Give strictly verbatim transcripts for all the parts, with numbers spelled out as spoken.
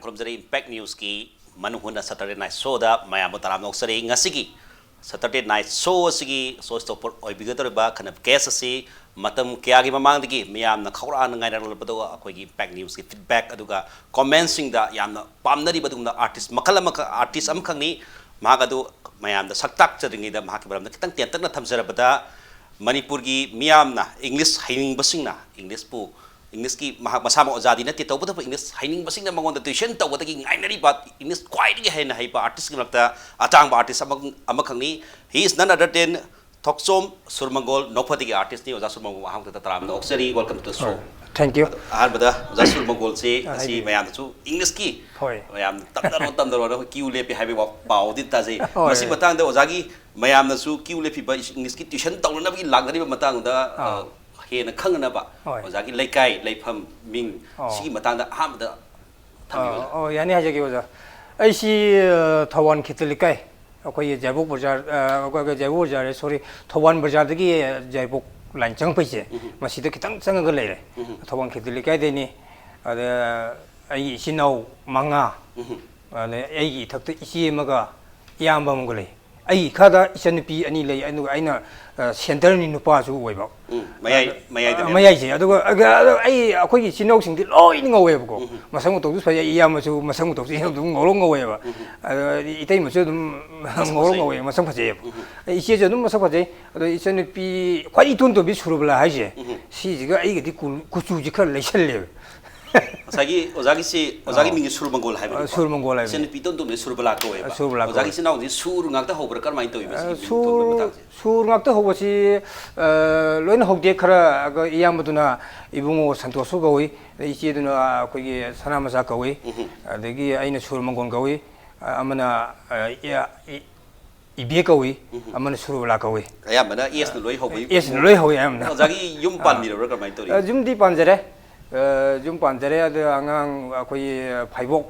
ꯈꯨꯔꯨꯝꯖꯔꯤ꯫ Impact Newsꯀꯤ ꯃꯅꯨꯡ ꯍꯨꯠꯅ Saturday Night Showꯗ ꯃꯌꯥꯝꯕꯨ ꯇꯔꯥꯝꯅ ꯑꯣꯛꯆꯔꯤ꯫ ꯉꯁꯤꯒꯤ Saturday Night Show ꯑꯁꯤꯒꯤ show stopper ꯑꯣꯏꯕꯤꯒꯗꯧꯔꯤꯕ ꯈꯟꯅꯕ guest ꯑꯁꯤ ꯃꯇꯝ ꯀꯌꯥꯒꯤ ꯃꯃꯥꯡꯗꯒꯤ ꯃꯌꯥꯝꯅ ꯈꯧꯔꯥꯡꯅ ꯉꯥꯏꯅꯔꯛꯂꯕꯗꯣ ꯑꯩꯈꯣꯏꯒꯤ Impact Newsꯀꯤ feedback ꯑꯗꯨꯒ commentꯁꯤꯡꯗ ꯌꯥꯝꯅ ꯄꯥꯝꯅꯔꯤꯕ ꯑꯗꯨꯒꯨꯝꯂꯕ artist ꯃꯈꯜ ꯑꯃꯈꯛ, artist ꯑꯃꯈꯛꯅꯤ꯫ ꯃꯍꯥꯛ ꯑꯗꯨ ꯃꯌꯥꯝꯗ ꯁꯛ ꯇꯥꯛꯆꯗ꯭ꯔꯤꯉꯩꯗ ꯃꯍꯥꯛꯀꯤ ꯃꯔꯝꯗ ꯈꯤꯇꯪ ꯇꯦꯟꯇꯛꯅ ꯊꯝꯖꯔꯕꯗ, ꯃꯅꯤꯄꯨꯔꯒꯤ ꯃꯤꯌꯥꯝꯅ English ꯍꯩꯅꯤꯡꯕꯁꯤꯡꯅ, Englishꯄꯨ, Englishꯀꯤ ꯃꯍꯥꯛ ꯃꯁꯥꯃꯛ ꯑꯣꯖꯥꯗꯤ ꯅꯠꯇꯦ, ꯇꯧꯕꯇꯕꯨ English ꯍꯩꯅꯤꯡꯕꯁꯤꯡꯅ ꯃꯉꯣꯟꯗ tuition ꯇꯧꯕꯗꯒꯤ ꯉꯥꯏꯅꯔꯤꯕ English ꯈ꯭ꯋꯥꯏꯗꯒꯤ ꯍꯦꯟꯅ ꯍꯩꯕ artistꯀꯤ ꯃꯔꯛꯇ ꯑꯇꯥꯡꯕ artist ꯑꯃ, ꯑꯃꯈꯛꯅꯤ꯫ He is none other than ꯊꯣꯛꯆꯣꯝ ꯁꯨꯔꯃꯪꯒꯣꯜ ꯅꯣꯛꯐꯗꯦꯒꯤ artistꯅꯤ꯫ ꯑꯣꯖꯥ ꯁꯨꯔꯃꯪꯒꯣꯜ, ꯑꯍꯥꯟꯕꯗ ꯇꯔꯥꯝꯅ ꯑꯣꯛꯆꯔꯤ, welcome to the show꯫ ꯍꯣꯏ, thank you꯫ ꯑꯗꯣ ꯑꯍꯥꯟꯕꯗ ꯑꯣꯖꯥ ꯁꯨꯔꯃꯪꯒꯣꯜꯁꯤ ꯑ, ꯉꯁꯤ ꯍꯥꯏꯕꯤꯌꯨ꯫ ꯃꯌꯥꯝꯅꯁꯨ Englishꯀꯤ ꯍꯣꯏ꯫ ꯃꯌꯥꯝ ꯇꯝꯅꯔꯣ, ꯇꯝꯅꯔꯣꯅ ꯑꯩꯈꯣꯏ queue ꯂꯦꯞꯄꯤ ꯍꯥꯏꯕꯒꯤ ꯋꯥ-, ꯄꯥꯎꯗꯤ ꯇꯥꯖꯩ꯫ ꯍꯣꯏ꯫ ꯃꯁꯤ ꯃꯇꯥꯡꯗ ꯑꯣꯖꯥꯒꯤ ꯃꯌꯥꯝꯅꯁꯨ queue ꯂꯦꯞꯄꯤꯕ Englishꯀꯤ tuition ꯇꯧꯅꯅꯕꯒꯤ ꯂꯥꯛꯅꯔꯤꯕ ꯃꯇꯥꯡꯗ, ꯑꯥ꯫ ꯑ, ꯍꯦꯟꯅ ꯈꯪꯅꯅꯕ ꯑꯣꯏ꯫ ꯑꯣꯖꯥꯒꯤ ꯂꯩꯀꯥꯏ, ꯂꯩꯐꯝ, ꯃꯤꯡ ꯑꯣ꯫ ꯁꯤꯒꯤ ꯃꯇꯥꯡꯗ ꯑꯍꯥꯟꯕꯗ ꯊꯝꯕꯤꯌꯨꯅꯦ꯫ ꯑꯣ, ꯑꯣ, ꯌꯥꯅꯤ, ꯍꯥꯏꯖꯒꯦ, ꯑꯣꯖꯥ꯫ ꯑꯩꯁꯤ, ꯑ, ꯊꯧꯕꯥꯜ ꯈꯦꯇ꯭ꯔꯤꯛ ꯂꯩꯀꯥꯏ, ꯑꯩꯈꯣꯏꯒꯤ ꯌꯥꯏꯔꯤꯄꯣꯛ ꯕꯖꯥꯔ, ꯑ, ꯑꯩꯈꯣꯏꯒꯤ ꯌꯥꯏꯔꯤꯄꯣꯛ ꯕꯖꯥꯔ, sorry, ꯊꯧꯕꯥꯜ ꯕꯖꯥꯔꯗꯒꯤ ꯌꯥꯏꯔꯤꯄꯣꯛ line ꯆꯪꯉꯛꯄꯩꯁꯦ, ꯎꯝ꯫ ꯃꯁꯤꯗ ꯈꯤꯇꯪ ꯆꯪꯉꯒ ꯂꯩꯔꯦ꯫ ꯎꯝ꯫ ꯊꯧꯕꯥꯜ ꯈꯦꯇ꯭ꯔꯤꯛ ꯂꯩꯀꯥꯏꯗꯩꯅꯤ꯫ ꯑꯗ ꯑꯩꯒꯤ ꯏꯆꯤꯟ ꯏꯅꯥꯎ ꯃꯉꯥ, ꯎꯝ꯫ ꯑꯗ ꯑꯩꯒꯤ ꯏꯊꯛꯇ ꯏꯆꯦ ꯑꯃꯒ ꯏꯌꯥꯝꯕ ꯑꯃꯒ ꯂꯩ꯫ ꯑꯩꯒꯤ ꯏꯈꯥꯗ ꯏꯆꯟꯅꯨꯄꯤ ꯑꯅꯤ ꯂꯩ, ꯑꯗꯨꯒ ꯑꯩꯅ, ꯑ, centreꯅꯤ, ꯅꯨꯄꯥꯁꯨ ꯑꯣꯏꯕ꯫ ꯎꯝ, ꯃꯌꯥꯏ-, ꯑꯗ, ꯃꯌꯥꯏꯗ ꯑ, ꯂꯩꯕ꯫ ꯃꯌꯥꯏꯁꯦ꯫ ꯑꯗꯨꯒ, ꯑꯗ, ꯑꯗ ꯑꯩ, ꯑꯩꯈꯣꯏꯒꯤ ꯏꯆꯤꯟ ꯏꯅꯥꯎꯁꯤꯡꯗꯤ ꯂꯣꯏꯅ ꯉꯧꯋꯦꯕꯀꯣ꯫ ꯎꯝ꯫ ꯃꯁꯛ ꯃꯇꯧꯁꯨ ꯐꯖꯩ, ꯏꯌꯥꯝꯕꯁꯨ ꯃꯁꯛ ꯃꯇꯧꯁꯨ ꯑꯗꯨꯝ ꯉꯧꯔꯣꯛ ꯉꯧꯋꯦꯕ꯫ ꯎꯝ꯫ ꯑꯗ ꯏꯇꯩꯃꯁꯨ ꯑꯗꯨꯝ ꯃꯁꯛ ꯉꯧꯔꯣꯛ ꯐꯖꯩ꯫ ꯉꯧꯋꯦ, ꯃꯁꯛ ꯐꯖꯩꯌꯦꯕ꯫ ꯎꯝ꯫ ꯑꯩ ꯏꯆꯦꯁꯨ ꯑꯗꯨꯝ ꯃꯁꯛ ꯐꯖꯩ꯫ ꯑꯗꯣ ꯏꯆꯟꯅꯨꯄꯤ ꯈ꯭ꯋꯥꯏ ꯏꯇꯣꯟ ꯇꯣꯟꯕꯤ ꯁꯨꯔꯕꯂꯥ ꯍꯥꯏꯁꯦ, ꯎꯝ꯫ ꯁꯤꯁꯤꯒ ꯑꯩꯒꯗꯤ ꯀꯨ-, ꯀꯨꯆꯨꯁꯤ ꯈꯔ ꯂꯩꯁꯜꯂꯦꯕ꯫ ꯉꯁꯥꯏꯒꯤ ꯑꯣꯖꯥꯒꯤꯁꯤ, ꯑꯣꯖꯥꯒꯤ ꯑꯧ꯫ ꯃꯤꯡꯁꯦ ꯁꯨꯔ ꯃꯪꯒꯣꯜ ꯍꯥꯏꯕꯅꯤꯀꯣ? ꯑ, ꯁꯨꯔ ꯃꯪꯒꯣꯜ ꯍꯥꯏꯕꯅꯤ꯫ ꯏꯆꯟꯅꯨꯄꯤ ꯏꯇꯣꯟ ꯇꯣꯟꯕꯤ ꯁꯨꯔꯕꯂꯥ ꯀꯧꯋꯦꯕ꯫ ꯑ, ꯁꯨꯔꯕꯂꯥ ꯀꯧꯋꯦ꯫ ꯑꯣꯖꯥꯒꯤ ꯏꯆꯤꯟ ꯏꯅꯥꯎꯁꯤ ꯁꯨꯔ ꯉꯥꯛꯇ ꯍꯧꯕ꯭ꯔꯥ? ꯀꯔꯝꯍꯥꯏꯅ ꯇꯧꯋꯤꯕ ꯑ, ꯁꯤꯒꯤ ꯃꯤꯡ ꯁꯨꯔ, ꯊꯣꯟꯕꯒꯤ ꯃꯇꯥꯡꯁꯦ? ꯁꯨꯔ ꯉꯥꯛꯇ ꯍꯧꯕꯁꯤ, ꯑ, ꯂꯣꯏꯅ ꯍꯧꯗꯦ꯫ ꯈꯔ, ꯑ, ꯏꯌꯥꯝꯕꯗꯨꯅ ꯏꯕꯨꯡꯉꯣ ꯁꯟꯇꯣꯁꯁꯨ ꯀꯧꯏ, ꯑꯗꯩ ꯏꯆꯦꯗꯨꯅ ꯑꯩꯈꯣꯏꯒꯤ ꯁꯅꯥꯃꯆꯥ ꯀꯧꯏ, ꯎꯝ꯫ ꯑꯗꯒꯤ ꯑꯩꯅ ꯁꯨꯔ ꯃꯪꯒꯣꯜ ꯀꯧꯏ, ꯑ, ꯑꯃꯅ, ꯑ, ꯏ-, ꯏ-, ꯏꯕꯦ ꯀꯧꯏ, ꯎꯝ꯫ ꯑꯃꯅ ꯁꯨꯔꯕꯂꯥ ꯀꯧꯏ꯫ ꯑꯌꯥꯝꯕꯅ S ꯅ ꯂꯣꯏ ꯍꯧꯕꯒꯤ ꯑꯦꯁꯅ ꯂꯣꯏ ꯍꯧꯏ ꯑꯌꯥꯝꯕꯅ꯫ ꯑꯣꯖꯥꯒꯤ ꯌꯨꯝ ꯑꯥ꯫ ꯄꯥꯟꯕꯤꯔꯕ꯭ꯔꯥ? ꯀꯃꯥꯏꯅ ꯇꯧꯔꯤ? ꯑ, ꯌꯨꯝꯗꯤ ꯄꯥꯟꯖꯔꯦ꯫ ꯑ, ꯌꯨꯝ ꯄꯥꯟꯖꯔꯦ꯫ ꯑꯗ ꯑꯉꯥꯡ ꯑꯩꯈꯣꯏꯒꯤ ꯐꯥꯏꯕꯣꯛ,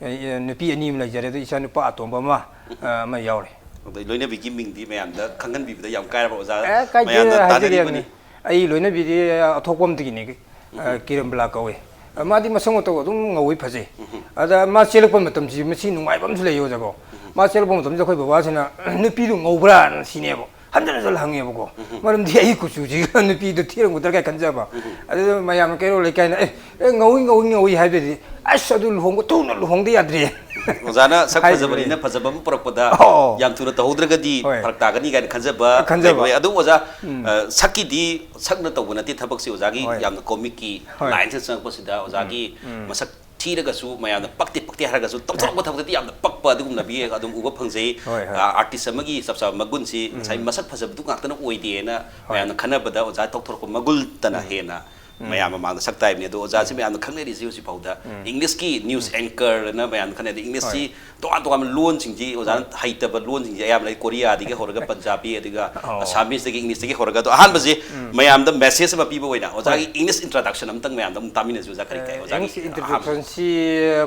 ꯑ, ꯅꯨꯄꯤ ꯑꯅꯤ ꯑꯃ ꯂꯩꯖꯔꯦ꯫ ꯑꯗꯨ ꯏꯆꯥ ꯅꯨꯄꯥ ꯑꯇꯣꯝꯕ ꯑꯃ, ꯎꯝ꯫ ꯑ, ꯑꯃ ꯌꯥꯎꯔꯦ꯫ ꯑꯗꯩ ꯂꯣꯏꯅꯕꯤꯒꯤ ꯃꯤꯡꯗꯤ ꯃꯌꯥꯝꯗ ꯈꯪꯍꯟꯕꯤꯕꯗ ꯌꯥꯝ ꯀꯥꯏꯔꯕ ꯑꯣꯖꯥ? ꯑꯦ, ꯀꯥꯏꯗꯦ, ꯃꯌꯥꯝꯅ ꯍꯥꯏꯖꯒꯦ ꯇꯥꯟꯅꯔꯤꯕꯅꯤ꯫ ꯍꯥꯏꯕꯅꯤ꯫ ꯑꯩ ꯂꯣꯏꯅꯕꯤꯗꯤ ꯑꯇꯣꯞꯄ ꯑꯝꯗꯒꯤꯅꯤ꯫ ꯑ, ꯎꯝ꯫ ꯀꯤꯔꯟꯕꯂꯥ ꯀꯧꯏ꯫ ꯃꯥꯗꯤ ꯃꯁꯛ ꯃꯇꯧ ꯑꯗꯨꯝ ꯉꯧꯏ, ꯐꯖꯩ꯫ ꯑꯗ ꯃꯥ ꯆꯦꯜꯂꯛꯄ ꯃꯇꯝꯁꯤ ꯃꯁꯤ ꯅꯨꯡꯉꯥꯏꯕ ꯑꯃꯁꯨ ꯂꯩꯌꯦ, ꯑꯣꯖꯥꯕꯣ꯫ ꯃꯥ ꯆꯦꯜꯂꯛꯄ ꯃꯇꯝꯁꯤꯗ ꯑꯩꯈꯣꯏ ꯕꯕꯥꯁꯤꯅ "ꯅꯨꯄꯤꯗꯨ ꯉꯧꯕ꯭ꯔꯥꯅ?" ꯁꯤꯅꯦꯕ꯫ ꯍꯟꯖꯟ ꯍꯟꯖꯟ ꯍꯪꯉꯦꯕꯀꯣ꯫ ꯃꯔꯝꯗꯤ ꯑꯩ ꯀꯨꯆꯨꯁꯤꯒ ꯅꯨꯄꯤꯗꯣ ꯊꯤꯔꯝꯒꯗ꯭ꯔꯥ ꯀꯥꯏ ꯈꯟꯖꯕ꯫ ꯑꯗꯨꯗ ꯃꯌꯥꯝꯅ ꯀꯩꯔꯣꯜ ꯂꯩꯀꯥꯏꯅ "ꯑꯦ, ꯑꯦ, ꯉꯧꯏ, ꯉꯧꯏ, ꯉꯧꯏ" ꯍꯥꯏꯕꯗꯤ, "ꯑꯁ, ꯑꯗꯨ ꯂꯨꯍꯣꯡꯕ ꯊꯨꯅ ꯂꯨꯍꯣꯡꯗ ꯌꯥꯗ꯭ꯔꯦ"꯫ ꯑꯣꯖꯥꯅ ꯁꯛ ꯍꯥꯏꯔꯤꯕꯅꯤ꯫ ꯐꯖꯕꯅꯤꯅ ꯐꯖꯕ ꯑꯃ ꯄꯨꯔꯛꯄꯗ ꯑꯣ꯫ ꯌꯥꯝ ꯊꯨꯅ ꯇꯧꯍꯧꯗ꯭ꯔꯒꯗꯤ ꯍꯣꯏ꯫ ꯐꯔꯛ ꯇꯥꯒꯅꯤ ꯀꯥꯏꯅ ꯈꯟꯖꯕ ꯈꯟꯖꯕ꯫ ꯂꯩꯕ ꯌꯥꯏ꯫ ꯑꯗꯨ ꯑꯣꯖꯥ, ꯎꯝ꯫ ꯑ, ꯁꯛꯀꯤꯗꯤ ꯁꯛꯅ ꯇꯧꯕ ꯅꯠꯇꯦ ꯊꯕꯛꯁꯤ꯫ ꯑꯣꯖꯥꯒꯤ ꯍꯣꯏ꯫ ꯌꯥꯝꯅ ꯀꯣꯃꯤꯛꯀꯤ ꯍꯣꯏ꯫ ꯂꯥꯏꯟꯁꯤꯗ ꯆꯪꯉꯛꯄꯁꯤꯗ ꯑꯣꯖꯥꯒꯤ ꯎꯝ꯫ ꯎꯝ꯫ ꯃꯁꯛ ꯊꯤꯔꯒꯁꯨ ꯃꯌꯥꯝꯅ ꯄꯛꯇꯦ, ꯄꯛꯇꯦ ꯍꯥꯏꯔꯒꯁꯨ ꯇꯧꯊꯣꯔꯛꯄ ꯊꯕꯛꯇꯗꯤ ꯌꯥꯝꯅ ꯄꯛꯄ ꯑꯗꯨꯒꯨꯝꯂꯕꯤ ꯑꯗꯨꯝ ꯎꯕ ꯐꯪꯖꯩ꯫ ꯍꯣꯏ, ꯍꯣꯏ꯫ ꯑ, ꯑꯥꯔꯇꯤꯁ ꯑꯃꯒꯤ ꯆꯞ ꯆꯥꯕ ꯃꯒꯨꯟꯁꯤ ꯎꯝ꯫ ꯉꯁꯥꯏ ꯃꯁꯛ ꯐꯖꯕꯗꯨ ꯉꯥꯛꯇꯅ ꯑꯣꯏꯗꯦꯅ ꯍꯣꯏ꯫ ꯃꯌꯥꯝꯅ ꯈꯟꯅꯕꯗ ꯑꯣꯖꯥ ꯇꯧꯊꯣꯔꯛꯄ ꯃꯒꯨꯟꯇꯅ ꯎꯝ꯫ ꯍꯦꯟꯅ ꯎꯝ꯫ ꯃꯌꯥꯝ ꯃꯃꯥꯡꯗ ꯁꯛ ꯇꯥꯏꯕꯅꯤ꯫ ꯑꯗꯣ ꯑꯣꯖꯥꯁꯤ ꯎꯝ꯫ ꯃꯌꯥꯝꯅ ꯈꯪꯅꯔꯤꯁꯤ ꯍꯧꯖꯤꯛ ꯐꯥꯎꯗ ꯎꯝ꯫ ꯏꯪꯂꯤꯁꯀꯤ ꯅ꯭ꯌꯨꯁ ꯎꯝ꯫ ꯑꯦꯡꯀꯔꯅ ꯃꯌꯥꯝꯅ ꯈꯪꯅꯩ꯫ ꯑꯗ ꯏꯪꯂꯤꯁꯁꯤ ꯍꯣꯏ꯫ ꯇꯣꯉꯥꯟ ꯇꯣꯉꯥꯟꯕ ꯂꯣꯟꯁꯤꯡꯁꯤ ꯑꯣꯖꯥꯅ ꯍꯣꯏ꯫ ꯍꯩꯇꯕ ꯂꯣꯟꯁꯤꯡꯁꯦ ꯑꯌꯥꯝꯕꯅ ꯂꯩ꯫ ꯀꯣꯔꯤꯌꯥꯗꯒꯤ ꯍꯧꯔꯒ ꯄꯟꯖꯥꯕꯤ, ꯑꯗꯨꯒ ꯑꯣ꯫ ꯑꯁꯥꯃꯤꯁꯇꯒꯤ, ꯏꯪꯂꯤꯁꯇꯒꯤ ꯍꯧꯔꯒ꯫ ꯑꯗꯣ ꯑꯍꯥꯟꯕꯁꯤ ꯎꯝ꯫ ꯃꯌꯥꯝꯗ ꯃꯦꯁꯦꯖ ꯑꯃ ꯄꯤꯕ ꯑꯣꯏꯅ ꯑꯣꯖꯥꯒꯤ ꯍꯣꯏ꯫ ꯏꯪꯂꯤꯁ ꯏꯟꯇ꯭ꯔꯣꯗꯛꯁꯟ ꯑꯝꯇꯪ ꯃꯌꯥꯝꯗ ꯑꯃꯨꯛ ꯇꯥꯃꯤꯟꯅꯁꯤ ꯑꯣꯖꯥ, ꯀꯔꯤ ꯀꯥꯏ? ꯑꯣꯖꯥꯒꯤ ꯏꯪꯂꯤꯁ ꯑꯍꯥꯟꯕ ꯏꯟꯇ꯭ꯔꯣꯗꯛꯁꯟꯁꯤ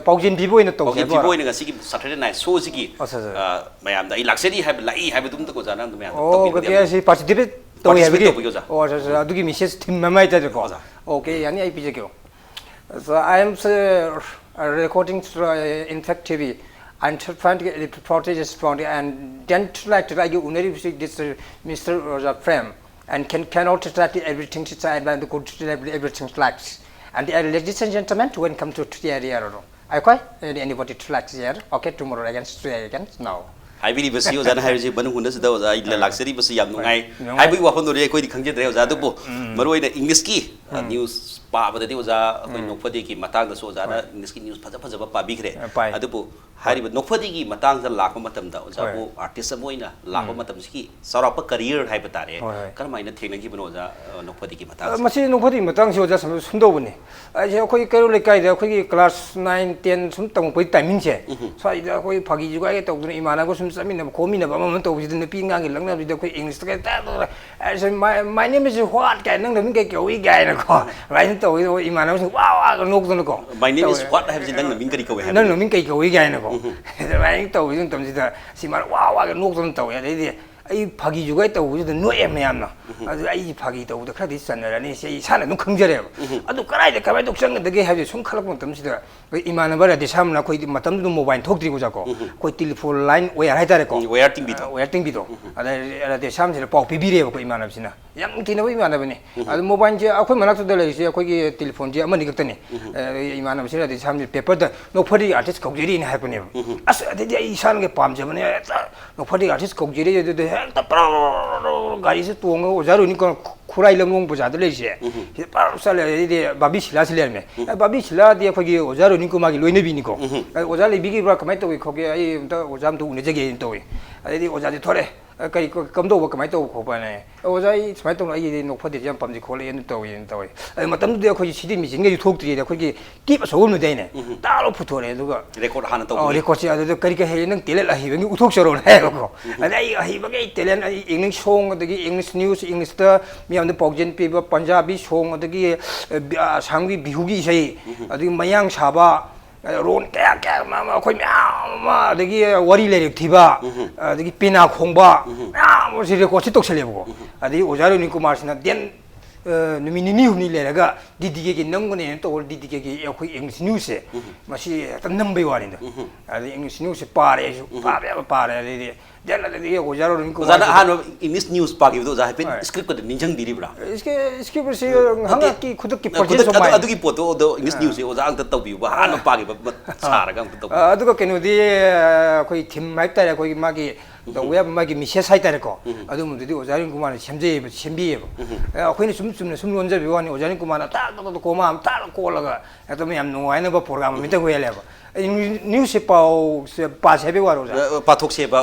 ꯄꯥꯎꯖꯦꯟ ꯄꯤꯕ ꯑꯣꯏꯅ ꯄꯥꯎꯖꯦꯟ ꯇꯧꯖꯕ ꯄꯤꯕ ꯑꯣꯏꯔꯣ? ꯑꯣꯏꯅ ꯉꯁꯤꯒꯤ ꯁꯦꯇꯔꯗꯦ ꯅꯥꯏꯠ ꯁꯣꯁꯤꯒꯤ, ꯑꯠꯆꯥ, ꯑꯠꯆꯥ꯫ ꯑ, ꯃꯌꯥꯝꯗ "ꯑꯩ ꯂꯥꯛꯆꯔꯤ" ꯍꯥꯏꯕ, "ꯂꯥꯛꯏ" ꯍꯥꯏꯕꯗꯨꯝꯇ ꯑꯣꯖꯥꯅ ꯑꯗꯨꯝ ꯃꯌꯥꯝꯗ ꯑꯣ, ꯑꯝꯇꯪ ꯒꯣꯄꯤ ꯄꯤꯕꯤꯔꯝꯃꯨ꯫ ꯑꯁꯤ ꯄꯥꯔꯇꯤꯁꯤꯄꯦꯠ ꯇꯧꯏ ꯄꯥꯔꯇꯤꯁꯤꯄꯦꯠ ꯍꯥꯏꯕꯒꯤ? ꯇꯧꯕꯒꯤ ꯑꯣꯖꯥ꯫ ꯑꯣ, ꯑꯠꯆꯥ, ꯑꯠꯆꯥ, ꯑꯗꯨꯒꯤ ꯃꯦꯁꯦꯖ ꯊꯤꯝ ꯑꯃ ꯍꯥꯏꯇꯥꯔꯦꯀꯣ꯫ ꯑꯣꯖꯥ꯫ ꯑꯣꯀꯦ, ꯌꯥꯅꯤ, ꯑꯩ ꯄꯤꯖꯒꯦ꯫ So I am, sir, uh, recording through, uh, Impact T V and trying to get reportages from the, and then tonight, ꯑꯩꯒꯤ ꯎꯅꯔꯤꯕꯁꯤ, this, uh, Mister Roja Prem, and can, cannot try everything to try and good to everything likes. And, uh, ladies and gentlemen, welcome to T R E R. ꯑꯩꯈꯣꯏ, anybody to like here? Okay, tomorrow again, today again, no. ꯍꯥꯏꯕꯤꯔꯤꯕꯁꯤ ꯑꯣꯖꯥꯅ ꯍꯥꯏꯔꯤꯁꯤ ꯃꯅꯨꯡ ꯍꯨꯠꯅꯁꯤꯗ ꯑꯣꯖꯥ ꯑꯩ ꯍꯣꯏ꯫ ꯂꯥꯛꯆꯔꯤꯕꯁꯤ ꯌꯥꯝ ꯍꯣꯏ꯫ ꯅꯨꯡꯉꯥꯏ ꯅꯨꯡꯉꯥꯏ꯫ ꯍꯥꯏꯕꯒꯤ ꯋꯥꯐꯝꯗꯨꯗꯤ ꯑꯩꯈꯣꯏꯗꯤ ꯈꯪꯖꯗ꯭ꯔꯦ ꯑꯣꯖꯥ, ꯑꯗꯨꯕꯨ ꯎꯝ꯫ ꯃꯔꯨꯑꯣꯏꯅ ꯏꯪꯂꯤꯁꯀꯤ, ꯑ, ꯎꯝ꯫ ꯅ꯭ꯌꯨꯁ ꯄꯥꯕꯗꯗꯤ ꯑꯣꯖꯥ ꯑꯩꯈꯣꯏ ꯎꯝ꯫ ꯅꯣꯛꯐꯗꯦꯒꯤ ꯃꯇꯥꯡꯗꯁꯨ ꯑꯣꯖꯥꯅ ꯍꯣꯏ꯫ ꯏꯪꯂꯤꯁꯀꯤ ꯅ꯭ꯌꯨꯁ ꯐꯖ ꯐꯖꯕ ꯄꯥꯕꯤꯈ꯭ꯔꯦ꯫ ꯑ, ꯄꯥꯏ꯫ ꯑꯗꯨꯕꯨ ꯍꯣꯏ꯫ ꯍꯥꯏꯔꯤꯕ ꯅꯣꯛꯐꯗꯦꯒꯤ ꯃꯇꯥꯡꯗ ꯂꯥꯛꯄ ꯃꯇꯝꯗ ꯑꯣꯖꯥꯕꯨ ꯍꯣꯏ꯫ ꯑꯥꯔꯇꯤꯁ ꯑꯃ ꯑꯣꯏꯅ ꯂꯥꯛꯄ ꯎꯝ꯫ ꯃꯇꯝꯁꯤꯒꯤ ꯆꯥꯎꯔꯥꯛꯄ ꯀꯔꯤꯌꯔ ꯍꯥꯏꯕ ꯇꯥꯔꯦ, ꯍꯣꯏ, ꯍꯣꯏ꯫ ꯀꯔꯝꯍꯥꯏꯅ ꯊꯦꯡꯅꯈꯤꯕꯅꯣ ꯑꯣꯖꯥ, ꯑ, ꯅꯣꯛꯐꯗꯦꯒꯤ ꯑ, ꯃꯇꯥꯡꯁꯦ? ꯃꯁꯤ ꯅꯣꯛꯐꯗꯦꯒꯤ ꯃꯇꯥꯡꯁꯤ ꯑꯣꯖꯥ ꯁꯨꯝ-, ꯁꯨꯝꯗꯧꯕꯅꯤ꯫ ꯑꯩꯁꯦ ꯑꯩꯈꯣꯏ ꯀꯩꯔꯣꯜ ꯂꯩꯀꯥꯏꯗ ꯑꯩꯈꯣꯏꯒꯤ ꯀ꯭ꯂꯥꯁ ꯅꯥꯏꯟ, ꯇꯦꯟ ꯁꯨꯝ ꯇꯝꯃꯛꯄꯒꯤ ꯇꯥꯏꯃꯤꯡꯁꯦ, ꯎꯝ꯫ ꯁ꯭ꯋꯥꯏꯗ ꯑꯩꯈꯣꯏ ꯐꯥꯒꯤ ꯖꯨꯒꯥꯏꯒ ꯇꯧꯗꯅ ꯏꯃꯥꯟꯅꯕ ꯁꯨꯝ ꯆꯠꯃꯤꯟꯅꯕ ꯈꯣꯠꯃꯤꯟꯅꯕ ꯑꯃ ꯑꯃ ꯇꯧꯕꯁꯤꯗ ꯅꯨꯄꯤ ꯑꯉꯥꯡꯒꯤ ꯂꯛꯅꯕꯁꯤꯗ ꯑꯩꯈꯣꯏ ꯏꯪꯂꯤꯁꯇꯒ ꯇꯥ-, ꯇꯧꯔ, "ꯑꯩꯁꯦ, my, my name is what?" ꯀꯥꯏꯅ, "ꯅꯪ ꯅꯃꯤꯡ ꯀꯩ ꯀꯧꯏ?" ꯀꯥꯏꯅꯀꯣ, ꯑꯗꯨꯃꯥꯏꯅ ꯇꯧꯋꯤ꯫ ꯑꯩꯈꯣꯏ ꯏꯃꯥꯟꯅꯕꯁꯤꯡ ꯋꯥ ꯋꯥꯒ ꯅꯣꯛꯇꯅꯀꯣ "My name is ꯇꯧꯋꯦ꯫ What?" ꯍꯥꯏꯕꯁꯤ ꯅꯪ ꯅꯃꯤꯡ ꯀꯔꯤ ꯀꯧꯏ ꯍꯥꯏꯕꯅꯣ? "ꯅꯪ ꯅꯃꯤꯡ ꯀꯩ ꯀꯧꯏ?" ꯀꯥꯏꯅꯀꯣ꯫ ꯎꯝ꯫ ꯑꯗꯨꯃꯥꯏꯅ ꯇꯧꯕꯁꯤ ꯃꯇꯝꯁꯤꯗ ꯁꯤ ꯃꯥꯅ ꯋꯥ ꯋꯥꯒ ꯅꯣꯛꯇꯅ ꯇꯧꯋꯦ꯫ ꯑꯗꯩꯗꯤ ꯑꯩ ꯐꯥꯒꯤ ꯖꯨꯒꯥꯏ ꯇꯧꯕꯁꯤꯗ ꯅꯣꯛꯑꯦ ꯃꯌꯥꯝꯅ꯫ ꯑꯗꯨ ꯑꯩ ꯐꯥꯒꯤ ꯇꯧꯕꯗ ꯈꯔꯗꯤ ꯆꯟꯅꯔꯅꯤ, ꯁꯤ ꯑꯩ ꯏꯁꯥꯅ ꯑꯗꯨꯝ ꯈꯪꯖꯔꯦꯕ꯫ ꯑꯗꯨ ꯀꯗꯥꯏꯗ ꯀꯃꯥꯏꯅ ꯇꯧ ꯆꯪꯒꯗꯒꯦ ꯍꯥꯏꯕꯁꯦ ꯁꯨꯝ ꯈꯜꯂꯛꯄ ꯃꯇꯝꯁꯤꯗ, ꯑꯩꯈꯣꯏ ꯏꯃꯥꯟꯅꯕ ꯔꯥꯙꯦꯁ꯭ꯌꯥꯝꯅ, ꯑꯩꯈꯣꯏꯗꯤ ꯃꯇꯝꯗꯨꯗ ꯃꯣꯕꯥꯏꯜ ꯊꯣꯛꯇ꯭ꯔꯤꯀꯣ, ꯑꯣꯖꯥꯀꯣ, ꯑꯩꯈꯣꯏ ꯇꯦꯂꯤꯐꯣꯟ ꯂꯥꯏꯟ ꯋꯦꯌꯔ ꯍꯥꯏꯇꯥꯔꯦꯀꯣ, ꯎꯝ, ꯋꯦꯌꯔ ꯇꯤꯡꯕꯤꯗꯣ꯫ ꯑ, ꯋꯦꯌꯔ ꯇꯤꯡꯕꯤꯗꯣ꯫ ꯑꯗ ꯔꯥꯙꯦꯁ꯭ꯌꯥꯝꯁꯤꯅ ꯄꯥꯎ ꯄꯤꯕꯤꯔꯦꯕꯀꯣ ꯏꯃꯥꯟꯅꯕꯁꯤꯅ, ꯌꯥꯝ ꯅꯨꯡꯊꯤꯅꯕ ꯏꯃꯥꯟꯅꯕꯅꯤ꯫ ꯑꯗꯨ ꯃꯣꯕꯥꯏꯜꯁꯦ ꯑꯩꯈꯣꯏ ꯃꯅꯥꯛꯇꯨꯗ ꯂꯩꯔꯤꯁꯦ, ꯑꯩꯈꯣꯏꯒꯤ ꯇꯦꯂꯤꯐꯣꯟꯁꯦ ꯑꯃꯅꯤ ꯈꯛꯇꯅꯤ꯫ ꯑ, ꯏꯃꯥꯟꯅꯕꯁꯤꯅ ꯔꯥꯙꯦꯁ꯭ꯌꯥꯝꯁꯦ ꯄꯦꯄꯔꯗ ꯅꯣꯛꯐꯗꯦꯒꯤ ꯑꯥꯔꯇꯤꯁ ꯀꯧꯖꯔꯤꯅ ꯍꯥꯏꯔꯛꯄꯅꯦꯕ꯫ ꯑꯁ, ꯑꯗꯩꯗꯤ ꯑꯩ ꯏꯁꯥꯅꯒ ꯄꯥꯝꯖꯕꯅꯦ, ꯍꯦꯛꯇ ꯅꯣꯛꯐꯗꯦꯒꯤ ꯑꯥꯔꯇꯤꯁ ꯀꯧꯖꯔꯤ ꯑꯗꯨꯗ ꯍꯦꯛꯇ ꯄ꯭ꯔꯣ ꯒꯥꯔꯤꯁꯦ ꯇꯣꯡꯉꯒ ꯑꯣꯖꯥ ꯔꯣꯅꯤ ꯀꯣ-, ꯈꯨꯔꯥꯏ ꯂꯝꯂꯣꯡ ꯕꯖꯥꯔꯗ ꯂꯩꯔꯤꯁꯦ꯫ ꯁꯤꯗ ꯄ꯭ꯔꯣ ꯆꯠꯂꯦ꯫ ꯑꯗꯩꯗꯤ ꯕꯥꯕꯤ ꯁꯤꯂꯥꯁꯤ ꯂꯩꯔꯝꯃꯦ꯫ ꯑꯦ, ꯕꯥꯕꯤ ꯁꯤꯂꯥꯗꯤ ꯑꯩꯈꯣꯏꯒꯤ ꯑꯣꯖꯥ ꯔꯣꯅꯤ ꯀꯨꯃꯥꯔꯒꯤ ꯂꯣꯏꯅꯕꯤꯅꯤꯀꯣ꯫ ꯑꯦ, ꯑꯣꯖꯥ ꯂꯩꯕꯤꯈꯤꯕ꯭ꯔꯥ, ꯀꯃꯥꯏꯅ ꯇꯧꯏ ꯈꯣꯠꯀꯦ, ꯑꯩ ꯑꯝꯇ ꯑꯣꯖꯥ ꯑꯝꯇ ꯎꯅꯖꯒꯦꯅ ꯇꯧꯏ꯫ ꯑꯗꯩꯗꯤ ꯑꯣꯖꯥꯁꯦ ꯊꯣꯔꯛꯑꯦ꯫ "ꯑ, ꯀꯔꯤ ꯀ-, ꯀꯝꯗꯧꯕ, ꯀꯃꯥꯏꯅ ꯇꯧꯕ ꯈꯣꯠꯄꯅꯦ?" "ꯑꯣꯖꯥ, ꯑꯩ ꯁꯨꯃꯥꯏꯅ ꯇꯧꯅ, ꯑꯩꯒꯤꯗꯤ ꯅꯣꯛꯐꯗꯦꯁꯦ ꯌꯥꯝ ꯄꯥꯝꯖꯩ ꯈꯣꯠꯂꯦꯅ ꯇꯧꯏꯅ ꯇꯧꯏ"꯫ ꯑꯗꯩ ꯃꯇꯝꯗꯨꯗꯤ ꯑꯩꯈꯣꯏꯒꯤ ꯁꯤꯗꯤ ꯃꯦꯆꯤꯟꯒꯁꯨ ꯊꯣꯛꯇ꯭ꯔꯤꯗ, ꯑꯩꯈꯣꯏꯒꯤ ꯇꯦꯞ ꯑꯆꯧꯕ ꯑꯃ ꯂꯩꯗꯥꯏꯅꯦ? ꯇꯥꯛꯂꯒ ꯄꯨꯊꯣꯔꯛꯑꯦ꯫ ꯑꯗꯨꯒ ꯔꯦꯀꯣꯔꯗ ꯍꯥꯟꯅ ꯑꯧ, ꯇꯧꯕꯒꯤ꯫ ꯔꯦꯀꯣꯔꯗꯁꯦ꯫ ꯑꯗꯨꯗ "ꯀꯔꯤ ꯀꯔꯤ ꯍꯩ, ꯅꯪ ꯇꯦꯂꯦꯟ ꯑꯍꯩꯕꯒꯤ ꯎꯠꯊꯣꯛꯆꯔꯣꯅ" ꯍꯥꯏꯌꯦꯕꯀꯣ꯫ ꯑꯗꯩ ꯑꯩ ꯑꯍꯩꯕꯒꯤ ꯇꯦꯂꯦꯟ, ꯑꯩ ꯏꯪꯂꯤꯁ ꯁꯣꯡ, ꯑꯗꯒꯤ ꯏꯪꯂꯤꯁ ꯅ꯭ꯌꯨꯁ, ꯏꯪꯂꯤꯁꯇ ꯃꯤꯌꯥꯝꯗ ꯄꯥꯎꯖꯦꯜ ꯄꯤꯕ, ꯄꯟꯖꯥꯕꯤ ꯁꯣꯡ, ꯑꯗꯒꯤ, ꯑ, ꯕꯤ-, ꯑ, ꯑꯁꯥꯝꯒꯤ ꯕꯤꯍꯨꯒꯤ ꯏꯁꯩ, ꯑꯗꯒꯤ ꯃꯌꯥꯡ ꯁꯥꯕ, ꯑ, ꯔꯣꯟ ꯀꯌꯥ ꯀꯌꯥ ꯃ-, ꯃ-, ꯑꯩꯈꯣꯏ ꯃꯌꯥꯝ ꯑꯃ, ꯑꯗꯒꯤ ꯋꯥꯔꯤ ꯂꯥꯏꯔꯤꯛ ꯊꯤꯕ, ꯑꯗꯒꯤ ꯄꯦꯅꯥ ꯈꯣꯡꯕ, ꯃꯌꯥꯝ ꯑꯃꯁꯤ ꯔꯦꯀꯣꯔꯗꯁꯤ ꯇꯧꯁꯜꯂꯦꯕꯀꯣ꯫ ꯑꯗꯒꯤ ꯑꯣꯖꯥ ꯔꯣꯅꯤ ꯀꯨꯃꯥꯔꯁꯤꯅ ꯗꯦꯟ ꯑ, ꯅꯨꯃꯤꯠ ꯅꯤꯅꯤ ꯍꯨꯝꯅꯤ ꯂꯩꯔꯒ ꯗꯤ ꯗꯤ ꯀꯦꯒꯤ ꯅꯝꯒꯅꯦꯅ ꯇꯧꯕ, ꯗꯤ ꯗꯤ ꯀꯦꯒꯤ ꯑꯩꯈꯣꯏ ꯏꯪꯂꯤꯁ ꯅ꯭ꯌꯨꯁꯁꯦ, ꯃꯁꯤ ꯍꯦꯛꯇ ꯅꯝꯕꯩ ꯋꯥꯅꯤꯗ꯫ ꯑꯗꯩ ꯏꯪꯂꯤꯁ ꯅ꯭ꯌꯨꯁꯁꯦ ꯄꯥꯔꯦ ꯑꯩꯁꯨ, ꯄꯥꯕ ꯌꯥꯕ ꯄꯥꯔꯦ꯫ ꯑꯗꯩꯗꯤ ꯗꯦꯟ ꯑꯗꯒꯤ ꯑꯣꯖꯥ ꯔꯣꯅꯤ ꯀꯨꯃꯥꯔ ꯑꯣꯖꯥꯅ ꯑꯍꯥꯟꯕ ꯏꯪꯂꯤꯁ ꯅ꯭ꯌꯨꯁ ꯄꯥꯈꯤꯕꯗꯣ ꯑꯣꯖꯥ ꯍꯥꯏꯐꯦꯠ ꯍꯣꯏ꯫ ꯁ꯭ꯀ꯭ꯔꯤꯞꯀꯗ ꯅꯤꯡꯁꯤꯡꯕꯤꯔꯤꯕ꯭ꯔꯥ? ꯁ꯭ꯀ꯭ꯔꯤꯞ-, ꯁ꯭ꯀ꯭ꯔꯤꯞꯁꯤ ꯑ, ꯉꯥꯏꯍꯥꯛꯀꯤ ꯈꯨꯗꯛꯀꯤ ꯈꯨꯗꯛ-, ꯄ꯭ꯔꯖꯦꯟꯁ ꯑꯗꯨ, ꯑꯗꯨꯃꯥꯏꯅ꯫ ꯑꯗꯨꯒꯤ ꯄꯣꯠꯇꯣ ꯑꯗꯣ ꯏꯪꯂꯤꯁ ꯑꯥ꯫ ꯅ꯭ꯌꯨꯁꯁꯦ ꯑꯣꯖꯥ ꯑꯝꯇ ꯇꯧꯕꯤꯌꯨꯕ, ꯍꯥꯟꯅ ꯑꯥ꯫ ꯄꯥꯈꯤꯕ ꯑꯃ ꯑꯥ꯫ ꯁꯥꯔꯒ ꯑꯝꯇ ꯇꯧꯕꯤꯌꯨ꯫ ꯑ, ꯑꯗꯨꯒ ꯀꯩꯅꯣꯗꯤ, ꯑ, ꯑꯩꯈꯣꯏ ꯊꯤꯝ ꯍꯥꯏꯕ ꯇꯥꯔꯦ, ꯑꯩꯈꯣꯏꯒꯤ ꯃꯥꯒꯤ ꯇꯧꯕ ꯌꯥꯕ ꯃꯥꯒꯤ ꯃꯦꯁꯦꯖ ꯍꯥꯏꯇꯥꯔꯦꯀꯣ꯫ ꯑꯗꯨꯝꯕꯗꯨꯗꯤ ꯑꯣꯖꯥ ꯔꯣꯅꯤ ꯀꯨꯃꯥꯔꯅ ꯁꯦꯝꯖꯩꯌꯦꯕ, ꯁꯦꯝꯕꯤꯌꯦꯕ꯫ ꯑꯦ, ꯑꯩꯈꯣꯏꯅ ꯁꯨꯝ ꯆꯨꯝꯅ ꯁꯨꯝ ꯂꯣꯟꯖꯕꯒꯤ ꯋꯥꯅꯤ, ꯑꯣꯖꯥ ꯔꯣꯅꯤ ꯀꯨꯃꯥꯔꯅ ꯇꯥꯛ ꯇꯥꯛ ꯇꯥꯛ ꯀꯣꯃꯥ ꯑꯃ ꯇꯥꯛ ꯀꯣꯜꯂꯒ ꯍꯦꯛꯇ ꯃꯌꯥꯝ ꯅꯨꯡꯉꯥꯏꯅꯕ ꯄ꯭ꯔꯣꯒ꯭ꯔꯥꯝ ꯑꯃ ꯍꯦꯛꯇ ꯑꯣꯏꯍꯜꯂꯦꯕ꯫ ꯑꯩ ꯅ꯭ꯌꯨ-, ꯅ꯭ꯌꯨꯁꯁꯦ ꯄꯥꯎꯁꯦ ꯄꯥꯁꯦ ꯍꯥꯏꯕꯒꯤ ꯋꯥꯔꯣ ꯑꯣꯖꯥ? ꯑ, ꯄꯥꯊꯣꯛꯁꯦꯕ꯫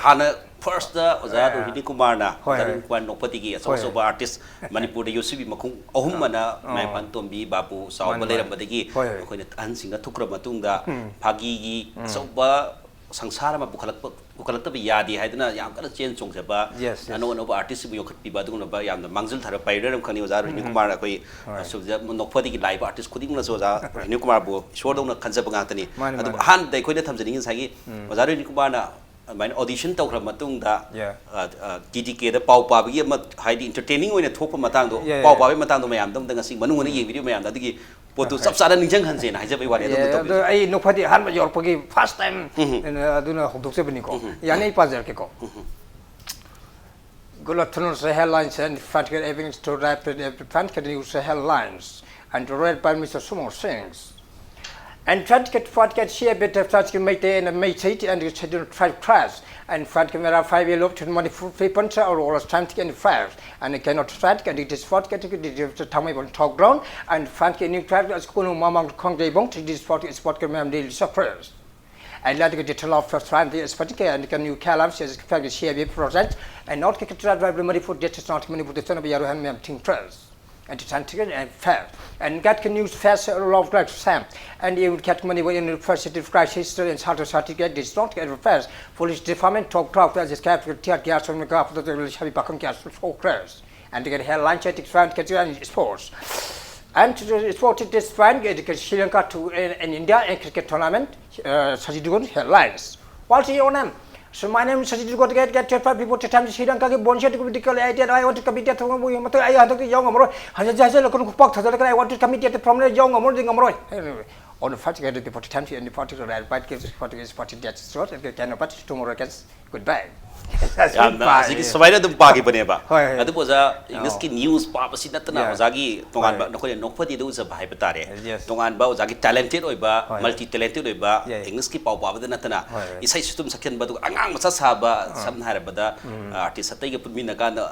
ꯍꯥꯟꯅ ꯐꯥꯔꯁꯇ ꯑꯣꯖꯥ ꯑ, ꯔꯣꯍꯤꯅꯤ ꯀꯨꯃꯥꯔꯅ, ꯍꯣꯏ, ꯑꯣꯖꯥ ꯍꯣꯏ꯫ ꯔꯣꯍꯤꯅꯤ ꯀꯨꯃꯥꯔ ꯅꯣꯛꯄꯗꯒꯤ ꯑꯆꯧ ꯍꯣꯏ, ꯍꯣꯏ꯫ ꯑꯆꯧꯕ ꯑꯥꯔꯇꯤꯁ ꯃꯅꯤꯄꯨꯔꯗ ꯌꯣꯠꯁꯤꯕꯤ ꯃꯈꯣꯡ ꯑꯍꯨꯝ ꯑ, ꯑꯃꯅ ꯑ꯫ ꯏꯃꯥ ꯏꯄꯥꯅ ꯇꯣꯝꯕꯤ, ꯕꯥꯕꯨ, ꯆꯥꯎꯕ ꯃꯥꯅꯤ, ꯃꯥꯅꯤ꯫ ꯂꯩꯔꯝꯕꯗꯒꯤ ꯍꯣꯏ, ꯍꯣꯏ꯫ ꯑꯩꯈꯣꯏꯅ ꯑꯍꯟꯁꯤꯡꯅ ꯊꯣꯛꯈ꯭ꯔ ꯃꯇꯨꯡꯗ ꯎꯝ꯫ ꯐꯥꯒꯤꯒꯤ ꯎꯝ꯫ ꯑꯆꯧꯕ ꯁꯪꯁꯥꯔ ꯑꯃ ꯄꯨꯈꯠꯂꯛꯄ, ꯄꯨꯈꯠꯂꯛꯇꯕ ꯌꯥꯗꯦ ꯍꯥꯏꯗꯨꯅ ꯌꯥꯝ ꯀꯟꯅ ꯆꯦꯟ ꯆꯣꯡꯖꯕ, Yes, yes. ꯑꯅꯧ ꯑꯅꯧꯕ ꯑꯥꯔꯇꯤꯁꯁꯤꯕꯨ ꯌꯣꯛꯈꯠꯄꯤꯕ, ꯑꯗꯨꯒꯨꯝꯂꯕ ꯌꯥꯝꯅ ꯃꯥꯡꯖꯤꯜ ꯊꯥꯔꯕ pioneer ꯑꯃꯈꯛꯅꯤ ꯑꯣꯖꯥ ꯔꯣꯍꯤꯅꯤ ꯎꯝ꯫ ꯀꯨꯃꯥꯔ꯫ ꯑꯩꯈꯣꯏ ꯍꯣꯏ꯫ ꯁꯤꯗ ꯅꯣꯛꯐꯗꯒꯤ ꯂꯥꯛꯏꯕ ꯑꯥꯔꯇꯤꯁ ꯈꯨꯗꯤꯡꯃꯛꯅꯁꯨ ꯑꯣꯖꯥ ꯔꯣꯍꯤꯅꯤ ꯀꯨꯃꯥꯔꯕꯨ ꯏꯁꯣꯔꯗꯧꯅ ꯈꯟꯖꯕ ꯉꯥꯛꯇꯅꯤ꯫ ꯃꯥꯅꯤ, ꯑꯗꯨꯕꯨ ꯃꯥꯅꯤ꯫ ꯑꯍꯥꯟꯕꯗ ꯑꯩꯈꯣꯏꯅ ꯊꯝꯖꯅꯤꯡꯉꯤ ꯉꯁꯥꯏꯒꯤ ꯎꯝ꯫ ꯑꯣꯖꯥ ꯔꯣꯍꯤꯅꯤ ꯀꯨꯃꯥꯔꯅ ꯑꯗꯨꯃꯥꯏꯅ ꯑꯣꯗꯤꯁꯟ ꯇꯧꯈ꯭ꯔ ꯃꯇꯨꯡꯗ Yeah. ꯇꯤ ꯗꯤ ꯀꯦꯗ ꯄꯥꯎ ꯄꯥꯕꯒꯤ ꯑꯃ, ꯍꯥꯏꯗꯤ ꯏꯟꯇꯔꯇꯦꯅꯤꯡ ꯑꯣꯏꯅ ꯊꯣꯛꯄ ꯃꯇꯥꯡꯗꯣ, Yeah, ꯄꯥꯎ yeah. ꯄꯥꯕꯒꯤ ꯃꯇꯥꯡꯗꯣ ꯃꯌꯥꯝꯗ ꯑꯝꯇ ꯉꯁꯤ ꯃꯅꯨꯡ ꯍꯟꯅ ꯌꯦꯡꯕꯤꯔꯤꯕ ꯃꯌꯥꯝꯗ ꯑꯗꯨꯒꯤ ꯄꯣꯠꯇꯨ Okay. ꯆꯞ ꯆꯥꯅ ꯅꯤꯡꯁꯤꯡꯍꯟꯁꯦꯅ ꯍꯥꯏꯖꯕꯒꯤ ꯋꯥꯅꯤ꯫ ꯑꯗꯣꯝꯅ Yeah, ꯑꯗꯣ ꯇꯧꯕꯤꯔꯤꯁꯦ꯫ ꯑꯩ ꯅꯣꯛꯐꯗꯦ ꯑꯍꯥꯟꯕ ꯌꯧꯔꯛꯄꯒꯤ first time ꯎꯝ. ꯑꯗꯨꯅ ꯍꯧꯗꯣꯛꯆꯕꯅꯤꯀꯣ꯫ ꯌꯥꯅꯤ, ꯑꯩ ꯄꯥꯖꯔꯛꯀꯦꯀꯣ꯫ Good afternoon, the headlines and Frontier evenings to wrap it up, Frontier News headlines, and read by Mister Sumo Singh. And Frontier, Frontier, C A B, Frontier, Meitei and Meitei and the Scheduled Tribe class, and Frontier Mera five year love to money for free puncher or all Frontier and fire, and cannot Frontier, and it is Frontier, it is the Tamil on top ground, and Frontier new tribe as Kunu Mamang Kong Debong, it is Frontier, is Frontier Mem Daily Surprise. And let the detail of first time the Spatika and can you call up says fact C A B project and not kick it right by Manipur, that is not Manipur, the son of Yaruhan Mem Ting Trust. And it's antiquated and fair. And get can use fast a lot of like Sam. And you would get money in the first city of Christ history and Sato Satika, this not get affairs. Police department talk talk as is capital tear gas from the government of the Shabi Bakam gas for prayers. And to get headline chat, expand, catch and sports. And to the sport, it is fine, get Sri Lanka to in, in India and cricket tournament, uh, Sajidugun headlines. What's your name? So my name is Sajidugun, get, get your five people to time Sri Lanka, Bonshia to medical idea, I want to commit that to I have to young Amro, Hazaza, Pak, I want to commit that from the young Amro, the Amro. Anyway, on the first get the people to time and the party to ride bike, gives party is party that's short, and can but tomorrow against goodbye. ꯌꯥꯝꯅ ꯍꯧꯖꯤꯛꯀꯤ ꯁꯨꯃꯥꯏꯅ ꯑꯗꯨꯝ ꯄꯥꯈꯤꯕꯅꯦꯕ꯫ ꯍꯣꯏ, ꯍꯣꯏ꯫ ꯑꯗꯨꯕꯨ ꯑꯣꯖꯥ, ꯏꯪꯂꯤꯁꯀꯤ news ꯄꯥꯕꯁꯤ ꯅꯠꯇꯅ Yeah. ꯑꯣꯖꯥꯒꯤ ꯇꯣꯉꯥꯟꯕ ꯍꯣꯏ. ꯅꯈꯣꯏꯅ ꯅꯣꯛꯐꯗꯦꯗ ꯎꯖꯕ ꯍꯥꯏꯕ ꯇꯥꯔꯦ꯫ Yes. ꯇꯣꯉꯥꯟꯕ ꯑꯣꯖꯥꯒꯤ ꯇꯦꯂꯦꯟꯇꯦꯠ ꯑꯣꯏꯕ, ꯍꯣꯏ. ꯃꯜꯇꯤ ꯇꯦꯂꯦꯟꯇꯦꯠ ꯑꯣꯏꯕ, Yeah, yeah. ꯏꯪꯂꯤꯁꯀꯤ ꯄꯥꯎ ꯄꯥꯕꯗ ꯅꯠꯇꯅ ꯍꯣꯏ, ꯍꯣꯏ. ꯏꯁꯩ ꯁꯨꯇꯨꯝ ꯁꯛꯆꯟꯕ, ꯑꯗꯨꯒ ꯑꯉꯥꯡ ꯃꯆꯥ ꯁꯥꯕ, ꯁꯝꯅ ꯍꯥꯏꯔꯕꯗ ꯑꯥꯔꯇꯤꯁ ꯑꯇꯩꯒ ꯄꯨꯟꯃꯤꯟꯅ ꯀꯥꯟꯗ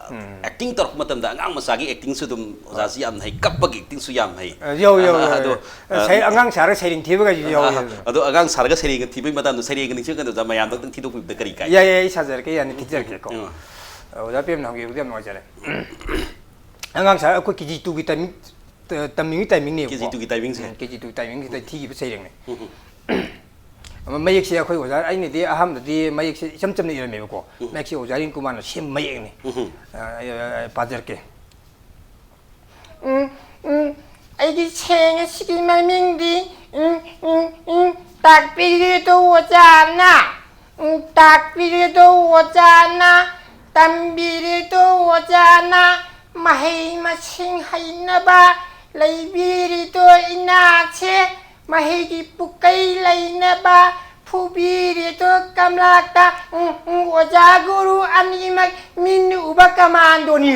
ꯑꯦꯛꯇꯤꯡ ꯇꯧꯔꯛꯄ ꯃꯇꯝꯗ ꯑꯉꯥꯡ ꯃꯆꯥꯒꯤ ꯑꯦꯛꯇꯤꯡꯁꯨ ꯑꯗꯨꯝ ꯑꯣꯖꯥꯁꯤ ꯌꯥꯝ ꯍꯩ, ꯀꯞꯄꯒꯤ ꯑꯦꯛꯇꯤꯡꯁꯨ ꯌꯥꯝ ꯍꯩ꯫ ꯑ, ꯌꯧ, ꯌꯧ, ꯑ, ꯌꯧ, ꯑꯗꯣ, ꯌꯧ꯫ ꯁꯩ-, ꯑꯉꯥꯡ ꯁꯥꯔꯒ ꯁꯩꯔꯦꯡ ꯊꯤꯕꯒꯁꯨ ꯌꯧ, ꯌꯧ, ꯌꯧ꯫ ꯑꯗꯣ ꯑꯉꯥꯡ ꯁꯥꯔꯒ ꯁꯩꯔꯦꯡꯒ ꯊꯤꯕꯒꯤ ꯃꯇꯥꯡꯗꯣ, ꯁꯩꯔꯦꯡꯒ ꯅꯤꯡꯁꯤꯡꯒꯗꯕꯗ ꯃꯌꯥꯝꯗ ꯑꯝꯇꯪ ꯊꯤꯗꯣꯛꯄꯤꯕꯗ ꯀꯔꯤ ꯀꯥꯏ? ꯌꯥꯏ, ꯌꯥꯏ, ꯑꯩ ꯁꯥꯖꯔꯛꯀꯦ, ꯌꯥꯅꯤ, ꯊꯤꯖꯔꯛꯀꯦꯀꯣ꯫ ꯎꯝ. ꯑ, ꯑꯣꯖꯥ ꯄꯦꯝꯅ ꯍꯪꯕꯤꯕꯗ ꯌꯥꯝ ꯅꯨꯡꯉꯥꯏꯖꯔꯦ꯫ ꯑꯉꯥꯡ ꯁꯥꯔ ꯑꯩꯈꯣꯏ ꯀꯦ ꯖꯤ ꯇꯨꯒꯤ ꯇꯥꯏꯃꯤꯡ, ꯇ-, ꯇꯝꯅꯤꯡꯉꯤ ꯇꯥꯏꯃꯤꯡꯅꯦꯕꯀꯣ꯫ ꯀꯦ ꯖꯤ ꯇꯨꯒꯤ ꯇꯥꯏꯃꯤꯡꯁꯦ꯫ ꯎꯝ, ꯀꯦ ꯖꯤ ꯇꯨꯒꯤ ꯇꯥꯏꯃꯤꯡꯁꯤꯗ ꯊꯤꯈꯤꯕ ꯁꯩꯔꯦꯡꯅꯦ꯫ ꯑꯃ ꯃꯌꯦꯛꯁꯦ ꯑꯩꯈꯣꯏ ꯑꯣꯖꯥ, ꯑꯩꯅꯗꯤ ꯑꯍꯥꯟꯕꯗꯗꯤ ꯃꯌꯦꯛꯁꯦ ꯏꯆꯝ ꯆꯝꯅ ꯏꯔꯝꯃꯦꯕꯀꯣ꯫ ꯃꯌꯦꯛꯁꯦ ꯑꯣꯖꯥ ꯔꯤꯡꯀꯨꯃꯥꯔꯅ ꯁꯦꯝꯕ ꯃꯌꯦꯛꯅꯤ꯫ ꯑ, ꯑ, ꯑ, ꯄꯥꯖꯔꯛꯀꯦ꯫ ꯎꯝ, ꯎꯝ, ꯑꯩꯒꯤ ꯁꯩꯔꯦꯡ ꯑꯁꯤꯒꯤ ꯃꯃꯤꯡꯗꯤ, ꯎꯝ, ꯎꯝ, ꯎꯝ, ꯇꯥꯛꯄꯤꯔꯤꯗꯣ ꯑꯣꯖꯥꯅ꯫ ꯎꯝ, ꯇꯥꯛꯄꯤꯔꯤꯗꯣ ꯑꯣꯖꯥꯅ, ꯇꯝꯕꯤꯔꯤꯗꯣ ꯑꯣꯖꯥꯅ, ꯃꯍꯩ ꯃꯁꯤꯡ ꯍꯩꯅꯕ ꯂꯩꯕꯤꯔꯤꯗꯣ ꯏꯅꯥꯛꯁꯦ, ꯃꯍꯩꯒꯤ ꯄꯨꯀꯩ ꯂꯩꯅꯕ ꯐꯨꯕꯤꯔꯤꯗꯣ ꯀꯝꯂꯥꯛꯇ, ꯎꯝ, ꯎꯝ, ꯑꯣꯖꯥ ꯒꯨꯔꯨ ꯑꯅꯤꯃꯛ ꯃꯤꯠꯅ ꯎꯕ ꯀꯃꯥꯟꯗꯣꯅꯤ꯫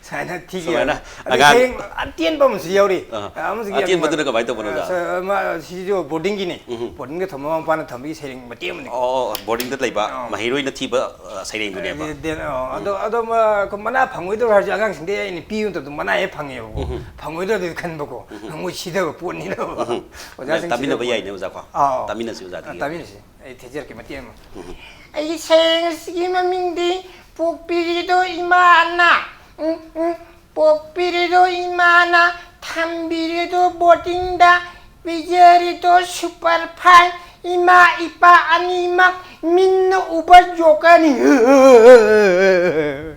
ꯁꯨꯃꯥꯏꯅ ꯊꯤꯒꯦ꯫ ꯁꯨꯃꯥꯏꯅ ꯑꯗꯩ ꯑꯉꯥꯡ ꯁꯩꯔꯦꯡ ꯑꯇꯦꯟꯕ ꯑꯃꯁꯨ ꯌꯥꯎꯔꯤ꯫ ꯑꯥ꯫ ꯑꯃꯁꯨ ꯌꯥꯝ ꯑꯇꯦꯟꯕꯗꯨꯅ ꯅꯨꯡꯉꯥꯏ꯫ ꯀꯃꯥꯏꯅ ꯇꯧꯕꯅꯣ, ꯑꯣꯖꯥ? ꯑ, ꯁ-, ꯃꯥ-, ꯁꯤꯁꯨ ꯕꯣꯔꯗꯤꯡꯒꯤꯅꯤ꯫ ꯎꯝ꯫ ꯕꯣꯔꯗꯤꯡꯗ ꯊꯝꯕ ꯃꯃꯥ ꯃꯄꯥꯅ ꯊꯝꯕꯒꯤ ꯁꯩꯔꯦꯡ ꯃꯇꯦꯛ ꯑꯃꯅꯤ꯫ ꯑꯣ, ꯑꯣ, ꯑꯣ, ꯕꯣꯔꯗꯤꯡꯗ ꯂꯩꯕ ꯑꯥ꯫ ꯃꯍꯩꯔꯣꯏꯅ ꯊꯤꯕ, ꯑ, ꯁꯩꯔꯦꯡꯗꯨꯅꯦꯕ꯫ ꯑꯗꯨ, ꯑꯗꯨ, ꯑ, ꯑꯗꯣ, ꯑꯗꯣ ꯃꯥ-, ꯃꯅꯥ ꯐꯪꯉꯣꯏꯗꯧꯔ ꯍꯥꯏꯔꯁꯨ ꯑꯉꯥꯡꯁꯤꯡꯗ ꯑꯩꯅ ꯄꯤꯕ ꯃꯇꯝꯗ ꯃꯅꯥ ꯍꯦꯛ ꯐꯪꯉꯦꯕꯀꯣ꯫ ꯎꯝ꯫ ꯐꯪꯉꯣꯏꯗ꯭ꯔꯗꯤ ꯈꯟꯕꯀꯣ꯫ ꯎꯝ꯫ ꯃꯣꯏ ꯁꯤꯊꯕ ꯄꯣꯠꯅꯤꯅ꯫ ꯎꯝ꯫ ꯑꯣꯖꯥꯁꯤꯡ ꯇꯥꯃꯤꯟꯅꯕ ꯁꯤꯊꯕ ꯌꯥꯏꯅꯦ, ꯄꯣꯠꯅꯤ꯫ ꯑꯣꯖꯥ, ꯀꯣ? ꯑꯥꯎ꯫ ꯇꯥꯃꯤꯟꯅꯁꯤ, ꯑꯣꯖꯥ, ꯑ, ꯑꯗꯨꯗꯤ꯫ ꯇꯥꯃꯤꯟꯅꯁꯤ꯫ ꯑꯩ ꯊꯦꯖꯔꯛꯀꯦ ꯃꯇꯦꯛ ꯑꯃ꯫ ꯎꯝ꯫ ꯑꯩꯒꯤ ꯁꯩꯔꯦꯡ ꯑꯁꯤꯒꯤ ꯃꯃꯤꯡꯗꯤ ꯄꯣꯛꯄꯤꯔꯤꯗꯣ ꯏꯃꯥꯅ, ꯎꯝ, ꯎꯝ, ꯄꯣꯛꯄꯤꯔꯤꯗꯣ ꯏꯃꯥꯅ, ꯊꯝꯕꯤꯔꯤꯗꯣ ꯕꯣꯔꯗꯤꯡꯗ, ꯄꯤꯖꯔꯤꯗꯣ ꯁꯨꯄꯔ ꯐꯥꯏꯟ, ꯏꯃꯥ ꯏꯄꯥ ꯑꯅꯤꯃꯛ ꯃꯤꯠꯅ ꯎꯕ ꯖꯣꯀꯔꯅꯤ꯫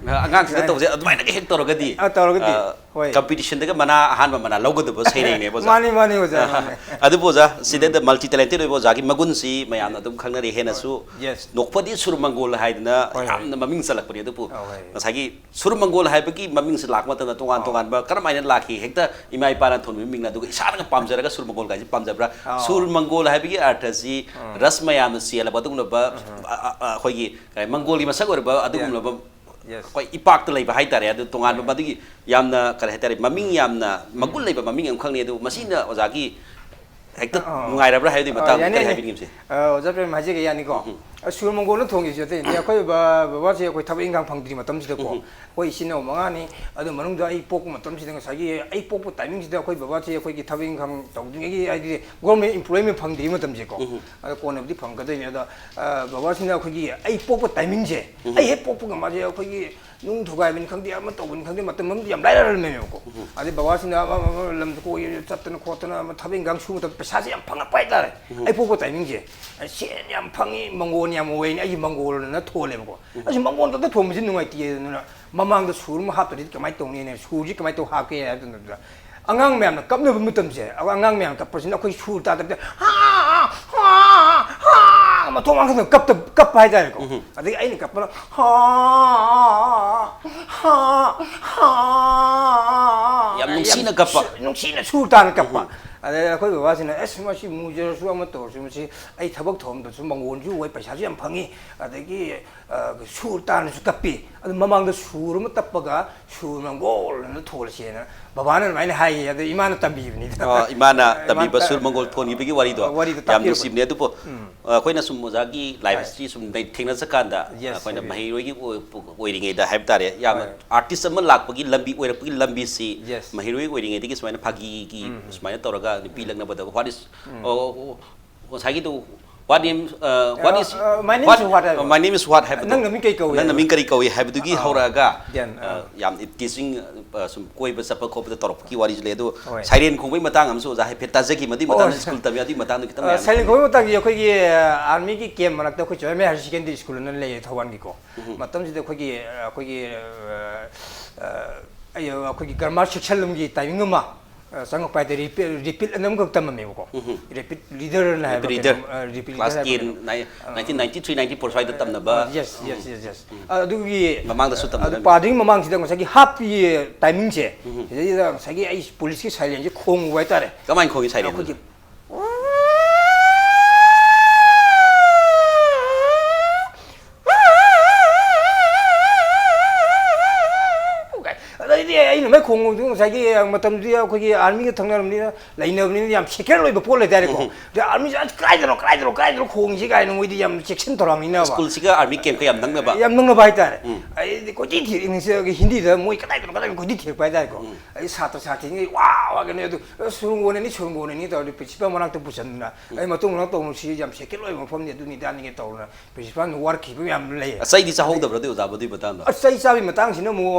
ꯑꯉꯥꯡꯁꯤꯗ ꯇꯧꯁꯦ, ꯑꯗꯨꯃꯥꯏꯅꯒ ꯍꯦꯛ ꯇꯧꯔꯒꯗꯤ, ꯑ, ꯇꯧꯔꯒꯗꯤ꯫ ꯑ, ꯍꯣꯏ꯫ ꯀꯝꯄꯤꯇꯤꯁꯟꯗꯒ ꯃꯅꯥ, ꯑꯍꯥꯟꯕ ꯃꯅꯥ ꯂꯧꯒꯗꯕ ꯁꯩꯔꯦꯡꯅꯦꯕ, ꯑꯣꯖꯥ꯫ ꯃꯥꯅꯤ, ꯃꯥꯅꯤ, ꯑꯣꯖꯥ, ꯃꯥꯅꯤ꯫ ꯑꯗꯨꯕꯨ, ꯑꯣꯖꯥ, ꯁꯤꯗꯩꯗ ꯎꯝ꯫ ꯃꯜꯇꯤ ꯇꯦꯂꯦꯟꯇꯦꯠ ꯑꯣꯏꯕ ꯑꯣꯖꯥꯒꯤ ꯃꯒꯨꯟꯁꯤ ꯃꯌꯥꯝꯅ ꯑꯗꯨꯝ ꯈꯪꯅꯔꯦ꯫ ꯍꯦꯟꯅꯁꯨ ꯍꯣꯏ꯫ Yes꯫ ꯅꯣꯛꯐꯗꯦ ꯁꯨꯔ ꯃꯪꯒꯣꯜ ꯍꯥꯏꯗꯅ ꯍꯣꯏ, ꯍꯣꯏ꯫ ꯌꯥꯝꯅ ꯃꯃꯤꯡ ꯆꯠꯂꯛꯄꯅꯤ꯫ ꯑꯗꯨꯕꯨ ꯑꯧ, ꯍꯣꯏ꯫ ꯉꯁꯥꯏꯒꯤ ꯁꯨꯔ ꯃꯪꯒꯣꯜ ꯍꯥꯏꯕꯒꯤ ꯃꯃꯤꯡꯁꯤ ꯂꯥꯛꯄ ꯃꯇꯝꯗ ꯇꯣꯉꯥꯟ ꯑꯧ꯫ ꯇꯣꯉꯥꯟꯕ ꯀꯔꯝꯍꯥꯏꯅ ꯂꯥꯛꯈꯤ? ꯍꯦꯛꯇ ꯏꯃꯥ ꯏꯄꯥꯅ ꯊꯣꯟꯕꯤꯕ ꯃꯤꯡꯅ, ꯑꯗꯨꯒ ꯏꯁꯥꯅꯒ ꯄꯥꯝꯖꯔꯒ ꯁꯨꯔ ꯃꯪꯒꯣꯜ ꯀꯥꯏꯁꯤ ꯄꯥꯝꯖꯕ꯭ꯔꯥ? ꯑꯧ꯫ ꯁꯨꯔ ꯃꯪꯒꯣꯜ ꯍꯥꯏꯕꯒꯤ ꯑꯔꯊꯁꯤ ꯎꯝ꯫ ꯔꯁ ꯃꯌꯥꯝꯅ ꯆꯦꯜꯂꯕ ꯑꯗꯨꯒꯨꯝꯂꯕ, ꯎꯝ꯫ ꯑ, ꯑ, ꯑ, ꯑꯩꯈꯣꯏꯒꯤ, ꯑ, ꯃꯪꯒꯣꯜꯒꯤ ꯃꯁꯛ ꯑꯣꯏꯔꯕ ꯑꯗꯨꯒꯨꯝꯂꯕ Yes꯫ ꯑꯩꯈꯣꯏ ꯏꯄꯥꯛꯇ ꯂꯩꯕ ꯍꯥꯏꯇꯥꯔꯦ꯫ ꯑꯗꯨ ꯇꯣꯉꯥꯟꯕ ꯍꯣꯏ꯫ ꯃꯗꯨꯒꯤ ꯌꯥꯝꯅ, ꯀꯔꯤ ꯍꯥꯏꯇꯥꯔꯦ, ꯃꯃꯤꯡ ꯎꯝ꯫ ꯌꯥꯝꯅ ꯎꯝ꯫ ꯃꯒꯨꯟ ꯂꯩꯕ ꯃꯃꯤꯡ ꯑꯃꯈꯛꯅꯤ꯫ ꯑꯗꯨ ꯃꯁꯤꯅ ꯑꯣꯖꯥꯒꯤ ꯍꯦꯛꯇ ꯑꯥ꯫ ꯅꯨꯡꯉꯥꯏꯔꯕ꯭ꯔꯥ ꯍꯥꯏꯕꯗꯨꯒꯤ ꯑꯥ, ꯃꯇꯥꯡꯗ ꯌꯥꯅꯤ, ꯀꯔꯤ ꯌꯥꯅꯤ꯫ ꯍꯥꯏꯕꯤꯅꯤꯡꯉꯤꯕꯁꯦ? ꯑꯥ, ꯑꯣꯖꯥ ꯄ꯭ꯔꯦꯝ ꯍꯥꯏꯖꯒꯦ, ꯌꯥꯅꯤꯀꯣ? ꯎꯝ꯫ ꯑ, ꯁꯨꯔ ꯃꯪꯒꯣꯜꯅ ꯊꯣꯡꯉꯤꯁꯤ ꯑꯇꯩ ꯅꯠꯇꯦ꯫ ꯑꯩꯈꯣꯏ ꯕ-, ꯕꯕꯥꯁꯦ ꯑꯩꯈꯣꯏ ꯊꯕꯛ ꯏꯟꯈꯥꯡ ꯐꯪꯗ꯭ꯔꯤ ꯃꯇꯝꯁꯤꯗꯀꯣ, ꯎꯝ꯫ ꯑꯩꯈꯣꯏ ꯏꯆꯤꯟ ꯏꯅꯥꯎ ꯃꯉꯥꯅꯤ꯫ ꯑꯗꯨ ꯃꯅꯨꯡꯗ ꯑꯩ ꯄꯣꯛꯄ ꯃꯇꯝꯁꯤꯗ, ꯉꯁꯥꯏꯒꯤ ꯑꯩ ꯄꯣꯛꯄ ꯇꯥꯏꯃꯤꯡꯁꯤꯗ ꯑꯩꯈꯣꯏ ꯕꯕꯥꯁꯦ ꯑꯩꯈꯣꯏꯒꯤ ꯊꯕꯛ ꯏꯟꯈꯥꯡ ꯇꯧꯗ꯭ꯔꯤꯉꯩꯒꯤ, ꯍꯥꯏꯗꯤ, government employment ꯐꯪꯗ꯭ꯔꯤꯕ ꯃꯇꯝꯁꯦꯀꯣ꯫ ꯎꯝ꯫ ꯑꯗ ꯀꯣꯟꯅꯕꯨꯗꯤ ꯐꯪꯒꯗꯣꯏꯅꯤ꯫ ꯑꯗ, ꯑ, ꯕꯕꯥꯁꯤꯅ ꯑꯩꯈꯣꯏꯒꯤ ꯑꯩ ꯄꯣꯛꯄ ꯇꯥꯏꯃꯤꯡꯁꯦ, ꯎꯝ꯫ ꯑꯩ ꯍꯦꯛ ꯄꯣꯛꯄꯒ ꯃꯥꯁꯦ ꯑꯩꯈꯣꯏꯒꯤ ꯅꯨꯡ ꯊꯨꯒꯥꯏꯕꯅꯤ ꯈꯪꯗꯦ, ꯑꯃ ꯇꯧꯕꯅꯤ ꯈꯪꯗꯦ, ꯃꯇꯝ ꯑꯃꯗꯤ ꯌꯥꯝ ꯂꯥꯏꯔꯔꯝꯃꯦꯕꯀꯣ꯫ ꯎꯝ꯫ ꯑꯗꯩ ꯕꯕꯥꯁꯤꯅ ꯑꯃ, ꯑꯃ, ꯑꯃ ꯂꯝꯗ ꯀꯣꯏ ꯆꯠꯇꯅ ꯈꯣꯠꯇꯅ ꯑꯃ ꯊꯕꯛ ꯏꯟꯈꯥꯡ ꯁꯨꯕ ꯃꯇꯝꯗ ꯄꯩꯁꯥꯁꯦ ꯌꯥꯝ ꯐꯪꯉꯛꯄ ꯍꯥꯏꯇꯥꯔꯦ꯫ ꯎꯝ꯫ ꯑꯩ ꯄꯣꯛꯄ ꯇꯥꯏꯃꯤꯡꯁꯦ꯫ ꯑꯩ ꯁꯦꯟ ꯌꯥꯝ ꯐꯪꯉꯤ, ꯃꯪꯒꯣꯜ ꯌꯥꯝ ꯑꯣꯏꯅꯤ, ꯑꯩꯁꯦ ꯃꯪꯒꯣꯜꯅ ꯊꯣꯜꯂꯦꯕꯀꯣ꯫ ꯎꯝ꯫ ꯑꯩꯁꯦ ꯃꯪꯒꯣꯜ ꯈꯛꯇ ꯊꯣꯟꯕꯁꯦ ꯅꯨꯡꯉꯥꯏꯇꯦ, ꯑꯗꯨꯅ ꯃꯃꯥꯡꯗ ꯁꯨꯔ ꯑꯃ ꯍꯥꯞꯇ꯭ꯔꯗꯤ ꯀꯃꯥꯏꯅ ꯇꯧꯅꯤꯅ, ꯁꯨꯔꯁꯤ ꯀꯃꯥꯏꯅ ꯇꯧ ꯍꯥꯞꯀꯦ ꯍꯥꯏꯕ ꯃꯇꯝꯗ, ꯑꯉꯥꯡ ꯃꯌꯥꯝꯅ ꯀꯞꯅꯕ ꯃꯇꯝꯁꯦ, ꯑꯉꯥꯡ ꯃꯌꯥꯝꯅ ꯀꯞꯄꯁꯤꯅ ꯑꯩꯈꯣꯏ ꯁꯨꯔ ꯇꯥꯗꯕꯤꯗ, "ꯍꯥ, ꯍꯥ, ꯍꯥ, ꯑꯥ ꯃꯊꯣꯡ ꯃꯔꯝ ꯈꯪꯗꯅ ꯀꯞꯇ ꯀꯞꯄ ꯍꯥꯏꯇꯥꯔꯦꯀꯣ꯫ ꯑꯗꯒꯤ ꯑꯩꯅ ꯀꯞꯄꯅ ꯍꯥ ꯍꯥ ꯍꯥ ꯌꯥꯝ ꯅꯨꯡꯁꯤꯅ ꯀꯞꯄ꯫ ꯁꯨ- ꯅꯨꯡꯁꯤꯅ ꯁꯨꯔ ꯇꯥꯅ ꯀꯞꯄ꯫ ꯑꯗꯩ ꯑꯩꯈꯣꯏ ꯕꯕꯥꯁꯤꯅ ꯑꯁ ꯃꯁꯤ ꯃꯨꯖꯔꯁꯨ ꯑꯃ ꯇꯧꯔꯁꯨ ꯃꯁꯤ ꯑꯩ ꯊꯕꯛ ꯊꯧꯔꯝꯗꯁꯨ ꯃꯪꯒꯣꯟꯁꯨ ꯑꯣꯏ, ꯄꯩꯁꯥꯁꯨ ꯌꯥꯝ ꯐꯪꯉꯤ, ꯑꯗꯒꯤ ꯑ, ꯁꯨꯔ ꯇꯥꯅꯁꯨ ꯀꯞꯄꯤ꯫ ꯑꯗꯨ ꯃꯃꯥꯡꯗ ꯁꯨꯔ ꯑꯃ ꯇꯞꯄꯒ ꯁꯨꯔ ꯃꯪꯒꯣꯜ ꯑꯅ ꯊꯣꯜꯂꯁꯦꯅ ꯕꯕꯥꯅ ꯑꯗꯨꯃꯥꯏꯅ ꯍꯥꯏꯌꯦ꯫ ꯑꯗꯣ ꯏꯃꯥꯅ ꯇꯝꯕꯤꯕꯅꯤꯗ꯫ ꯑ, ꯏꯃꯥꯅ ꯏꯃꯥꯅ ꯇꯝꯕꯤꯕ ꯇ- ꯁꯨꯔ ꯃꯪꯒꯣꯜ ꯊꯣꯟꯈꯤꯕꯒꯤ ꯋꯥꯔꯤꯗꯣ ꯋꯥꯔꯤꯗꯣ ꯌꯥꯝ ꯇꯥꯛꯄꯤꯔꯕ꯫ ꯅꯨꯡꯁꯤꯕꯅꯦ꯫ ꯑꯗꯨꯕꯨ ꯑ, ꯑꯩꯈꯣꯏꯅ ꯁꯨꯝ ꯑꯣꯖꯥꯒꯤ ꯂꯥꯏꯐ ꯍꯤꯁꯇ꯭ꯔꯤ ꯁꯨꯝ ꯅꯩ- ꯊꯦꯡꯅꯁꯀꯥꯟꯗ Yes, ꯑꯩꯈꯣꯏꯅ ꯍꯥꯏꯕꯤꯌꯨ꯫ ꯃꯍꯩꯔꯣꯏꯒꯤ ꯑꯣꯏ- ꯑꯣꯏꯔꯤꯉꯩꯗ ꯍꯥꯏꯕ ꯇꯥꯔꯦ, ꯌꯥꯝꯅ ꯍꯣꯏ꯫ ꯑꯥꯔꯇꯤꯁ ꯑꯃ ꯂꯥꯛꯄꯒꯤ ꯂꯝꯕꯤ, ꯑꯣꯏꯔꯛꯄꯒꯤ ꯂꯝꯕꯤꯁꯤ Yes. ꯃꯍꯩꯔꯣꯏ ꯑꯣꯏꯔꯤꯉꯩꯗꯒꯤ ꯁꯨꯃꯥꯏꯅ ꯐꯥꯒꯤꯒꯤ ꯁꯨꯃꯥꯏꯅ ꯇꯧꯔꯒ ꯅꯨꯄꯤ ꯂꯛꯅꯕꯗ what is, ꯑꯣ, ꯑꯣ, ꯉꯁꯥꯏꯒꯤꯗꯨ what name, uh, what is, Uh, uh, my name what, is what ꯍꯥꯏꯕ? uh, my name is what ꯍꯥꯏꯕꯗꯣ꯫ ꯅꯪ ꯅꯃꯤꯡ ꯀꯩ ꯀꯧꯏ ꯅꯪ ꯍꯥꯏꯕ? ꯅꯃꯤꯡ ꯀꯔꯤ ꯀꯧꯏ ꯍꯥꯏꯕꯗꯨꯒꯤ ꯑꯥ꯫ ꯍꯧꯔꯛꯑꯒ Then, ꯑ, ꯑꯥ꯫ ꯌꯥꯝ ꯇꯤꯆꯤꯡ, ꯑ, ꯁꯨꯝ ꯀꯣꯏꯕ ꯆꯠꯄ ꯈꯣꯠꯄꯗ ꯇꯧꯔꯛꯄꯒꯤ ꯋꯥꯔꯤꯁꯨ ꯂꯩ꯫ ꯑꯗꯣ ꯍꯣꯏ꯫ ꯁꯥꯏꯔꯦꯟ ꯈꯣꯡꯕꯒꯤ ꯃꯇꯥꯡ ꯑꯃꯁꯨ ꯑꯣꯖꯥ ꯍꯥꯏꯐꯦꯠ ꯇꯥꯖꯈꯤ꯫ ꯃꯗꯨꯒꯤ ꯑꯣ, ꯃꯇꯥꯡꯗ ꯁ꯭ꯀꯨꯜ ꯇꯝꯃꯤ ꯑꯗꯨꯒꯤ ꯃꯇꯥꯡꯗ ꯈꯤꯇꯪ ꯑ, ꯃꯌꯥꯝ ꯁꯥꯏꯔꯦꯟ ꯈꯣꯡꯕꯒꯤ ꯃꯇꯥꯡꯁꯦ ꯑꯩꯈꯣꯏꯒꯤ ꯑ, ꯑꯥꯔꯃꯤꯒꯤ ꯀꯦꯝ ꯃꯅꯥꯛꯇ ꯑꯩꯈꯣꯏ ꯆꯣꯏꯃꯦ ꯍꯥꯏꯌꯔ ꯁꯦꯀꯦꯟꯗꯔꯤ ꯁ꯭ꯀꯨꯜ ꯑꯅ ꯂꯩꯌꯦ ꯊꯧꯕꯥꯜꯒꯤꯀꯣ꯫ ꯃꯇꯝꯁꯤꯗ ꯑꯩꯈꯣꯏꯒꯤ ꯑ, ꯑꯩꯈꯣꯏꯒꯤ ꯑ, ꯑ, ꯑꯩ, ꯑꯩꯈꯣꯏꯒꯤ ꯒ꯭ꯔꯥꯃꯥꯔ ꯁꯦꯛꯁꯟ ꯑꯃꯒꯤ ꯇꯥꯏꯃꯤꯡ ꯑꯃ ꯑ, ꯆꯪꯉꯛꯄ ꯍꯥꯏꯗꯤ ꯔꯤꯄꯤꯠ, ꯔꯤꯄꯤꯠ ꯑꯅ ꯑꯃꯈꯛ ꯇꯝꯃꯝꯃꯦꯕꯀꯣ꯫ ꯔꯤꯄꯤꯠ ꯔꯤꯗꯔꯅ ꯍꯥꯏꯕ ꯔꯤꯗꯔ꯫ ꯀꯩꯅꯣ, ꯑ, ꯔꯤꯄꯤꯠ ꯀ꯭ꯂꯥꯁ ꯔꯤꯗꯔ ꯍꯥꯏꯕ ꯇꯦꯟ, ꯀꯩꯅꯣ꯫ Nine-, nineteen ninety three ninety four ꯁ꯭ꯋꯥꯏꯗ ꯇꯝꯅꯕ꯫ ꯑ, yes, yes, yes, yes. ꯑꯗꯨꯒꯤ ꯃꯃꯥꯡꯗꯁꯨ ꯇꯝꯅꯔꯝꯃꯤ꯫ ꯑꯗꯨ ꯄꯥꯗ꯭ꯔꯤꯉꯩ ꯃꯃꯥꯡꯁꯤꯗ ꯉꯁꯥꯏꯒꯤ ꯍꯥꯞꯀꯤ ꯇꯥꯏꯃꯤꯡꯁꯦ, ꯁꯤꯗꯩꯁꯤꯗ ꯉꯁꯥꯏꯒꯤ ꯑꯩ ꯄꯨꯂꯤꯁꯀꯤ ꯁꯥꯏꯔꯦꯟꯁꯦ ꯈꯣꯡꯉꯨꯕ ꯍꯥꯏꯇꯥꯔꯦ꯫ ꯀꯃꯥꯏꯅ ꯈꯣꯡꯉꯤ ꯁꯥꯏꯔꯦꯟꯗꯨ? ꯑꯩꯈꯣꯏꯒꯤ ꯑꯗꯩꯗꯤ ꯑꯩꯅ ꯃꯩ ꯈꯣꯡꯕꯗꯨ ꯉꯁꯥꯏꯒꯤ ꯃꯇꯝꯗꯨꯗꯤ ꯑꯩꯈꯣꯏꯒꯤ ꯑꯥꯔꯃꯤꯒ ꯊꯪꯅꯔꯕꯅꯤꯅ, ꯂꯩꯅꯕꯅꯤꯅ ꯌꯥꯝ ꯁꯦꯀ꯭ꯔꯦꯠ ꯑꯣꯏꯕ ꯄꯣꯠ ꯂꯩꯇꯥꯔꯦꯀꯣ꯫ ꯑꯗꯩ ꯑꯥꯔꯃꯤꯁꯦ "ꯑꯁ, ꯀꯗꯥꯏꯗꯅꯣ, ꯀꯗꯥꯏꯗꯅꯣ, ꯀꯗꯥꯏꯗꯅꯣ ꯈꯣꯡꯉꯤꯁꯤ?" ꯀꯥꯏꯅ ꯃꯣꯏꯗꯤ ꯌꯥꯝ ꯆꯦꯛꯁꯤꯟ ꯊꯧꯔꯥꯡꯅꯤꯅꯕ꯫ ꯁ꯭ꯀꯨꯜꯁꯤꯒ ꯑꯥꯔꯃꯤ ꯀꯦꯝꯞꯀ ꯌꯥꯝ ꯅꯛꯅꯕ꯫ ꯌꯥꯝ ꯅꯛꯅꯕ ꯍꯥꯏꯇꯥꯔꯦ꯫ ꯑꯩꯗꯤ ꯀꯣꯏꯊꯤ ꯊꯤꯔꯤꯅꯤꯁꯦ ꯍꯤꯟꯗꯤꯗ ꯃꯣꯏ ꯀꯗꯥꯏꯗꯅꯣ, ꯀꯗꯥꯏꯗꯅꯣ ꯀꯣꯏꯊꯤ ꯊꯤꯔꯛꯄ ꯍꯥꯏꯇꯥꯔꯦꯀꯣ꯫ ꯑꯩ ꯁꯥꯇ꯭ꯔ ꯁꯥꯇ꯭ꯔꯤꯉꯩ ꯋꯥ ꯋꯥ ꯀꯩꯅꯣ ꯑꯗꯨ "ꯑꯁ, ꯁꯨꯔꯨꯡꯒꯣꯟꯅꯅꯤ, ꯁꯨꯔꯨꯡꯒꯣꯟꯅꯅꯤ" ꯇꯧꯔꯗꯤ ꯄ꯭ꯔꯤꯟꯁꯤꯄꯥꯜ ꯃꯅꯥꯛꯇ ꯄꯨꯁꯟꯗꯅ, "ꯑꯩ ꯃꯇꯨꯡ ꯃꯅꯥꯎ ꯇꯧꯅꯨ, ꯁꯤ ꯌꯥꯝ ꯁꯦꯀ꯭ꯔꯦꯠ ꯑꯣꯏꯕ ꯃꯐꯝꯅꯤ, ꯑꯗꯨꯅꯤ ꯑꯗꯥꯅꯤꯒ" ꯇꯧꯗꯅ ꯄ꯭ꯔꯤꯟꯁꯤꯄꯥꯜꯅ ꯋꯥꯔꯛꯈꯤꯕ ꯌꯥꯝ ꯂꯩꯌꯦ꯫ ꯑꯁ, ꯑꯩꯗꯤ ꯆꯥꯍꯧꯗꯕ꯭ꯔꯗꯤ ꯑꯣꯖꯥꯕꯨ ꯑꯗꯨꯏ ꯃꯇꯥꯡꯗꯣ? ꯑꯁ, ꯆꯩ ꯆꯥꯕꯒꯤ ꯃꯇꯥꯡꯁꯤꯅ ꯑꯃꯨꯛ,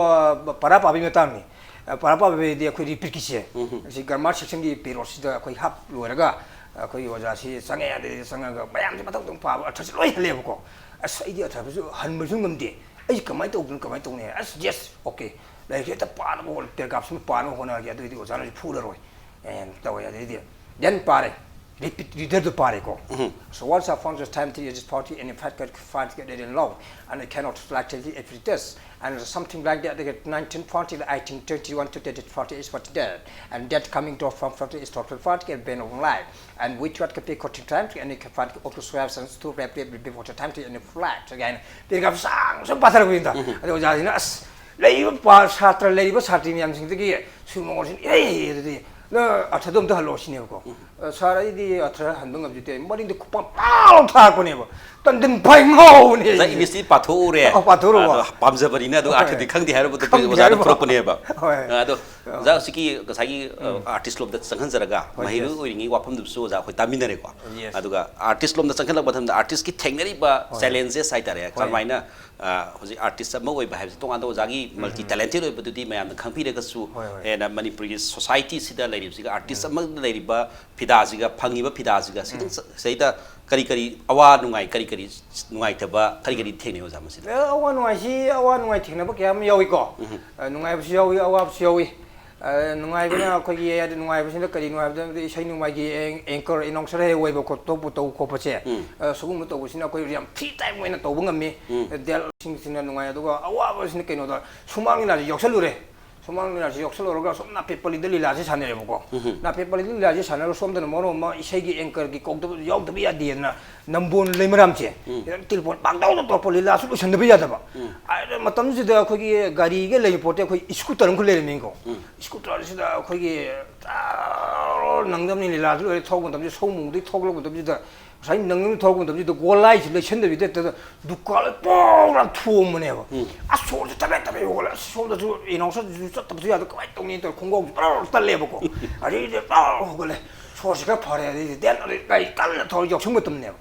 ꯑ, ꯄꯔꯥ ꯄꯥꯕꯒꯤ ꯃꯇꯥꯡꯅꯤ꯫ ꯑ, ꯄꯔꯥ ꯄꯥꯕꯗꯤ ꯑꯩꯈꯣꯏ ꯔꯤꯄꯤꯠꯀꯤꯁꯦ꯫ ꯁꯤ ꯒ꯭ꯔꯥꯃꯥꯔ ꯁꯦꯛꯁꯟꯒꯤ ꯄꯦꯔꯣꯠꯁꯤꯗ ꯑꯩꯈꯣꯏ ꯍꯥꯞ ꯂꯣꯏꯔꯒ ꯑꯩꯈꯣꯏꯒꯤ ꯑꯣꯖꯥꯁꯤ ꯆꯪꯉꯛꯑꯦ, ꯑꯗꯩꯗꯤ ꯆꯪꯉꯒ ꯃꯌꯥꯝꯁꯦ ꯃꯊꯪ ꯃꯊꯪ ꯄꯥꯕ ꯑꯔꯊꯁꯦ ꯂꯣꯏ ꯍꯜꯂꯦꯕꯀꯣ꯫ ꯑꯁ, ꯑꯩꯗꯤ ꯑꯔꯊꯁꯨ ꯍꯟꯕꯁꯨ ꯉꯝꯗꯦ꯫ ꯑꯩꯁꯦ ꯀꯃꯥꯏꯅ ꯇꯧꯗꯣꯏꯅꯣ, ꯀꯃꯥꯏꯅ ꯇꯧꯅꯤ? ꯑꯁ, yes, okay꯫ ꯂꯥꯏꯔꯤꯛꯁꯦ ꯍꯦꯛꯇ ꯄꯥꯅꯕ ꯍꯣꯠꯅ-, ꯄꯦꯔꯥꯒ꯭ꯔꯥꯐꯁꯤꯃ ꯄꯥꯅꯕ ꯍꯣꯠꯅꯔꯒꯦ, ꯑꯗꯨꯑꯣꯏꯗꯤ ꯑꯣꯖꯥꯅꯁꯨ ꯐꯨꯔꯔꯣꯏ꯫ ꯑꯦ, ꯇꯧꯋꯦ꯫ ꯑꯗꯩꯗꯤ then ꯄꯥꯔꯦ꯫ repeat reader do ꯄꯥꯔꯦꯀꯣ꯫ So once upon a time, three is forty, and in fact, God find it in love, and it cannot like it if it is. And something like that, like nineteen forty, eighteen thirty-one to thirty forty is what dead. And that coming to from forty is total forty and been of life. And which what could be cutting time to any can find auto swears and to rap before the time to any flat again. Paragraph ꯁꯥꯡ ꯁꯨꯝ ꯄꯥꯊꯔꯛꯄꯅꯤꯗ꯫ ꯑꯗꯣ ꯑꯣꯖꯥꯁꯤꯅ ꯑꯁ ꯂꯩꯔꯤꯕ ꯄꯥ-, ꯁꯥꯇ꯭ꯔ, ꯂꯩꯔꯤꯕ ꯁꯥꯇ꯭ꯔꯤ ꯃꯌꯥꯝꯁꯤꯡꯗꯒꯤ ꯁꯨꯝ ꯃꯉꯣꯟꯁꯤꯅ ꯏꯍꯩ ꯍꯩꯔꯗꯤ ꯅꯪ ꯑꯔꯊꯗꯣ ꯑꯝꯇ ꯍꯜꯂꯣ ꯁꯤꯅꯦꯕꯀꯣ꯫ "ꯑ, ꯁꯥꯔ, ꯑꯩꯗꯤ ꯑꯔꯊ ꯍꯟꯕ ꯉꯝꯖꯗꯦ", ꯃꯔꯤꯡꯗ ꯈꯨꯄꯥꯛ ꯄꯥꯎ ꯊꯥꯔꯛꯄꯅꯦꯕ꯫ ꯇꯟꯗꯟ ꯐꯥꯏ ꯉꯥꯎꯕꯅꯦ꯫ ꯉꯁꯥꯏ ꯏꯪꯂꯤꯁꯇꯤ ꯄꯥꯊꯣꯛꯎꯔꯦ꯫ ꯑ, ꯄꯥꯊꯣꯛꯎꯔꯕ? ꯑꯗꯣ ꯄꯥꯝꯖꯕꯅꯤꯅ ꯑꯗꯨ ꯍꯣꯏ꯫ ꯑꯔꯊꯗꯤ ꯈꯪꯗꯦ ꯍꯥꯏꯔꯕꯗꯨ ꯈꯪꯗꯦ ꯑꯣꯖꯥꯅ ꯍꯥꯏꯔꯕ? ꯐꯨꯔꯛꯄꯅꯦꯕ꯫ ꯍꯣꯏ꯫ ꯑ, ꯑꯗꯣ ꯑ꯫ ꯑꯣꯖꯥ ꯍꯧꯖꯤꯛꯀꯤ ꯉꯁꯥꯏꯒꯤ, ꯑ, ꯎꯝ꯫ ꯑꯥꯔꯇꯤꯁ ꯂꯣꯝꯗ ꯆꯪꯍꯟꯖꯔꯒ ꯍꯣꯏ, ꯃꯍꯩꯔꯣꯏ ꯌꯦꯁ꯫ ꯑꯣꯏꯔꯤꯉꯩ ꯋꯥꯐꯝꯗꯨꯁꯨ ꯑꯣꯖꯥ ꯑꯩꯈꯣꯏ ꯇꯥꯃꯤꯟꯅꯔꯦꯀꯣ꯫ ꯌꯦꯁ꯫ ꯑꯗꯨꯒ ꯑꯥꯔꯇꯤꯁ ꯂꯣꯝꯗ ꯆꯪꯈꯠꯂꯛꯄ ꯃꯇꯝꯗ ꯑꯥꯔꯇꯤꯁꯀꯤ ꯊꯦꯡꯅꯔꯤꯕ ꯍꯣꯏ꯫ ꯆꯦꯂꯦꯟꯖꯦꯁ ꯍꯥꯏꯇꯥꯔꯦ, ꯍꯣꯏ꯫ ꯀꯔꯝꯍꯥꯏꯅ, ꯑ, ꯍꯧꯖꯤꯛ ꯑꯥꯔꯇꯤꯁ ꯑꯃ ꯑꯣꯏꯕ ꯍꯥꯏꯕꯁꯤ ꯇꯣꯉꯥꯟꯕ ꯑꯣꯖꯥꯒꯤ ꯎꯝ꯫ ꯃꯜꯇꯤ ꯇꯦꯂꯦꯟꯇꯦꯠ ꯑꯣꯏꯕꯗꯨꯗꯤ ꯃꯌꯥꯝꯅ ꯈꯪꯕꯤꯔꯒꯁꯨ ꯍꯣꯏ, ꯍꯣꯏ꯫ ꯍꯦꯟꯅ ꯃꯅꯤꯄꯨꯔꯒꯤ ꯁꯣꯁꯥꯏꯇꯤꯁꯤꯗ ꯂꯩꯔꯤꯕꯁꯤꯒ ꯑꯥꯔꯇꯤꯁ ꯎꯝ꯫ ꯑꯃꯗ ꯂꯩꯔꯤꯕ ꯐꯤꯗꯥꯁꯤꯒ, ꯐꯪꯉꯤꯕ ꯐꯤꯗꯥꯁꯤꯒ ꯁꯤꯗꯪ ꯎꯝ꯫ ꯁ-, ꯁꯤꯗꯩꯗ ꯀꯔꯤ ꯀꯔꯤ ꯑꯋꯥ ꯅꯨꯡꯉꯥꯏ, ꯀꯔꯤ ꯀꯔꯤ ꯅꯨꯡꯉꯥꯏꯇꯕ, ꯀꯔꯤ ꯀꯔꯤ ꯊꯦꯡꯅꯩ ꯑꯣꯖꯥ ꯃꯁꯤꯗ? ꯑꯦ, ꯑꯋꯥ ꯅꯨꯡꯉꯥꯏꯁꯤ, ꯑꯋꯥ ꯅꯨꯡꯉꯥꯏ ꯊꯦꯡꯅꯕ ꯀꯌꯥ ꯑꯃ ꯌꯥꯎꯏꯀꯣ꯫ ꯎꯝ꯫ ꯑ, ꯅꯨꯡꯉꯥꯏꯕꯁꯨ ꯌꯥꯎꯏ, ꯑꯋꯥꯕꯁꯨ ꯌꯥꯎꯏ꯫ ꯑ, ꯅꯨꯡꯉꯥꯏꯕꯅ ꯑꯩꯈꯣꯏꯒꯤ, ꯍꯥꯏꯗꯤ ꯅꯨꯡꯉꯥꯏꯕꯁꯤꯅ ꯀꯔꯤ ꯅꯨꯡꯉꯥꯏꯕꯗ ꯏꯁꯩ ꯅꯣꯡꯃꯥꯏꯒꯤ ꯑꯦꯡ-, ꯑꯦꯡꯀꯔ, ꯑꯦꯅꯥꯎꯟꯁꯔ ꯍꯦꯛ ꯑꯣꯏꯕ ꯈꯣꯠꯇꯣꯛꯄ ꯇꯧꯕ ꯈꯣꯠꯄꯁꯦ, ꯎꯝ꯫ ꯑ, ꯁꯤꯒꯨꯝꯕ ꯇꯧꯕꯁꯤꯅ ꯑꯩꯈꯣꯏ ꯌꯥꯝ ꯐ꯭ꯔꯤ ꯇꯥꯏꯝ ꯑꯣꯏꯅ ꯇꯧꯕ ꯉꯝꯃꯤ꯫ ꯎꯝ꯫ ꯑ, ꯗꯦꯜꯁꯤꯡꯁꯤꯅ ꯅꯨꯡꯉꯥꯏ꯫ ꯑꯗꯨꯒ ꯑꯋꯥꯕꯁꯤꯅ ꯀꯩꯅꯣꯗ ꯁꯨꯃꯥꯡ ꯂꯤꯂꯥꯁꯤ ꯌꯥꯎꯁꯜꯂꯨꯔꯦ꯫ ꯁꯨꯃꯥꯡ ꯂꯤꯂꯥꯁꯤ ꯌꯥꯎꯁꯜꯂꯨꯔꯒ ꯁꯣꯝ ꯅꯥꯄꯦꯠ ꯄꯜꯂꯤꯗ ꯂꯤꯂꯥꯁꯤ ꯁꯥꯟꯅꯔꯦꯕꯀꯣ꯫ ꯎꯝ꯫ ꯅꯥꯄꯦꯠ ꯄꯜꯂꯤꯗ ꯂꯤꯂꯥꯁꯤ ꯁꯥꯟꯅꯔꯒ ꯁꯣꯝꯗꯅ ꯃꯔꯣꯟ ꯑꯃ ꯏꯁꯩꯒꯤ ꯑꯦꯡꯀꯔꯒꯤ ꯀꯧꯗꯕ ꯌꯥꯎꯗꯕ ꯌꯥꯗꯦꯅ ꯅꯝꯕꯣꯜ ꯂꯩꯃꯔꯥꯝꯁꯦ ꯎꯝ꯫ ꯇꯦꯂꯤꯐꯣꯟ ꯄꯥꯡꯇꯧꯗ ꯇꯧꯔꯛꯄ, ꯂꯤꯂꯥꯁꯨ ꯂꯣꯏꯁꯟꯗꯕ ꯌꯥꯗꯕ꯫ ꯎꯝ꯫ ꯑꯗ ꯃꯇꯝꯁꯤꯗ ꯑꯩꯈꯣꯏꯒꯤ ꯒꯥꯔꯤꯒ ꯂꯩꯕ ꯄꯣꯠꯇꯦ, ꯑꯩꯈꯣꯏ ꯏꯁꯀꯨꯇꯔ ꯑꯃꯈꯛ ꯂꯩꯔꯝꯃꯤꯀꯣ꯫ ꯎꯝ꯫ ꯏꯁꯀꯨꯇꯔꯁꯤꯗ ꯑꯩꯈꯣꯏꯒꯤ ꯇꯥꯔ ꯅꯪꯗꯕꯅꯤ, ꯂꯤꯂꯥꯁꯨ ꯂꯣꯏꯔꯦ, ꯊꯧꯔꯛꯄ ꯃꯇꯝꯁꯤꯗ ꯁꯧꯃꯨꯡꯗꯩ ꯊꯣꯛꯂꯛꯄ ꯃꯇꯝꯁꯤꯗ ꯉꯁꯥꯏ ꯅꯪꯗꯕꯅꯤ ꯊꯧꯔꯛꯄ ꯃꯇꯝꯁꯤꯗ ꯒꯣꯂꯥꯏꯁꯤ ꯂꯩꯁꯟꯗꯕꯤꯗ ꯍꯦꯛꯇ ꯗꯨꯀꯥꯟ ꯂꯣꯏ ꯄꯥꯎ ꯂꯥꯎ ꯊꯣꯝꯕꯅꯦꯕ꯫ ꯎꯝ꯫ ꯑꯁ ꯁꯣꯔꯁꯦ ꯊꯕꯦꯠ ꯊꯕꯦꯠ ꯍꯣꯒꯠꯂꯦ꯫ ꯑꯁ ꯁꯣꯝꯗꯁꯨ ꯏꯅꯥꯎꯁꯠꯁꯤꯁꯨ ꯆꯠꯇꯕꯁꯨ ꯌꯥꯗꯕ, ꯀꯃꯥꯏꯅ ꯇꯧꯅꯤ ꯇꯧꯔ ꯈꯣꯡꯒ꯭ꯔꯥꯎꯁꯦ ꯄꯨꯔꯥ ꯇꯠꯂꯦꯕꯀꯣ꯫ ꯑꯗꯩꯗꯤ ꯄꯨꯔꯥ ꯍꯧꯒꯠꯂꯦ꯫ ꯁꯣꯔꯁꯦ ꯈꯔ ꯐꯔꯦ꯫ ꯑꯗꯩꯗꯤ ꯗꯦꯟ ꯑꯗꯩ ꯒꯥꯔꯤ ꯀꯟꯅ ꯊꯧꯔ ꯌꯥꯎꯁꯪ ꯃꯇꯝꯅꯦꯕ꯫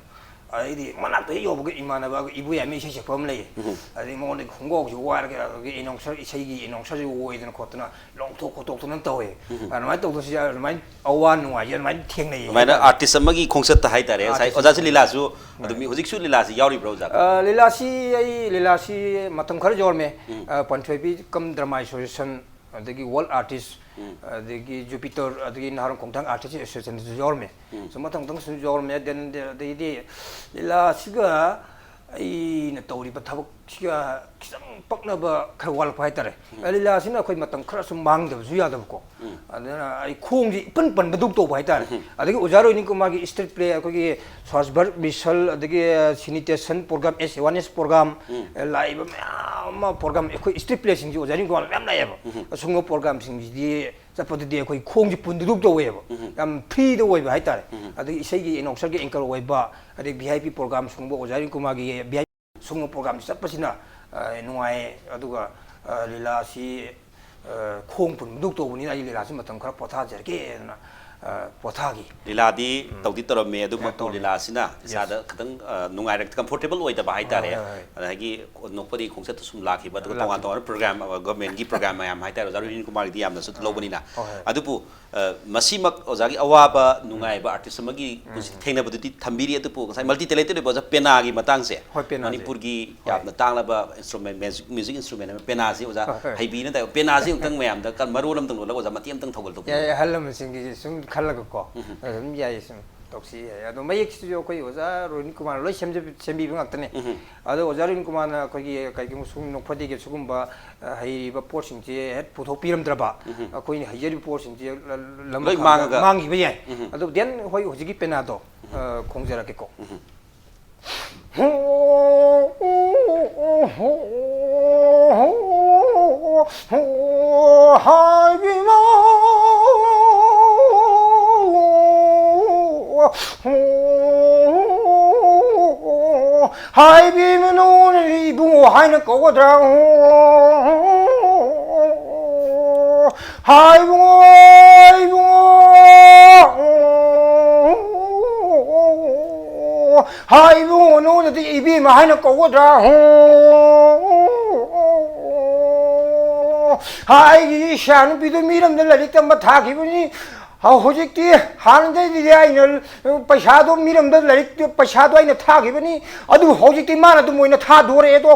ꯑꯗꯩꯗꯤ ꯃꯅꯥꯛꯇ ꯍꯦꯛ ꯌꯧꯕꯒ ꯏꯃꯥꯟꯅꯕ ꯏꯕꯣꯌꯥꯏꯃ ꯏꯁꯩ ꯁꯛꯄ ꯑꯃ ꯂꯩꯌꯦ꯫ ꯎꯝ꯫ ꯑꯗꯩ ꯃꯉꯣꯟꯗꯒꯤ ꯈꯣꯡꯒ꯭ꯔꯥꯎꯁꯦ ꯋꯥꯏꯔꯒ ꯑꯗꯒꯤ ꯏꯅꯥꯎꯁꯔ ꯏꯁꯩꯒꯤ ꯏꯅꯥꯎꯁꯔꯁꯦ ꯑꯣꯏꯗꯅ ꯈꯣꯠꯇꯅ ꯂꯧꯊꯣꯛ ꯈꯣꯠꯇꯣꯛꯇꯅ ꯇꯧꯋꯦ꯫ ꯎꯝ꯫ ꯑꯗꯨꯃꯥꯏꯅ ꯇꯧꯗꯣꯏꯁꯦ, ꯑꯗꯨꯃꯥꯏꯅ ꯑꯋꯥ ꯅꯨꯡꯉꯥꯏꯁꯦ ꯑꯗꯨꯃꯥꯏꯅ ꯊꯦꯡꯅꯩꯌꯦ ꯑꯗꯨꯃꯥꯏꯅ ꯍꯥꯏꯇꯥꯔꯦ꯫ ꯑꯥꯔꯇꯤꯁ ꯑꯃꯒꯤ ꯈꯣꯡꯆꯠꯇ ꯍꯥꯏꯇꯥꯔꯦ꯫ ꯉꯁꯥꯏ ꯑꯥꯔꯇꯤꯁ ꯑꯣꯖꯥꯁꯦ ꯑꯃꯒꯤ꯫ ꯂꯤꯂꯥꯁꯨ ꯑꯗꯨꯝ ꯍꯣꯏ꯫ ꯍꯧꯖꯤꯛꯁꯨ ꯂꯤꯂꯥꯁꯤ ꯌꯥꯎꯔꯤꯕ꯭ꯔꯣ ꯑꯣꯖꯥ? ꯑ, ꯂꯤꯂꯥꯁꯤ ꯑꯩ ꯂꯤꯂꯥꯁꯤ ꯃꯇꯝ ꯈꯔ ꯌꯧꯔꯝꯃꯦ꯫ ꯎꯝ꯫ ꯑ, ꯄꯟꯊꯣꯏꯕꯤ ꯀꯝ ꯗ꯭ꯔꯃꯥ ꯑꯦꯁꯣꯁꯤꯌꯦꯁꯟ ꯑꯗꯒꯤ World Artist, ꯑꯗꯒꯤ Jupiter, ꯑꯗꯒꯤ ꯅꯍꯥꯔꯣꯜ ꯈꯣꯡꯊꯥꯡ Artist Association ꯁꯨ ꯌꯥꯎꯔꯝꯃꯦ꯫ ꯁꯨꯝ ꯃꯊꯪ ꯃꯊꯪ ꯁꯨꯝ ꯌꯥꯎꯔꯝꯃꯦ꯫ Then ꯑꯗꯩꯗꯤ ꯂꯤꯂꯥꯁꯤꯒ ꯑꯩꯅ ꯇꯧꯔꯤꯕ ꯊꯕꯛꯁꯤꯒ ꯈꯤꯇꯪ ꯄꯛꯅꯕ ꯈꯔ ꯋꯥꯠꯂꯛꯄ ꯍꯥꯏꯇꯥꯔꯦ꯫ ꯂꯤꯂꯥꯁꯤꯅ ꯑꯩꯈꯣꯏ ꯃꯇꯝ ꯈꯔ ꯁꯨꯝ ꯃꯥꯡꯗꯕꯁꯨ ꯌꯥꯗꯕꯀꯣ꯫ ꯑꯗꯨꯅ ꯑꯩ ꯈꯣꯡꯁꯦ ꯏꯄꯟ ꯄꯟꯕꯗꯧ ꯇꯧꯕ ꯍꯥꯏꯇꯥꯔꯦ꯫ ꯑꯗꯒꯤ ꯑꯣꯖꯥ ꯔꯣꯍꯤꯅꯤ ꯀꯨꯃꯥꯔꯒꯤ street play, ꯑꯩꯈꯣꯏꯒꯤ Swachh Bharat Mission, ꯑꯗꯒꯤ sanitation program, awareness program, ꯂꯥꯛꯏꯕ ꯃꯌꯥꯝ ꯑꯃ program, ꯑꯩꯈꯣꯏ street play ꯁꯤꯡꯁꯤ ꯑꯣꯖꯥ ꯔꯣꯍꯤꯅꯤ ꯀꯨꯃꯥꯔ ꯃꯌꯥꯝ ꯂꯥꯛꯑꯦꯕ꯫ ꯑꯁꯨꯝꯕ program ꯁꯤꯡꯁꯤꯗꯤ ꯆꯠꯄꯗꯗꯤ ꯑꯩꯈꯣꯏ ꯈꯣꯡꯁꯦ ꯄꯨꯟꯗꯨꯗꯨꯛ ꯇꯧꯋꯦꯕ꯫ ꯌꯥꯝ free ꯗ ꯑꯣꯏꯕ ꯍꯥꯏꯇꯥꯔꯦ꯫ ꯑꯗꯒꯤ ꯏꯁꯩꯒꯤ announcer ꯒꯤ anchor ꯑꯣꯏꯕ, ꯑꯗꯩ V I P program ꯁꯨꯝꯕ ꯑꯣꯖꯥ ꯔꯣꯍꯤꯅꯤ ꯀꯨꯃꯥꯔꯒꯤ V I P ꯁꯨꯝꯕ program ꯁꯤ ꯆꯠꯄꯁꯤꯅ, ꯑ, ꯅꯨꯡꯉꯥꯏ꯫ ꯑꯗꯨꯒ, ꯑ, ꯂꯤꯂꯥꯁꯤ, ꯑ, ꯈꯣꯡ ꯄꯨꯟꯕꯗꯨ ꯇꯧꯕꯅꯤꯅ ꯑꯩ ꯂꯤꯂꯥꯁꯤ ꯃꯇꯝ ꯈꯔ ꯄꯣꯊꯥꯖꯔꯒꯦꯅ, ꯑ, ꯄꯣꯊꯥꯈꯤ꯫ ꯂꯤꯂꯥꯗꯤ ꯇꯧꯗꯤ ꯇꯧꯔꯝꯃꯦ, ꯑꯗꯨꯃꯛꯄꯨ ꯇꯧꯔꯝꯃꯦ꯫ ꯂꯤꯂꯥꯁꯤꯅ ꯏꯁꯥꯗ ꯈꯤꯇꯪ, ꯑ, ꯅꯨꯡꯉꯥꯏꯔꯛ-, comfortable ꯑꯣꯏꯗꯕ ꯍꯥꯏꯇꯥꯔꯦ꯫ ꯍꯣꯏ, ꯍꯣꯏ, ꯍꯣꯏ꯫ ꯑꯗꯒꯤ ꯅꯣꯛꯄꯗꯒꯤ ꯈꯣꯡꯆꯠꯇ ꯁꯨꯝ ꯂꯥꯛꯈꯤꯕ, ꯑꯗꯨꯒ ꯇꯣꯉꯥꯟ ꯂꯥꯛꯈꯤꯕ꯫ ꯇꯣꯉꯥꯟꯕ program, ꯑ, government ꯀꯤ program ꯃꯌꯥꯝ ꯍꯥꯏꯇꯥꯔꯦ, ꯑꯣꯖꯥ ꯔꯣꯍꯤꯅꯤ ꯀꯨꯃꯥꯔꯒꯤꯗꯤ ꯌꯥꯝꯅꯁꯨ ꯂꯧꯕꯅꯤꯅ꯫ ꯍꯣꯏ, ꯍꯣꯏ꯫ ꯑꯗꯨꯕꯨ, ꯑ, ꯃꯁꯤꯃꯛ ꯑꯣꯖꯥꯒꯤ ꯑꯋꯥꯕ ꯅꯨꯡꯉꯥꯏꯕ artist ꯑꯃꯒꯤ ꯄꯨꯟꯁꯤ ꯊꯦꯡꯅꯕꯗꯨꯗꯤ ꯊꯝꯕꯤꯔꯤ, ꯑꯗꯨꯕꯨ ꯉꯁꯥꯏ multi talented ꯑꯣꯏꯕ ꯑꯣꯖꯥ ꯄꯦꯅꯥꯒꯤ ꯃꯇꯥꯡꯁꯦ, ꯍꯣꯏ, ꯄꯦꯅꯥꯁꯦ꯫ ꯃꯅꯤꯄꯨꯔꯒꯤ ꯍꯣꯏ꯫ ꯌꯥꯝꯅ ꯇꯥꯡꯂꯕ instrument, music, music instrument ꯑꯃ ꯄꯦꯅꯥꯁꯤ ꯑꯣꯖꯥ ꯍꯣꯏ, ꯍꯣꯏ꯫ ꯍꯩꯕꯤꯅ ꯇꯥꯏ꯫ ꯄꯦꯅꯥꯁꯤ ꯑꯃꯨꯛꯇꯪ ꯃꯌꯥꯝꯗ ꯀ-, ꯃꯔꯣꯜ ꯑꯃꯇꯪ ꯂꯣꯜꯂꯒ ꯑꯣꯖꯥ ꯃꯇꯦꯛ ꯑꯃꯇꯪ ꯊꯧꯒꯠꯂꯛꯎ꯫ ꯌꯥꯏ, ꯑꯍꯜ ꯂꯃꯟꯁꯤꯡꯒꯤꯁꯦ ꯁꯨꯝ ꯈꯜꯂꯒꯀꯣ꯫ ꯑꯗꯨꯝ ꯌꯥꯏ, ꯁꯨꯝ ꯇꯧꯁꯤ ꯌꯥꯏ꯫ ꯑꯗꯣ ꯃꯌꯦꯛꯁꯤꯁꯨ ꯑꯩꯈꯣꯏ ꯑꯣꯖꯥ ꯔꯣꯍꯤꯟ ꯀꯨꯃꯥꯔꯅ ꯂꯣꯏ ꯁꯦꯝꯖ-, ꯁꯦꯝꯕꯤꯕ ꯉꯥꯛꯇꯅꯦ꯫ ꯑꯗꯣ ꯑꯣꯖꯥ ꯔꯣꯍꯤꯟ ꯀꯨꯃꯥꯔꯅ ꯑꯩꯈꯣꯏꯒꯤ ꯀꯩꯒꯨꯝꯕ ꯁꯨꯝ ꯅꯣꯛꯐꯗꯦꯒꯤ ꯁꯤꯒꯨꯝꯕ, ꯑ, ꯍꯩꯔꯤꯕ ꯄꯣꯠꯁꯤꯡꯁꯦ ꯍꯦꯛ ꯄꯨꯊꯣꯛꯄꯤꯔꯝꯗ꯭ꯔꯕ, ꯑꯩꯈꯣꯏꯅ ꯍꯩꯖꯔꯤꯕ ꯄꯣꯠꯁꯤꯡꯁꯦ ꯂ-, ꯂ-, ꯂꯣꯏ ꯂꯃꯈꯥꯡꯗ ꯃꯥꯡꯉꯒ꯫ ꯃꯥꯡꯈꯤꯕ ꯌꯥꯏ꯫ ꯑꯗꯣ then ꯍꯣꯏ ꯍꯧꯖꯤꯛꯀꯤ ꯄꯦꯅꯥꯗꯣ, ꯑ, ꯈꯣꯡꯖꯔꯛꯀꯦꯀꯣ꯫ ꯍꯥꯏꯕꯤꯃ ꯍꯥꯏꯕꯤꯃꯅꯨꯅ ꯏꯕꯨꯡꯉꯣ ꯍꯥꯏꯅ ꯀꯧꯒꯗ꯭ꯔꯥ? ꯍꯥꯏ ꯏꯕꯨꯡꯉꯣ, ꯏꯕꯨꯡꯉꯣ, ꯍꯥꯏ ꯏꯕꯨꯡꯉꯣ, ꯅꯉꯣꯟꯗꯗꯤ ꯏꯕꯦꯝꯃ ꯍꯥꯏꯅ ꯀꯧꯒꯗ꯭ꯔꯥ? ꯍꯥꯏ ꯑꯩꯒꯤ ꯏꯆꯥ ꯅꯨꯄꯤꯗꯨ ꯃꯤꯔꯝꯗ ꯂꯥꯏꯔꯤꯛ ꯇꯝꯕ ꯊꯥꯈꯤꯕꯅꯤ꯫ ꯍꯧ-, ꯍꯧꯖꯤꯛꯇꯤ ꯍꯥꯟꯅꯗꯩꯗꯤ ꯑꯩꯅ ꯄꯩꯁꯥꯗꯣ ꯃꯤꯔꯝꯗ ꯂꯥꯏꯔꯤꯛ ꯄꯩꯁꯥꯗꯣ ꯑꯩꯅ ꯊꯥꯈꯤꯕꯅꯤ, ꯑꯗꯨ ꯍꯧꯖꯤꯛꯇꯤ ꯃꯥꯅ ꯑꯗꯨꯝ ꯑꯣꯏꯅ ꯊꯥꯗꯣꯔꯛꯑꯦꯗꯣ꯫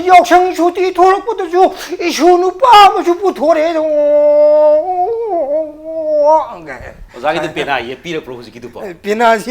ꯌꯥꯎꯁꯪ ꯁꯨꯇꯤ ꯊꯣꯛꯂꯛꯄꯗꯁꯨ ꯏꯁꯨ ꯅꯨꯄꯥ ꯑꯃꯁꯨ ꯄꯨꯊꯣꯔꯛꯑꯦꯗꯣ꯫ ꯑꯣꯖꯥꯒꯤꯗꯤ ꯄꯦꯅꯥ ꯌꯦꯛꯄꯤꯔꯛꯄ꯭ꯔꯣ ꯍꯧꯖꯤꯛꯀꯤꯗꯨꯕꯣ? ꯄꯦꯅꯥꯁꯤ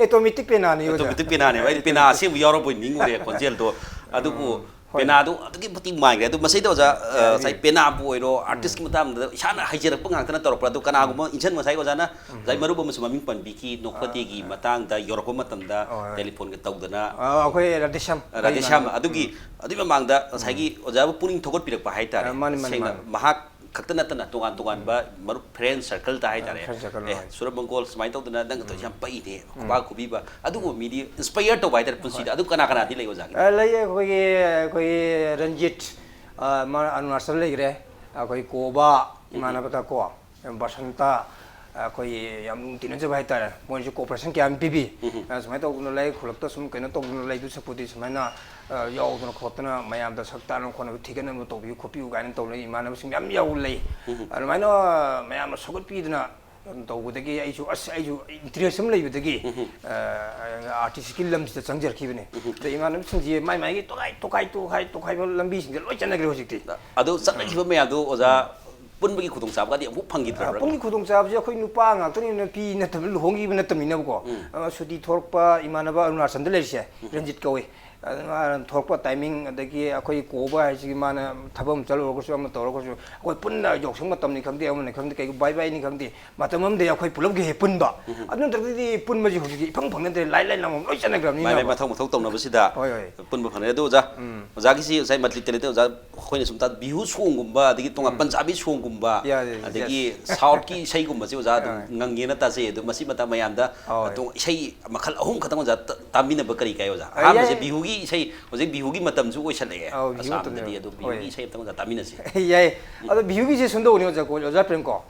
ꯑꯣꯇꯣꯃꯦꯇꯤꯛ ꯄꯦꯅꯥꯅꯤ, ꯑꯣꯖꯥ꯫ ꯑꯣꯇꯣꯃꯦꯇꯤꯛ ꯄꯦꯅꯥꯅꯦꯕ꯫ ꯑꯩꯗꯤ ꯄꯦꯅꯥ ꯑꯁꯦꯡꯕ ꯌꯥꯎꯔꯕꯣꯏ ꯅꯤꯡꯉꯨꯔꯦ ꯈꯣꯟꯖꯦꯜꯗꯣ꯫ ꯑꯗꯨꯕꯨ ꯍꯣꯏ꯫ ꯄꯦꯅꯥꯗꯨ ꯑꯗꯨꯛꯀꯤ ꯃꯇꯤꯛ ꯃꯥꯏꯈ꯭ꯔꯦ꯫ ꯑꯗꯨ ꯃꯁꯤꯗ ꯑꯣꯖꯥ, ꯑ, ꯌꯥꯏꯌꯦ꯫ ꯉꯁꯥꯏ ꯄꯦꯅꯥꯕꯨ ꯑꯣꯏꯔꯣ, ꯑꯥꯔꯇꯤꯁꯀꯤ ꯃꯇꯥꯡꯗ ꯏꯁꯥꯅ ꯍꯩꯖꯔꯛꯄ ꯉꯥꯛꯇꯅ ꯇꯧꯔꯛꯄ꯭ꯔꯥ? ꯑꯗꯨ ꯀꯅꯥꯒꯨꯝꯕ ꯏꯟꯁꯟ ꯉꯁꯥꯏ ꯑꯣꯖꯥꯅ ꯉꯁꯥꯏ ꯃꯔꯨꯞ ꯑꯃꯁꯨ ꯃꯃꯤꯡ ꯄꯟꯕꯤꯈꯤ, ꯅꯣꯛꯐꯗꯦꯒꯤ ꯃꯇꯥꯡꯗ ꯌꯧꯔꯛꯄ ꯃꯇꯝꯗ ꯍꯣꯏ, ꯍꯣꯏ꯫ ꯇꯦꯂꯤꯐꯣꯟꯒ ꯇꯧꯗꯅ, ꯑ, ꯑꯩꯈꯣꯏ ꯔꯥꯙꯦꯁ꯭ꯌꯥꯝ, ꯑ, ꯔꯥꯙꯦꯁ꯭ꯌꯥꯝ, ꯑꯗꯨꯒꯤ, ꯑꯗꯨꯒꯤ ꯃꯃꯥꯡꯗ ꯉꯁꯥꯏꯒꯤ ꯑꯣꯖꯥꯕꯨ ꯄꯨꯛꯅꯤꯡ ꯊꯧꯒꯠꯄꯤꯔꯛꯄ ꯍꯥꯏꯇꯥꯔꯦ꯫ ꯑ, ꯃꯥꯅꯤ, ꯃꯥꯅꯤ, ꯁꯦꯡꯅ ꯃꯥꯅꯤ꯫ ꯃꯍꯥꯛ ꯈꯛꯇ ꯅꯠꯇꯅ ꯇꯣꯉꯥꯟ ꯇꯣꯉꯥꯟꯕ ꯃꯔꯨꯞ, friend circle ꯇ ꯍꯥꯏꯇꯥꯔꯦ꯫ Friend circle ꯑꯦ, ꯍꯣꯏ꯫ ꯁꯨꯔ ꯃꯪꯒꯣꯜ ꯁꯨꯃꯥꯏꯅ ꯇꯧꯗꯅ ꯅꯪ ꯇꯧꯔꯤꯁꯦ ꯌꯥꯝ ꯄꯛꯏꯅꯦ, ꯈꯨꯕꯥꯛ ꯈꯨꯕꯤꯕ꯫ ꯑꯗꯨꯒꯨꯝꯕ ꯃꯤꯗꯤ inspire ꯇꯧꯕ ꯍꯥꯏꯇꯥꯔꯦ ꯄꯨꯟꯁꯤꯗ꯫ ꯍꯣꯏ꯫ ꯑꯗꯨ ꯀꯅꯥ ꯀꯅꯥꯗꯤ ꯂꯩ ꯑꯣꯖꯥꯒꯤ? ꯑ, ꯂꯩꯌꯦ, ꯑꯩꯈꯣꯏꯒꯤ, ꯑꯩꯈꯣꯏꯒꯤ ꯔꯟꯖꯤꯠ, ꯑ, ꯃꯥ ꯑꯔꯨꯅꯥꯆꯜ ꯂꯩꯈ꯭ꯔꯦ꯫ ꯑꯩꯈꯣꯏ ꯀꯣꯕꯥ, ꯏꯃꯥꯟꯅꯕꯗ ꯀꯣ, ꯕꯁꯟꯇ, ꯑꯩꯈꯣꯏ ꯌꯥꯝ ꯂꯨꯅ ꯇꯤꯟꯅꯖꯕ ꯍꯥꯏꯇꯥꯔꯦ꯫ ꯃꯣꯏꯁꯨ cooperation ꯀꯌꯥ ꯑꯃ ꯄꯤꯕꯤ꯫ ꯑ, ꯁꯨꯃꯥꯏꯅ ꯇꯧꯗꯅ ꯂꯩ, ꯈꯨꯜꯂꯛꯇ ꯁꯨꯝ ꯀꯩꯅꯣ ꯇꯧꯗꯅ ꯂꯩꯗꯨ ꯁꯛꯄꯨꯗꯤ ꯁꯨꯃꯥꯏꯅ, ꯑ, ꯌꯥꯎꯗꯅ ꯈꯣꯠꯇꯅ ꯃꯌꯥꯝꯗ ꯁꯛ ꯇꯥꯛꯅꯕ ꯈꯣꯠꯅꯕ ꯊꯤꯒꯠꯅꯕ ꯇꯧꯕꯤꯌꯨ ꯈꯣꯠꯄꯤꯌꯨ ꯀꯥꯏꯅ ꯇꯧꯅ ꯏꯃꯥꯟꯅꯕꯁꯤꯡ ꯃꯌꯥꯝ ꯌꯥꯎ ꯂꯩ꯫ ꯑꯗꯨꯃꯥꯏꯅ ꯃꯌꯥꯝꯅ ꯁꯧꯒꯠꯄꯤꯗꯅ ꯇꯧꯕꯗꯒꯤ ꯑꯩꯁꯨ, ꯑꯁ, ꯑꯩꯁꯨ interest ꯑꯃ ꯂꯩꯕꯗꯒꯤ, ꯑ, artist ꯀꯤ ꯂꯝꯁꯤꯗ ꯆꯪꯖꯔꯛꯈꯤꯕꯅꯦ꯫ ꯑꯗ ꯏꯃꯥꯟꯅꯕꯁꯤꯡꯁꯦ ꯃꯥꯏ ꯃꯥꯏꯒꯤ ꯇꯣꯈꯥꯏ, ꯇꯣꯈꯥꯏ, ꯇꯣꯈꯥꯏ, ꯇꯣꯈꯥꯏꯕ ꯂꯝꯕꯤꯁꯤꯡꯁꯦ ꯂꯣꯏ ꯆꯠꯅꯈ꯭ꯔꯦ ꯍꯧꯖꯤꯛꯇꯤ꯫ ꯑꯗꯨ ꯆꯠꯅꯈꯤꯕ ꯃꯌꯥꯝꯗꯨ ꯑꯣꯖꯥ ꯄꯨꯟꯕꯒꯤ ꯈꯨꯗꯣꯡꯆꯥꯕꯒꯗꯤ ꯑꯃꯨꯛ ꯐꯪꯈꯤꯗ꯭ꯔꯕ꯭ꯔꯥ? ꯄꯨꯟꯕꯒꯤ ꯈꯨꯗꯣꯡꯆꯥꯕꯁꯦ ꯑꯩꯈꯣꯏ ꯅꯨꯄꯥ ꯉꯥꯛꯇꯅꯤꯅ, ꯅꯨꯄꯤ ꯅꯠꯇꯕ, ꯂꯨꯍꯣꯡꯈꯤꯕ ꯅꯠꯇꯕꯅꯤꯅꯕꯀꯣ꯫ ꯑ, ꯁꯨꯇꯤ ꯊꯣꯛꯂꯛꯄ ꯏꯃꯥꯟꯅꯕ ꯑꯔꯨꯅꯥꯆꯜꯗ ꯂꯩꯔꯤꯁꯦ, ꯔꯟꯖꯤꯠ ꯀꯧꯏ꯫ ꯑꯗꯨ ꯃꯥꯅ ꯊꯣꯛꯂꯛꯄ timing, ꯑꯗꯒꯤ ꯑꯩꯈꯣꯏ ꯀꯣꯕ ꯍꯥꯏꯁꯤꯒꯤ ꯃꯥꯅ ꯊꯕꯛ ꯑꯃ ꯆꯠꯂꯨꯔꯒꯁꯨ ꯑꯃ ꯇꯧꯔꯒꯁꯨ ꯑꯩꯈꯣꯏ ꯄꯨꯟꯅ ꯌꯥꯎꯁꯪ ꯃꯇꯝꯅꯤ ꯈꯪꯗꯦ, ꯑꯃꯅꯤ ꯈꯪꯗꯦ, ꯀꯩꯒꯨꯝꯕ ꯕꯥꯏ ꯕꯥꯏꯅꯤ ꯈꯪꯗꯦ, ꯃꯇꯝ ꯑꯃꯗ ꯑꯩꯈꯣꯏ ꯄꯨꯂꯞꯀꯤ ꯍꯦꯛ ꯄꯨꯟꯕ꯫ ꯑꯗꯨ ꯅꯠꯇ꯭ꯔꯒꯗꯤ ꯄꯨꯟꯕꯁꯤ ꯍꯧꯖꯤꯛꯇꯤ ꯏꯐꯪ ꯐꯪꯅꯗ꯭ꯔꯦ, ꯂꯥꯏ ꯂꯥꯏ ꯂꯥꯎꯅ ꯂꯣꯏ ꯆꯠꯅꯈ꯭ꯔꯕꯅꯤꯅ꯫ ꯃꯥꯏ ꯃꯥꯏ ꯃꯊꯧ ꯃꯊꯧ ꯇꯧꯅꯕꯁꯤꯗ ꯍꯣꯏ, ꯍꯣꯏ꯫ ꯄꯨꯟꯕ ꯐꯪꯅꯔꯦ꯫ ꯑꯗꯣ ꯑꯣꯖꯥ, ꯑꯣꯖꯥꯒꯤꯁꯤ ꯉꯁꯥꯏ multi talented ꯑꯣꯖꯥ ꯑꯩꯈꯣꯏꯅ ꯁꯨꯝ ꯇꯥ-, ꯕꯤꯍꯨ song ꯒꯨꯝꯕ, ꯑꯗꯒꯤ ꯇꯣꯉꯥꯟ ꯄꯟꯖꯥꯕꯤ song ꯒꯨꯝꯕ, ꯌꯥ, ꯌꯥ, ꯑꯗꯒꯤ ꯌꯦꯁ꯫ South ꯀꯤ ꯏꯁꯩꯒꯨꯝꯕꯁꯦ ꯑꯣꯖꯥ ꯑꯗꯨꯝ ꯍꯣꯏ꯫ ꯉꯪꯉꯦꯅ ꯇꯥꯖꯩ꯫ ꯑꯗꯣ ꯃꯁꯤ ꯃꯇꯥꯡ ꯃꯌꯥꯝꯗ ꯍꯣꯏ꯫ ꯑꯇꯣꯡ-, ꯏꯁꯩ ꯃꯈꯜ ꯑꯍꯨꯝ ꯈꯛꯇꯪ ꯑꯣꯖꯥ ꯇ-, ꯇꯥꯃꯤꯟꯅꯕ ꯀꯔꯤ ꯀꯥꯏ ꯑꯣꯖꯥ? ꯑ, ꯑꯍꯥꯟꯕꯁꯦ ꯌꯥꯏ꯫ ꯕꯤꯍꯨꯒꯤ ꯏꯁꯩ, ꯍꯧꯖꯤꯛ ꯕꯤꯍꯨꯒꯤ ꯃꯇꯝꯁꯨ ꯑꯣꯏꯁꯜꯂꯛꯑꯦ ꯑꯧ, ꯕꯤꯍꯨ ꯑꯁꯥꯝꯗꯗꯤ꯫ ꯃꯇꯝꯅꯦꯕ꯫ ꯑꯗꯣ ꯕꯤꯍꯨꯒꯤ ꯍꯣꯏ꯫ ꯏꯁꯩ ꯑꯝꯇꯪ ꯑꯣꯖꯥ ꯇꯥꯃꯤꯟꯅꯁꯤ꯫ ꯌꯥꯏ꯫ ꯑꯗꯣ ꯕꯤꯍꯨꯒꯤꯁꯦ ꯁꯨꯝ ꯇꯧꯕꯅꯤ ꯑꯣꯖꯥ ꯀꯣ, ꯑꯣꯖꯥ ꯄ꯭ꯔꯦꯝ ꯀꯣ꯫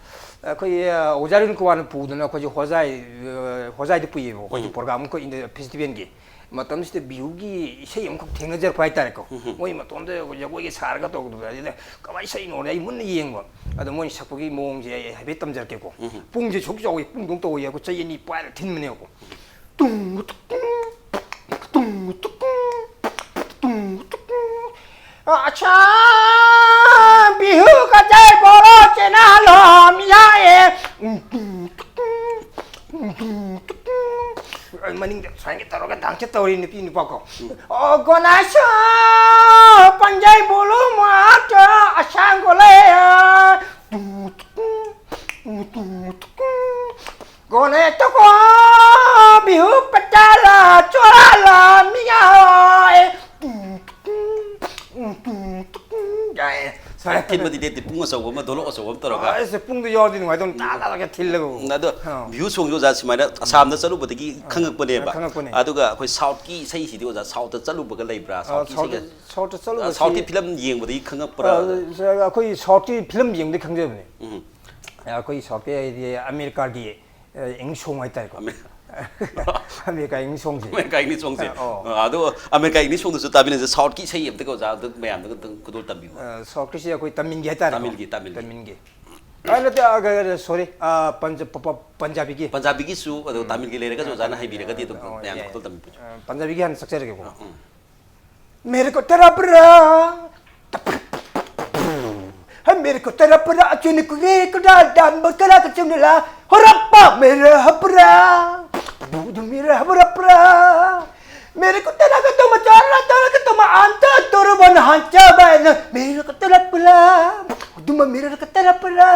ꯑꯩꯈꯣꯏ, ꯑ, ꯑꯣꯖꯥ ꯔꯤꯟꯀꯨꯃꯥꯔꯅ ꯄꯨꯗꯅ ꯑꯩꯈꯣꯏꯁꯦ ꯍꯣꯖꯥꯏ, ꯑ, ꯍꯣꯖꯥꯏꯗ ꯄꯨꯏꯌꯦꯕ ꯑꯩꯈꯣꯏꯁꯦ program ꯑꯩꯈꯣꯏ ꯏꯟꯗ-, festival ꯒꯤ꯫ ꯃꯇꯝꯁꯤꯗ ꯕꯤꯍꯨꯒꯤ ꯏꯁꯩ ꯑꯃꯈꯛ ꯊꯦꯡꯅꯖꯔꯛꯄ ꯍꯥꯏꯇꯥꯔꯦꯀꯣ꯫ ꯎꯝ꯫ ꯃꯣꯏ ꯃꯇꯣꯝꯇ ꯖꯒꯣꯏꯒ ꯁꯥꯔꯒ ꯇꯧꯕꯗꯨꯗ, ꯑꯗꯨꯗ ꯀꯃꯥꯏꯅ ꯁꯛꯏꯅꯣꯅ ꯑꯩ ꯃꯨꯟꯅ ꯌꯦꯡꯕ꯫ ꯑꯗꯣ ꯃꯣꯏꯅ ꯁꯛꯄꯒꯤ ꯃꯑꯣꯡꯁꯦ ꯑꯩ ꯍꯥꯏꯐꯦꯠ ꯇꯝꯖꯔꯛꯀꯦꯀꯣ꯫ ꯎꯝ꯫ ꯄꯨꯡꯁꯦ ꯁꯨꯛ ꯆꯥꯎꯋꯤ, ꯄꯨꯡꯗꯧ ꯇꯧꯋꯤ ꯍꯥꯏꯕ, ꯆꯩ ꯑꯅꯤ ꯄꯥꯏꯔꯒ ꯊꯤꯟꯕꯅꯦꯕꯀꯣ꯫ ꯇꯨꯡ ꯇꯨꯡ ꯇꯨꯡ ꯇꯨꯡ ꯇꯨꯡ꯫ ꯑꯆꯥ, ꯕꯤꯍꯨ ꯀꯆꯩ ꯕꯣꯂꯣ ꯆꯦꯅꯥ ꯂꯣꯝ ꯌꯥꯑꯦ꯫ ꯃꯅꯤꯡꯗ ꯁꯨꯃꯥꯏꯅ ꯇꯧꯔꯒ ꯗꯥꯟꯁ ꯇꯧꯔꯤ ꯅꯨꯄꯤ ꯅꯨꯄꯥ ꯀꯣ꯫ ꯑꯣ ꯒꯣꯅꯥꯁꯣ, ꯄꯟꯖꯩ ꯕꯣꯂꯣ ꯃꯥꯇ ꯑꯁꯥꯡ ꯒꯣꯂꯦ꯫ ꯒꯣꯅꯦ ꯇꯣꯀꯣ, ꯕꯤꯍꯨ ꯄꯇꯥꯂ ꯆꯣꯔꯥꯂ ꯃꯤꯌꯥ꯫ ꯁꯨꯃꯥꯏꯅ ꯊꯤꯟꯕꯗꯤ ꯅꯠꯇꯦ, ꯄꯨꯡ ꯑꯆꯧꯕ ꯑꯃ, ꯗꯣꯂꯣꯛ ꯑꯆꯧꯕ ꯑꯃ ꯇꯧꯔꯒ꯫ ꯑꯁ, ꯄꯨꯡꯗꯣ ꯌꯥꯎꯔꯗꯤ ꯅꯨꯡꯉꯥꯏꯗꯧꯅꯤ, ꯇꯥ ꯇꯥ ꯇꯥꯒ ꯊꯤꯜꯂꯒ꯫ ꯎꯝ, ꯑꯗꯣ ꯑꯥ꯫ ꯕꯤꯍꯨ ꯁꯣꯡꯁꯦ ꯑꯣꯖꯥ ꯁꯨꯃꯥꯏꯅ ꯑꯁꯥꯝꯗ ꯆꯠꯂꯨꯕꯗꯒꯤ ꯈꯪꯉꯛꯄꯅꯦꯕ꯫ ꯈꯪꯉꯛꯄꯅꯦ꯫ ꯑꯗꯨꯒ ꯑꯩꯈꯣꯏ ꯁꯥꯎꯠꯀꯤ ꯏꯁꯩꯁꯤꯗꯤ ꯑꯣꯖꯥ, ꯁꯥꯎꯠꯇ ꯆꯠꯂꯨꯕꯒ ꯂꯩꯕ꯭ꯔꯥ? ꯑꯥ, ꯁꯥꯎꯠꯀꯤ ꯁꯥꯎꯠꯇ, ꯏꯁꯩꯒ-, ꯁꯥꯎꯠꯇ ꯑꯥ, ꯆꯠꯂꯨꯕꯁꯤ, ꯁꯥꯎꯠꯀꯤ ꯐꯤꯂꯝ ꯌꯦꯡꯕꯗꯒꯤ ꯈꯪꯉꯛꯄ꯭ꯔꯥ? ꯑꯥ, ꯑꯩꯈꯣꯏ ꯁꯥꯎꯠꯀꯤ ꯐꯤꯂꯝ ꯌꯦꯡꯕꯗꯒꯤ ꯈꯪꯖꯕꯅꯦ꯫ ꯎꯝ꯫ ꯑꯩꯈꯣꯏ ꯁꯥꯎꯠꯀꯤ ꯍꯥꯏꯗꯤ ꯑꯃꯦꯔꯤꯀꯥꯒꯤ, ꯑ, ꯏꯪꯂꯤꯁ ꯁꯣꯡ ꯍꯥꯏꯇꯥꯔꯦꯀꯣ꯫ ꯑꯃꯦ-, ꯑꯃꯦꯔꯤꯀꯥ ꯏꯪꯂꯤꯁ ꯁꯣꯡꯁꯦ꯫ ꯑꯃꯦꯔꯤꯀꯥ ꯏꯪꯂꯤꯁ ꯁꯣꯡꯁꯦ꯫ ꯑ, ꯑꯣ꯫ ꯑ, ꯑꯗꯣ ꯑꯃꯦꯔꯤꯀꯥ ꯏꯪꯂꯤꯁ ꯁꯣꯡꯗꯁꯨ ꯇꯥꯕꯤꯅꯁꯦ, ꯁꯥꯎꯠꯀꯤ ꯏꯁꯩ ꯑꯝꯇꯒ ꯑꯣꯖꯥ ꯑꯝꯇ ꯃꯌꯥꯝꯗꯒ ꯑꯝꯇꯪ ꯈꯨꯗꯣꯜ ꯇꯝꯕꯤꯌꯨ꯫ ꯑ, ꯁꯥꯎꯠꯀꯤꯁꯦ ꯑꯩꯈꯣꯏ ꯇꯃꯤꯜꯒꯤ ꯍꯥꯏꯇꯥꯔꯦꯀꯣ꯫ ꯇꯃꯤꯜꯒꯤ, ꯇꯃꯤꯜꯒꯤ꯫ ꯇꯃꯤꯜꯒꯤ꯫ ꯑ, ꯅꯠꯇꯦ, ꯑ, ꯀ-, ꯀ-, ꯁꯣꯔꯤ, ꯑ, ꯄꯟꯖ-, ꯄ-, ꯄ-, ꯄꯟꯖꯥꯕꯤꯒꯤ꯫ ꯄꯟꯖꯥꯕꯤꯒꯤꯁꯨ ꯑꯗꯣ ꯎꯝ꯫ ꯇꯥꯃꯤꯜꯒꯤ ꯂꯩꯔꯒꯁꯨ ꯑ, ꯑꯣꯖꯥꯅ ꯇꯥꯃꯤꯜꯒꯤ꯫ ꯍꯥꯏꯕꯤꯔꯒꯗꯤ ꯑꯗꯨꯝ ꯑ, ꯃꯌꯥꯝꯗ ꯌꯥꯏ, ꯈꯨꯗꯣꯜ ꯌꯥꯏ꯫ ꯇꯝꯕꯤꯌꯨ꯫ ꯑ, ꯄꯟꯖꯥꯕꯤꯒꯤ ꯍꯥꯟꯅ ꯁꯛꯆꯔꯒꯦꯀꯣ꯫ ꯑ, ꯎꯝ꯫ मेरे को तेरा बुरा, मेरे को तेरा बुरा, चुन कुरे को डाल, डाल, बकरा को चुन ला, हो रप्पा, मेरा हबरा, दूध मेरा हबरा परा। मेरे को तेरा को तुम चारा, तेरा को तुम आंटा, तोर बन हांचा बैन, मेरे को तेरा बुरा, तुम मेरे को तेरा बुरा।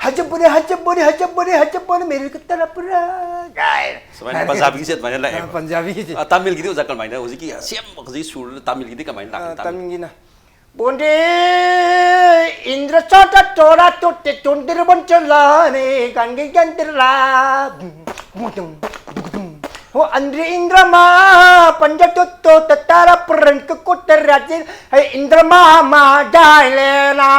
हजबरे, हजबरे, हजबरे, हजबरे, मेरे को तेरा बुरा। गाय। ꯁꯨꯃꯥꯏꯅ ꯄꯟꯖꯥꯕꯤꯒꯤꯁꯦ ꯑꯗꯨꯃꯥꯏꯅ ꯂꯥꯛꯑꯦꯕ꯫ ꯑ, ꯄꯟꯖꯥꯕꯤꯒꯤꯁꯦ꯫ ꯑ, ꯇꯥꯃꯤꯜꯒꯤꯗꯤ ꯑꯣꯖꯥ ꯀꯃꯥꯏꯅ? ꯍꯧꯖꯤꯛꯀꯤ ꯁꯦꯝ ꯍꯧꯖꯤꯛ ꯁꯨꯔ ꯇꯥꯃꯤꯜꯒꯤꯗꯤ ꯀꯃꯥꯏꯅ ꯂꯥꯛꯀꯅꯤ? ꯑ, ꯇꯥꯃꯤꯜ? ꯇꯥꯃꯤꯜꯒꯤꯅ, ꯕꯣꯟꯗꯦ ꯏꯟꯗ꯭ꯔ ꯆꯣꯇ ꯇꯣꯔꯥ ꯇꯣꯇꯦ ꯇꯣꯟꯗꯤꯔ ꯕꯟꯆꯂꯥꯅꯦ ꯒꯥꯟꯒꯤ ꯒꯟꯗꯤꯔꯂꯥ꯫ ꯍꯣ ꯑꯟꯗ꯭ꯔꯤ ꯏꯟꯗ꯭ꯔꯃꯥ ꯄꯟꯖ ꯇꯣꯇꯣ ꯇꯇꯥꯔꯥ ꯄ꯭ꯔꯟ ꯀꯀꯣꯇ ꯔꯥꯖꯦ ꯍꯩ ꯏꯟꯗ꯭ꯔꯃꯥ ꯃꯥ ꯗꯥꯏꯂꯦꯅꯥ꯫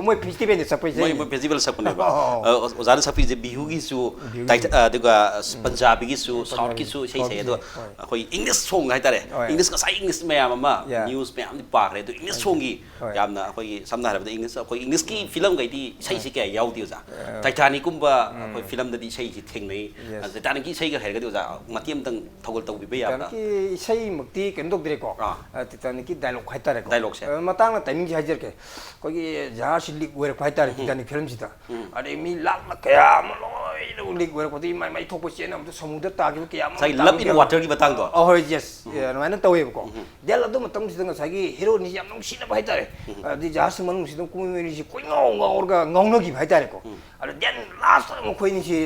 ꯃꯣꯏ ꯐꯦꯁꯇꯤꯚꯦꯜꯗ ꯁꯛꯄ ꯏꯁꯩ꯫ ꯃꯣꯏ ꯃꯣꯏ ꯐꯦꯁꯇꯤꯚꯦꯜ ꯁꯛꯄꯅꯦꯕ꯫ ꯑꯣ꯫ ꯑ, ꯑꯣꯖꯥꯅ ꯁꯛꯄꯤꯁꯦ ꯕꯤꯍꯨꯒꯤꯁꯨ, ꯕꯤꯍꯨꯒꯤ꯫ ꯇꯥꯏꯊ-, ꯑ, ꯑꯗꯨꯒ ꯑꯁ, ꯄꯟꯖꯥꯕꯤꯒꯤꯁꯨ, ꯁꯥꯎꯠꯀꯤꯁꯨ ꯏꯁꯩ ꯁꯛꯑꯦ꯫ ꯑꯗꯣ ꯍꯣꯏ꯫ ꯑꯩꯈꯣꯏ ꯏꯪꯂꯤꯁ ꯁꯣꯡ ꯍꯥꯏꯇꯥꯔꯦ꯫ ꯍꯣꯏ꯫ ꯏꯪꯂꯤꯁ ꯉꯁꯥꯏ ꯏꯪꯂꯤꯁ ꯃꯌꯥꯝ ꯑꯃ, Yeah. ꯅ꯭ꯌꯨꯁ ꯃꯌꯥꯝꯗꯤ ꯄꯥꯈ꯭ꯔꯦ꯫ ꯑꯗꯣ ꯏꯪꯂꯤꯁ ꯁꯣꯡꯒꯤ ꯍꯣꯏ꯫ ꯌꯥꯝꯅ ꯑꯩꯈꯣꯏꯒꯤ ꯁꯝꯅ ꯍꯥꯏꯔꯕꯗ ꯏꯪꯂꯤꯁ, ꯑꯩꯈꯣꯏ ꯏꯪꯂꯤꯁꯀꯤ ꯐꯤꯂꯝꯈꯩꯗꯤ ꯏꯁꯩꯁꯦ ꯀꯌꯥ ꯌꯥꯎꯗꯦ ꯑꯣꯖꯥ꯫ ꯑ꯫ ꯇꯥꯏꯊꯥꯅꯤꯛꯀꯨꯝꯕ ꯑꯩꯈꯣꯏ ꯐꯤꯂꯝꯗꯗꯤ ꯏꯁꯩꯁꯦ ꯊꯦꯡꯅꯩ꯫ Yes. ꯑ, ꯇꯥꯏꯊꯥꯅꯤꯛꯀꯤ ꯏꯁꯩꯒ ꯍꯥꯏꯔꯒꯗꯤ ꯑꯣꯖꯥ ꯃꯇꯦꯛ ꯑꯃꯇꯪ ꯊꯧꯒꯜ ꯇꯧꯕꯤꯕ ꯌꯥꯕ꯭ꯔꯥ? ꯇꯥꯏꯇꯥꯅꯤꯛꯀꯤ ꯏꯁꯩꯃꯛꯇꯤ ꯀꯩꯅꯣ ꯇꯧꯗ꯭ꯔꯦꯀꯣ꯫ ꯑꯥ꯫ ꯑ, ꯇꯥꯏꯇꯥꯅꯤꯛꯀꯤ ꯗꯥꯏꯂꯣꯛ ꯍꯥꯏꯇꯥꯔꯦꯀꯣ꯫ ꯗꯥꯏꯂꯣꯛꯁꯦ꯫ ꯑ, ꯃꯇꯥꯡꯅ ꯇꯥꯏꯃꯤꯡꯁꯦ ꯍꯥꯏꯖꯔꯛꯀꯦ꯫ ꯑꯩꯈꯣꯏꯒꯤ ꯖꯍꯥꯖꯁꯤ ꯂꯤꯛ ꯑꯣꯏꯔꯛꯄ ꯍꯥꯏꯇꯥꯔꯦ ꯇꯥꯏꯇꯥꯅꯤꯛ ꯐꯤꯂꯝꯁꯤꯗ꯫ ꯑꯗꯩ ꯃꯤ ꯂꯥꯛꯅ ꯀꯌꯥ ꯑꯃ ꯂꯣꯏꯅ ꯂꯤꯛ ꯑꯣꯏꯔꯛꯄꯗꯒꯤ ꯃꯥꯏ ꯃꯥꯏ ꯊꯣꯛꯄ ꯆꯦꯟꯅꯕꯗ ꯁꯃꯨꯗ꯭ꯔ ꯇꯥꯈꯤꯕ ꯀꯌꯥ ꯑꯃ ꯉꯁꯥꯏ Love in ꯇꯥꯈꯤꯕ꯫ Waterꯒꯤ ꯃꯇꯥꯡꯗꯣ? ꯑ, ꯍꯣꯏ, yes꯫ ꯑꯗꯨꯃꯥꯏꯅ ꯇꯧꯋꯦꯕꯀꯣ꯫ ꯗꯦꯟ ꯑꯗꯨ ꯃꯇꯝꯁꯤꯗ ꯉꯁꯥꯏꯒꯤ ꯍꯦꯔꯣꯅꯤꯁꯤ ꯌꯥꯝ ꯅꯨꯡꯁꯤꯅꯕ ꯍꯥꯏꯇꯥꯔꯦ꯫ ꯑꯗꯩ ꯖꯍꯥꯖ ꯃꯅꯨꯡꯁꯤꯗ ꯀꯨꯝꯃꯤꯕ ꯑꯅꯤꯁꯤ ꯀꯣꯏꯉꯥꯎ ꯉꯥꯎꯔꯒ ꯉꯥꯎꯅꯈꯤꯕ ꯍꯥꯏꯇꯥꯔꯦꯀꯣ꯫ ꯑꯗ ꯗꯦꯟ ꯂꯥꯁꯇ ꯃꯈꯣꯏ ꯑꯅꯤꯁꯤ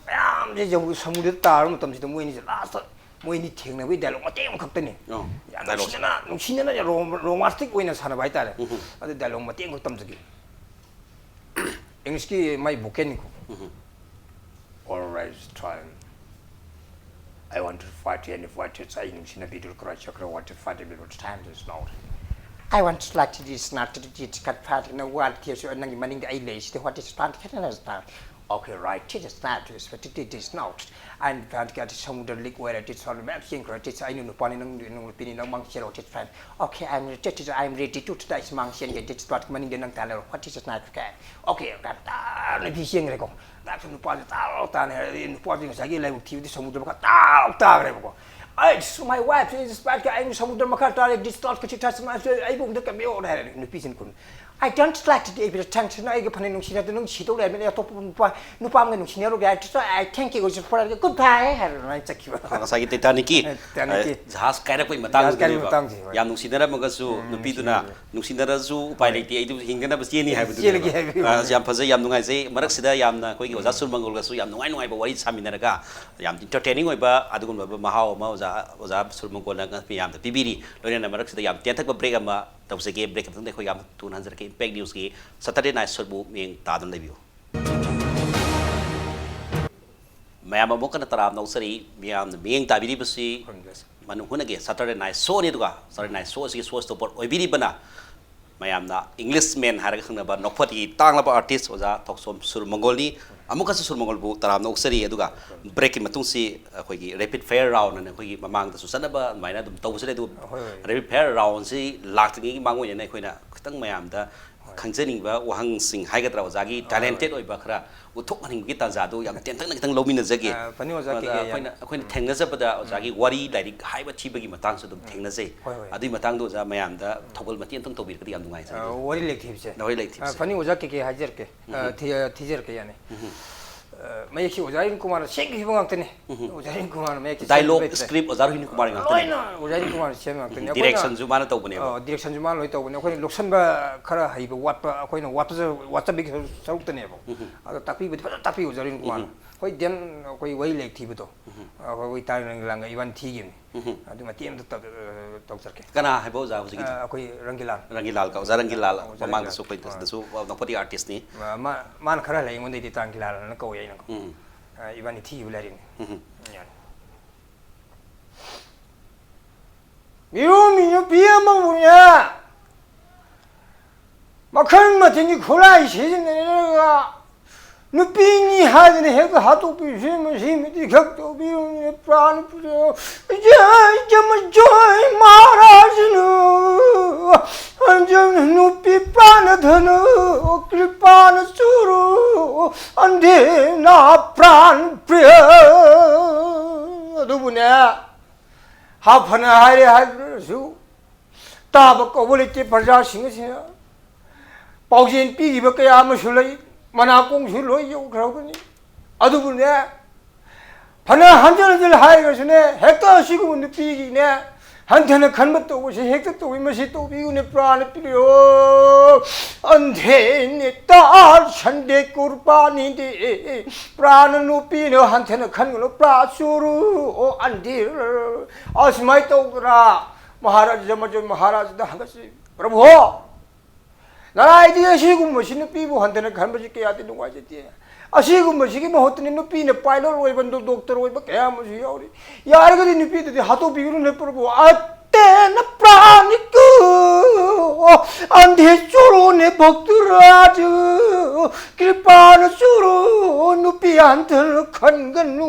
ꯃꯌꯥꯝꯁꯦ ꯌꯧ-, ꯁꯃꯨꯗ꯭ꯔꯗ ꯇꯥꯔꯕ ꯃꯇꯝꯁꯤꯗ ꯃꯣꯏ ꯑꯅꯤꯁꯦ ꯂꯥꯁꯇ ꯃꯣꯏ ꯑꯅꯤ ꯊꯦꯡꯅꯕꯒꯤ ꯗꯥꯏꯂꯣꯛ ꯃꯇꯦꯛ ꯑꯃꯈꯛꯇꯅꯤ꯫ ꯑꯣ, ꯌꯥꯝ ꯗꯥꯏꯂꯣꯛꯁꯦ꯫ ꯅꯨꯡꯁꯤꯅꯅ, ꯅꯨꯡꯁꯤꯅꯅ ꯔꯣ-, ꯔꯣꯃꯥꯟꯁꯇꯤꯛ ꯑꯣꯏꯅ ꯁꯥꯟꯅꯕ ꯍꯥꯏꯇꯥꯔꯦ꯫ ꯑꯗꯨ ꯗꯥꯏꯂꯣꯛ ꯃꯇꯦꯛ ꯑꯃꯈꯛ ꯇꯝꯖꯒꯦ꯫ ꯏꯪꯂꯤꯁꯀꯤ ꯃꯥꯏ ꯚꯣꯀꯦꯜꯅꯤꯀꯣ꯫ All right, try. I want to fight you and fight you. ꯑꯩ ꯅꯨꯡꯁꯤꯅꯕꯤꯗꯨ ꯀꯔꯥꯏ ꯆꯠꯈ꯭ꯔꯦ? What to fight you? Time is not. I want to like this, not to this, cut fight. No, what is, ꯅꯪꯒꯤ ꯃꯅꯤꯡꯗ ꯑꯩ ꯂꯩꯔꯤꯁꯤꯗꯤ, what is not? Okay, right, it is not, it is, but it is not. ꯑꯩꯅ ꯐ꯭ꯔꯥꯟꯁꯀꯤ artist ꯁꯃꯨꯗ꯭ꯔ ꯂꯤꯛ ꯑꯣꯏꯔꯦ, artist ꯃꯌꯥꯝ ꯆꯦꯟꯈ꯭ꯔꯦ, ꯑꯥꯔꯇꯤꯁ ꯑꯩꯅ ꯅꯨꯄꯥꯅꯤ, ꯅꯪ ꯅꯨꯄꯤꯅꯤ, ꯅꯪ ꯃꯥꯡ ꯆꯦꯜꯂꯣ, ꯑꯥꯔꯇꯤꯁ ꯐ꯭ꯔꯥꯟ꯫ Okay, I am ready to, I am ready to, artist ꯃꯥꯡ ꯆꯦꯟꯒꯦ, ꯑꯥꯔꯇꯤꯁ ꯄꯥꯔꯠ ꯃꯅꯤꯡꯗ ꯅꯪ ꯇꯥ ꯂꯩꯔꯣ, what is it not? Okay, okay, ꯇꯥ ꯅꯨꯄꯤ ꯆꯦꯟꯈ꯭ꯔꯦꯀꯣ꯫ ꯇꯥꯛꯁꯨ ꯅꯨꯄꯥꯁꯦ ꯇꯥꯔꯣ ꯇꯥꯅꯤ ꯍꯥꯏꯔꯗꯤ ꯅꯨꯄꯥꯁꯦ ꯉꯁꯥꯏꯒꯤ ꯂꯥꯏꯕꯛ ꯊꯤꯕꯗꯤ ꯁꯃꯨꯗ꯭ꯔ ꯃꯈꯥ ꯇꯥꯔꯣ ꯇꯥꯈ꯭ꯔꯦꯕꯀꯣ꯫ ꯑꯩ, my wife is back, ꯑꯩ ꯁꯃꯨꯗ꯭ꯔ ꯃꯈꯥ ꯇꯥꯔꯦ, this thought could you touch my, ꯑꯩꯕꯨ ꯑꯝꯇ ꯀꯟꯕꯤꯌꯣꯅ ꯍꯥꯏꯔꯦ ꯅꯨꯄꯤꯁꯤꯅ ꯈꯨꯝꯃꯤ꯫ I don't like to be pretend, ꯅꯪ ꯑꯩꯒ ꯐꯅ ꯅꯨꯡꯁꯤꯅꯗꯦ, ꯅꯪ ꯁꯤꯗꯧ ꯂꯩꯔꯝꯃꯦ, ꯑꯇꯣꯞꯄ ꯅꯨꯄꯥ, ꯅꯨꯄꯥ ꯑꯃꯒ ꯅꯨꯡꯁꯤꯅꯔꯨꯒꯦ, I just, I thank you, goodbye ꯍꯥꯏꯔ ꯑꯗꯨꯃꯥꯏꯅ ꯆꯠꯈꯤꯕ꯫ ꯉꯁꯥꯏꯒꯤ ꯇꯥꯏꯇꯥꯅꯤꯛꯀꯤ ꯇꯥꯏꯇꯥꯅꯤꯛꯀꯤ꯫ ꯑ, ꯖꯍꯥꯖ ꯀꯥꯏꯔꯛꯄꯒꯤ ꯖꯍꯥꯖ ꯀꯥꯏꯔꯛꯄꯒꯤ ꯃꯇꯥꯡꯗꯨꯅꯦꯕ꯫ ꯃꯇꯥꯡꯁꯦ, ꯍꯣꯏ꯫ ꯌꯥꯝ ꯅꯨꯡꯁꯤꯅꯔꯝꯃꯒꯁꯨ ꯅꯨꯄꯤꯗꯨꯅ ꯅꯨꯡꯁꯤꯅꯔꯁꯨ ꯎꯄꯥꯏ ꯂꯩꯇꯦ, ꯑꯩꯗꯨ ꯍꯤꯡꯗꯅꯕ ꯆꯦꯟꯅꯤ ꯍꯥꯏꯕꯗꯨꯅꯦꯕ꯫ ꯆꯦꯜꯂꯒꯦ ꯍꯥꯏꯕꯒꯤ ꯑ, ꯌꯥꯝ ꯐꯖꯩ, ꯌꯥꯝ ꯅꯨꯡꯉꯥꯏꯖꯩ꯫ ꯃꯔꯛꯁꯤꯗ ꯌꯥꯝꯅ ꯑꯩꯈꯣꯏꯒꯤ ꯑꯣꯖꯥ ꯁꯨꯔꯃꯪꯒꯣꯜꯒꯁꯨ ꯌꯥꯝ ꯅꯨꯡꯉꯥꯏ ꯅꯨꯡꯉꯥꯏꯕ ꯋꯥꯔꯤ ꯁꯥꯃꯤꯟꯅꯔꯒ ꯌꯥꯝ entertaining ꯑꯣꯏꯕ ꯑꯗꯨꯒꯨꯝꯂꯕ ꯃꯍꯥꯎ ꯑꯃ ꯑꯣꯖꯥ, ꯑꯣꯖꯥ ꯁꯨꯔꯃꯪꯒꯣꯜꯅ ꯃꯤꯌꯥꯝꯗ ꯄꯤꯕꯤꯔꯤ꯫ ꯂꯣꯏꯅꯅ ꯃꯔꯛꯁꯤꯗ ꯌꯥꯝ ꯇꯦꯟꯊꯛꯄ break ꯑꯃ ꯇꯧꯖꯒꯦ꯫ Break ꯃꯇꯨꯡꯗ ꯑꯩꯈꯣꯏ ꯌꯥꯝ ꯊꯨꯅ ꯍꯟꯖꯔꯛꯀꯦ꯫ Impact Newsꯀꯤ Saturday Night Showꯕꯨ ꯃꯤꯠꯌꯦꯡ ꯇꯥꯗꯨꯅ ꯂꯩꯕꯤꯌꯨ꯫ ꯃꯌꯥꯝ ꯑꯃꯨꯛ ꯍꯟꯅ ꯇꯔꯥꯝꯅ ꯑꯣꯛꯆꯔꯤ꯫ ꯃꯤꯌꯥꯝꯅ ꯃꯤꯠꯌꯦꯡ ꯇꯥꯕꯤꯔꯤꯕꯁꯤ ꯃꯅꯨꯡ ꯍꯨꯠꯅꯒꯤ Saturday Night Showꯅꯤ꯫ ꯑꯗꯨꯒ Saturday Night Show ꯑꯁꯤꯒꯤ show stopper ꯑꯣꯏꯕꯤꯔꯤꯕꯅ ꯃꯌꯥꯝꯅ English Man ꯍꯥꯏꯔꯒ ꯈꯪꯅꯕ ꯅꯣꯛꯐꯗꯦꯒꯤ ꯇꯥꯡꯂꯕ artist ꯑꯣꯖꯥ ꯊꯣꯛꯆꯣꯝ ꯁꯨꯔ ꯃꯪꯒꯣꯜꯅꯤ꯫ ꯑꯃꯨꯛꯀꯁꯨ ꯁꯨꯔ ꯃꯪꯒꯣꯜꯕꯨ ꯇꯔꯥꯝꯅ ꯑꯣꯛꯆꯔꯤ꯫ ꯑꯗꯨꯒ break ꯀꯤ ꯃꯇꯨꯡꯁꯤ ꯑꯩꯈꯣꯏꯒꯤ rapid fire round ꯑꯅ ꯑꯩꯈꯣꯏꯒꯤ ꯃꯃꯥꯡꯗꯁꯨ ꯆꯠꯅꯕ ꯑꯗꯨꯃꯥꯏꯅ ꯑꯗꯨꯝ ꯇꯧꯖꯔꯦ꯫ ꯑꯗꯨ rapid fire round ꯁꯤ ꯂꯥꯛꯇ꯭ꯔꯤꯉꯩꯒꯤ ꯃꯥꯡꯑꯣꯏꯅꯅ ꯑꯩꯈꯣꯏꯅ ꯈꯤꯇꯪ ꯃꯌꯥꯝꯗ ꯈꯪꯖꯅꯤꯡꯕ ꯋꯥꯍꯪꯁꯤꯡ ꯍꯥꯏꯒꯗ꯭ꯔꯥ, ꯑꯣꯖꯥꯒꯤ talented ꯑꯣꯏꯕ ꯈꯔ ꯎꯠꯊꯣꯛꯍꯟꯅꯤꯡꯕꯒꯤ ꯇꯥꯟꯖꯥꯗꯨ ꯌꯥꯝ ꯇꯦꯟꯇꯛꯅ ꯈꯤꯇꯪ ꯂꯧꯃꯤꯟꯅꯖꯒꯦ꯫ ꯑ, ꯐꯅꯤ ꯑꯣꯖꯥ, ꯑꯗ ꯀꯩꯀꯩ ꯌꯥꯅꯤ꯫ ꯑꯩꯈꯣꯏꯅ, ꯑꯩꯈꯣꯏꯅ ꯊꯦꯡꯅꯖꯕꯗ ꯑꯣꯖꯥꯒꯤ ꯋꯥꯔꯤ ꯂꯥꯏꯔꯤꯛ ꯍꯥꯏꯕ ꯊꯤꯕꯒꯤ ꯃꯇꯥꯡꯁꯨ ꯑꯗꯨꯝ ꯊꯦꯡꯅꯖꯩ꯫ ꯍꯣꯏ, ꯍꯣꯏ꯫ ꯑꯗꯨꯒꯤ ꯃꯇꯥꯡꯗꯣ ꯑꯣꯖꯥ ꯃꯌꯥꯝꯗ ꯊꯧꯒꯜ ꯃꯇꯦꯛ ꯑꯃꯇꯪ ꯇꯧꯕꯤꯔꯒꯗꯤ ꯌꯥꯝ ꯅꯨꯡꯉꯥꯏꯖꯒꯅꯤ꯫ ꯑ, ꯋꯥꯔꯤ ꯂꯥꯏꯔꯤꯛ ꯊꯤꯕꯁꯦ꯫ ꯋꯥꯔꯤ ꯂꯥꯏꯔꯤꯛ ꯑ, ꯊꯤꯕꯁꯦ꯫ ꯐꯅꯤ ꯑꯣꯖꯥ, ꯀꯩꯀꯩ ꯍꯥꯏꯖꯔꯛꯀꯦ꯫ ꯑ, ꯊꯤ-, ꯑ, ꯊꯤꯖꯔꯛꯀꯦ ꯌꯥꯅꯤ꯫ ꯑ, ꯃꯌꯦꯛꯁꯤ ꯑꯣꯖꯥ ꯑꯔꯤꯟ ꯀꯨꯃꯥꯔꯅ ꯁꯦꯝꯈꯤꯕ ꯉꯥꯛꯇꯅꯤ꯫ ꯑꯣꯖꯥ ꯑꯔꯤꯟ ꯀꯨꯃꯥꯔꯅ ꯃꯌꯦꯛꯁꯤ dialogue ꯁꯦꯝꯈꯤꯕ ꯂꯩꯇ꯭ꯔꯦ꯫ Script ꯑꯣꯖꯥ ꯑꯔꯤꯟ ꯀꯨꯃꯥꯔ ꯉꯥꯛꯇꯅꯤ꯫ ꯂꯣꯏꯅ ꯑꯣꯖꯥ ꯑꯔꯤꯟ ꯀꯨꯃꯥꯔꯅ ꯁꯦꯝꯕ ꯉꯥꯛꯇꯅꯤ꯫ ꯑꯩꯈꯣꯏꯅ, direction ꯁꯨ ꯃꯥꯅ ꯇꯧꯕꯅꯦꯕ꯫ ꯑ, direction ꯁꯨ ꯃꯥꯅ ꯂꯣꯏ ꯇꯧꯕꯅꯦ꯫ ꯑꯩꯈꯣꯏꯅ ꯂꯧꯁꯟꯕ ꯈꯔ ꯍꯩꯕ ꯋꯥꯠꯄ, ꯑꯩꯈꯣꯏꯅ ꯋꯥꯠꯄꯖ-, ꯋꯥꯠꯆꯕꯒꯤ ꯁꯔꯨꯛ-, ꯁꯔꯨꯛꯇꯅꯦꯕ꯫ ꯑꯗꯣ ꯇꯥꯛꯄꯤꯕꯗꯤ ꯐꯖꯅ ꯇꯥꯛꯄꯤ ꯑꯣꯖꯥ ꯑꯔꯤꯟ ꯀꯨꯃꯥꯔꯅ꯫ ꯍꯣꯏ, then ꯑꯩꯈꯣꯏ ꯋꯥꯔꯤ ꯂꯥꯏꯔꯤꯛ ꯊꯤꯕꯗꯣ, ꯑꯩꯈꯣꯏ ꯇꯥꯔꯤꯛ ꯔꯪꯒꯤꯂꯥꯜꯒ ꯏꯕꯥꯅꯤ ꯊꯤꯈꯤꯕꯅꯤ꯫ ꯑꯗꯨ ꯃꯇꯦꯛ ꯑꯃꯇ ꯇꯧ-, ꯇꯧꯖꯔꯛꯀꯦ꯫ ꯀꯅꯥ ꯍꯥꯏꯕ ꯑꯣꯖꯥ ꯍꯧꯖꯤꯛꯀꯤꯗꯣ? ꯑ, ꯑꯩꯈꯣꯏ ꯔꯪꯒꯤꯂꯥꯜ꯫ ꯔꯪꯒꯤꯂꯥꯜ ꯀꯧ-, ꯑꯣꯖꯥ ꯔꯪꯒꯤꯂꯥꯜ, ꯑ, ꯑꯣꯖꯥ ꯃꯃꯥꯡꯗꯁꯨ ꯔꯪꯒꯤꯂꯥꯜ꯫ ꯑꯩꯈꯣꯏ ꯑ꯫ ꯗꯁꯨ ꯅꯣꯛꯐꯗꯦ artist ꯅꯤ꯫ ꯃꯥ-, ꯃꯥ-, ꯃꯥꯅ ꯈꯔ ꯍꯜꯂꯦ ꯑꯩꯉꯣꯟꯗꯩꯗꯤ, ꯇꯥꯡ ꯀꯤꯂꯥꯜ ꯑꯅ ꯀꯧꯏ ꯑꯩꯅ꯫ ꯎꯝ꯫ ꯑ, ꯏꯕꯥꯅꯤ ꯊꯤꯈꯤꯕ ꯂꯥꯏꯔꯤꯛꯅꯤ꯫ ꯎꯝ꯫ ꯌꯥꯅꯤ꯫ ꯃꯤꯔꯣꯟꯕꯤ ꯅꯨꯄꯤ ꯑꯃꯕꯨꯅꯦ, ꯃꯈꯜ ꯃꯊꯦꯜꯒꯤ ꯈꯨꯠꯂꯥꯏ ꯁꯤꯖꯤꯟꯅꯔꯒ ꯅꯨꯄꯤꯅꯤ ꯍꯥꯏꯗꯅ ꯍꯦꯛꯇ ꯍꯥꯠꯇꯣꯛꯄꯤꯕꯁꯤ ꯃꯁꯤ ꯃꯇꯤꯛ ꯈꯛ ꯇꯧꯕꯤꯌꯨꯅꯦ, ꯄ꯭ꯔꯥꯟ ꯄꯨꯔꯦ꯫ ꯏꯆꯦ ꯏꯆꯦ ꯃꯖꯣꯏ ꯃꯍꯥꯔꯥꯖꯅ ꯍꯟꯖꯟ ꯅꯨꯄꯤ ꯄ꯭ꯔꯥꯟ ꯙꯅ ꯀ꯭ꯔꯤꯄꯥꯅ ꯆꯨꯔꯨ ꯑꯟꯙꯦꯅ ꯄ꯭ꯔꯥꯟ ꯄ꯭ꯔꯤꯌ꯫ ꯑꯗꯨꯕꯨꯅꯦ, ꯍꯥ ꯐꯅ ꯍꯥꯏꯔꯦ ꯍꯥꯏꯗ꯭ꯔꯁꯨ, ꯇꯥꯕ ꯀꯧꯕ ꯂꯩꯇꯦ ꯄ꯭ꯔꯖꯥꯁꯤꯡ ꯑꯁꯤꯅ꯫ ꯄꯥꯎꯖꯦꯜ ꯄꯤꯔꯤꯕ ꯀꯌꯥ ꯑꯃꯁꯨ ꯂꯩ, ꯃꯅꯥꯀꯣꯡꯁꯨ ꯂꯣꯏ ꯌꯧꯈ꯭ꯔꯕꯅꯤ꯫ ꯑꯗꯨꯕꯨꯅꯦ, ꯐꯅ ꯍꯟꯖꯤꯟ ꯍꯟꯖꯤꯟ ꯍꯥꯏꯔꯒꯁꯨꯅꯦ, ꯍꯦꯛꯇ ꯑꯁꯤꯒꯨꯝꯕ ꯅꯨꯄꯤꯒꯤꯅꯦ, ꯍꯟꯊꯅ ꯈꯟꯕ ꯇꯧꯕꯁꯦ ꯍꯦꯛꯇ ꯇꯧꯏ꯫ ꯃꯁꯤ ꯇꯧꯕꯤꯌꯨꯅꯦ, ꯄ꯭ꯔꯥꯅ ꯄꯤꯕꯤꯌꯣ꯫ ꯑꯟꯙꯦ ꯅꯦꯇꯥ ꯁꯟꯗꯦ ꯀꯨꯔꯕꯥꯅꯤꯗꯤ, ꯄ꯭ꯔꯥꯅ ꯅꯨꯄꯤꯅ ꯍꯟꯊꯅ ꯈꯟꯒꯅꯨ, ꯄ꯭ꯔꯥ ꯆꯨꯔꯨ ꯑꯣ ꯑꯟꯙꯦ꯫ ꯑꯁꯨꯃꯥꯏꯅ ꯇꯧꯗꯅ ꯃꯍꯥꯔꯥꯖ ꯖꯃꯖꯣꯏ ꯃꯍꯥꯔꯥꯖꯗ ꯍꯪꯒꯠꯆꯩ, ꯄ꯭ꯔꯚꯨ, ꯅꯔꯥꯏꯗꯤ ꯑꯁꯤꯒꯨꯝꯕꯁꯤ ꯅꯨꯄꯤꯕꯨ ꯍꯟꯊꯅ ꯈꯟꯕꯁꯤ ꯀꯌꯥꯗꯤ ꯅꯨꯡꯉꯥꯏꯖꯗꯦ꯫ ꯑꯁꯤꯒꯨꯝꯕꯁꯤꯒꯤ ꯃꯍꯨꯠꯇꯅꯤ ꯅꯨꯄꯤꯅ pilot ꯑꯣꯏꯕ, ꯗꯣ-, doctor ꯑꯣꯏꯕ ꯀꯌꯥ ꯑꯃꯁꯨ ꯌꯥꯎꯔꯤ꯫ ꯌꯥꯔꯒꯗꯤ ꯅꯨꯄꯤꯗꯨꯗꯤ ꯍꯥꯠꯇꯣꯛꯄꯤꯒꯅꯨꯅꯦ ꯄ꯭ꯔꯚꯨ꯫ ꯑꯇꯦꯅ ꯄ꯭ꯔꯥꯅꯤꯀꯨ ꯑꯣ, ꯑꯟꯙꯦ ꯆꯨꯔꯨꯅꯦ ꯚꯛꯇꯔꯥꯖ, ꯀ꯭ꯔꯤꯄꯥꯅ ꯆꯨꯔꯨ, ꯅꯨꯄꯤ ꯍꯟꯊꯅ ꯈꯟꯒꯅꯨ꯫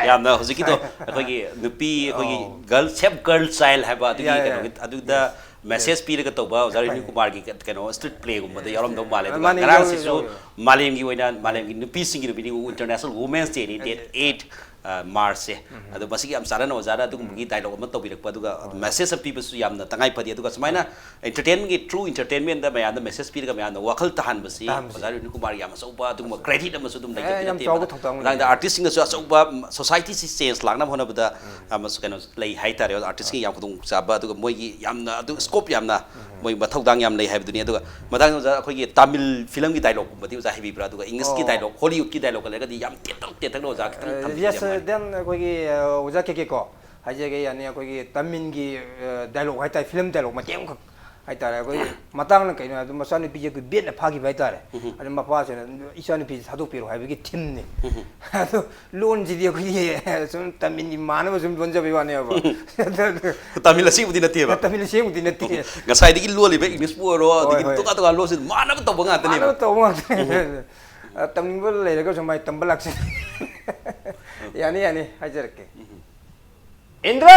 ꯌꯥꯝꯅ ꯍꯧꯖꯤꯛꯀꯤꯗꯣ ꯑꯩꯈꯣꯏꯒꯤ ꯅꯨꯄꯤ, ꯑꯩꯈꯣꯏꯒꯤ ꯑꯧ꯫ Girl, save girl child ꯍꯥꯏꯕ ꯑꯗꯨꯒꯤ ꯌꯥ, ꯌꯥ, ꯀꯩꯅꯣꯒꯤ, ꯌꯥ꯫ ꯑꯗꯨꯗ Yes. Message ꯄꯤꯔꯒ ꯇꯧꯕ ꯑꯣꯖꯥ ꯔꯣꯍꯤꯅꯤ ꯍꯣꯏ꯫ ꯀꯨꯃꯥꯔꯒꯤ ꯀꯩꯅꯣ street play ꯒꯨꯝꯕꯗ ꯌꯥꯎꯔꯝꯗꯧ ꯃꯥꯜꯂꯦ꯫ ꯑꯗꯨꯒ ꯃꯥꯅꯦ, ꯉꯔꯥꯡꯁꯤꯁꯨ ꯌꯥꯎꯋꯦ, ꯌꯥꯎꯋꯦ꯫ ꯃꯥꯂꯦꯝꯒꯤ ꯑꯣꯏꯅ, ꯃꯥꯂꯦꯝꯒꯤ ꯅꯨꯄꯤꯁꯤꯡꯒꯤ ꯅꯨꯃꯤꯠꯅꯤ, International Women's Day ꯅꯤ, date eight, ꯑ, March ꯁꯦ꯫ ꯎꯝ꯫ ꯑꯗꯣ ꯃꯁꯤꯒꯤ ꯌꯥꯝ ꯆꯥꯟꯅꯅ ꯑꯣꯖꯥꯅ ꯑꯗꯨꯒꯨꯝꯕꯒꯤ dialogue ꯑꯃ ꯇꯧꯕꯤꯔꯛꯄ, ꯑꯗꯨꯒ ꯍꯣꯏ꯫ Message ꯑꯃ ꯄꯤꯕꯁꯨ ꯌꯥꯝꯅ ꯇꯉꯥꯏ ꯐꯗꯦ꯫ ꯑꯗꯨꯒ ꯁꯨꯃꯥꯏꯅ entertainment ꯒꯤ, through entertainment ꯗ ꯃꯌꯥꯝꯗ message ꯄꯤꯔꯒ ꯃꯌꯥꯝꯗ ꯋꯥꯈꯜ ꯇꯥꯍꯟꯕꯁꯤ ꯇꯥꯍꯟꯕꯁꯤ꯫ ꯑꯣꯖꯥ ꯔꯣꯍꯤꯅꯤ ꯀꯨꯃꯥꯔꯒꯤ ꯌꯥꯝ ꯑꯆꯧꯕ ꯑꯗꯨꯒꯨꯝꯕ credit ꯑꯃꯁꯨ ꯑꯗꯨꯝ ꯑꯦ, ꯂꯩꯇꯕꯗꯤ ꯌꯥꯝ ꯅꯠꯇꯦ꯫ ꯆꯥꯎꯕ ꯊꯧꯗꯥꯡ ꯃꯊꯪꯗ ꯂꯩ꯫ Artist ꯁꯤꯡꯅꯁꯨ ꯑꯆꯧꯕ society ꯁꯤ change ꯂꯥꯛꯅꯕ ꯍꯣꯠꯅꯕꯗ ꯎꯝ꯫ ꯑꯃꯁꯨ ꯀꯩꯅꯣ ꯂꯩ ꯍꯥꯏꯇꯥꯔꯦ꯫ Artist ꯀꯤ ꯌꯥꯝ ꯈꯨꯗꯣꯡꯆꯥꯕ, ꯑꯗꯨꯒ ꯃꯣꯏꯒꯤ ꯌꯥꯝꯅ ꯑꯗꯨ scope ꯌꯥꯝꯅ ꯎꯝ꯫ ꯃꯣꯏ ꯃꯊꯧꯗꯥꯡ ꯌꯥꯝ ꯂꯩ ꯍꯥꯏꯕꯗꯨꯅꯤ꯫ ꯑꯗꯨꯒ ꯃꯊꯪ ꯑꯣꯖꯥ ꯑꯩꯈꯣꯏꯒꯤ ꯇꯥꯃꯤꯜ film ꯒꯤ dialogue ꯀꯨꯝꯕꯗꯤ ꯑꯣꯖꯥ ꯍꯩꯕꯤꯕ꯭ꯔꯥ? ꯑꯗꯨꯒ English ꯀꯤ ꯑꯣ꯫ Dialogue, Hollywood ꯀꯤ dialogue ꯀ ꯂꯩꯔꯒꯗꯤ ꯌꯥꯝ ꯇꯦꯟꯇꯛ ꯇꯦꯟꯇꯛꯅ ꯑꯣꯖꯥ ꯈꯤꯇꯪ ꯑ, ꯊꯝꯕꯤꯕꯗꯤ yes, ꯌꯥꯝ ꯅꯨꯡꯉꯥꯏꯅꯤ꯫ Then ꯑꯩꯈꯣꯏꯒꯤ, ꯑ, ꯑꯣꯖꯥ ꯀꯦ ꯀꯦ ꯀꯣ, ꯍꯥꯏꯖꯒꯦ, ꯌꯥꯅꯤ, ꯑꯩꯈꯣꯏꯒꯤ ꯇꯥꯃꯤꯜꯒꯤ, ꯑ, dialogue ꯍꯥꯏꯇꯥꯔꯦ, film dialogue ꯃꯇꯦꯛ ꯑꯃꯈꯛ ꯍꯥꯏꯇꯥꯔꯦ꯫ ꯑꯩꯈꯣꯏꯒꯤ ꯃꯇꯥꯡꯅ ꯀꯩꯅꯣ ꯍꯥꯏꯕꯗ, ꯃꯆꯥꯅꯨꯄꯤꯁꯦ ꯑꯩꯈꯣꯏ ꯕꯦꯠꯅ ꯐꯥꯈꯤꯕ ꯍꯥꯏꯇꯥꯔꯦ꯫ ꯎꯝ꯫ ꯑꯗꯨ ꯃꯄꯥꯁꯤꯅ "ꯏꯆꯥꯅꯨꯄꯤꯁꯦ ꯊꯥꯗꯣꯛꯄꯤꯔꯣ" ꯍꯥꯏꯕꯒꯤ theme ꯅꯤ꯫ ꯎꯝ꯫ ꯑꯗꯣ ꯂꯣꯟꯁꯤꯗꯤ ꯑꯩꯈꯣꯏꯒꯤ ꯁꯨꯝ ꯇꯥꯃꯤꯜꯒꯤ ꯃꯥꯟꯅꯕ ꯁꯨꯝ ꯂꯣꯟꯖꯕꯩ ꯋꯥꯅꯦꯕ꯫ ꯇꯥꯃꯤꯜ ꯑꯁꯦꯡꯕꯗꯤ ꯅꯠꯇꯦꯕ꯫ ꯇꯥꯃꯤꯜ ꯑꯁꯦꯡꯕꯗꯤ ꯅꯠꯇꯦ꯫ ꯉꯁꯥꯏꯗꯒꯤ ꯂꯣꯜꯂꯤꯕ English ꯄꯨ ꯑꯣꯏꯔꯣ, ꯍꯣꯏ, ꯑꯗꯒꯤ ꯍꯣꯏ꯫ ꯇꯣꯉꯥꯟ ꯇꯣꯉꯥꯟꯕ ꯂꯣꯟꯁꯤ ꯃꯥꯟꯅꯕ ꯇꯧꯕ ꯉꯥꯛꯇꯅꯦꯕ꯫ ꯃꯥꯟꯅꯕ ꯇꯧꯕ ꯉꯥꯛꯇꯅꯦ꯫ ꯎꯝ꯫ ꯑ, ꯇꯝꯅꯤꯡꯕ ꯂꯩꯔꯒꯁꯨ ꯃꯥꯏ ꯇꯝꯕ ꯂꯥꯛꯆꯅꯤ꯫ ꯌꯥꯅꯤ, ꯌꯥꯅꯤ, ꯍꯥꯏꯖꯔꯛꯀꯦ꯫ ꯎꯝ꯫ इंद्र,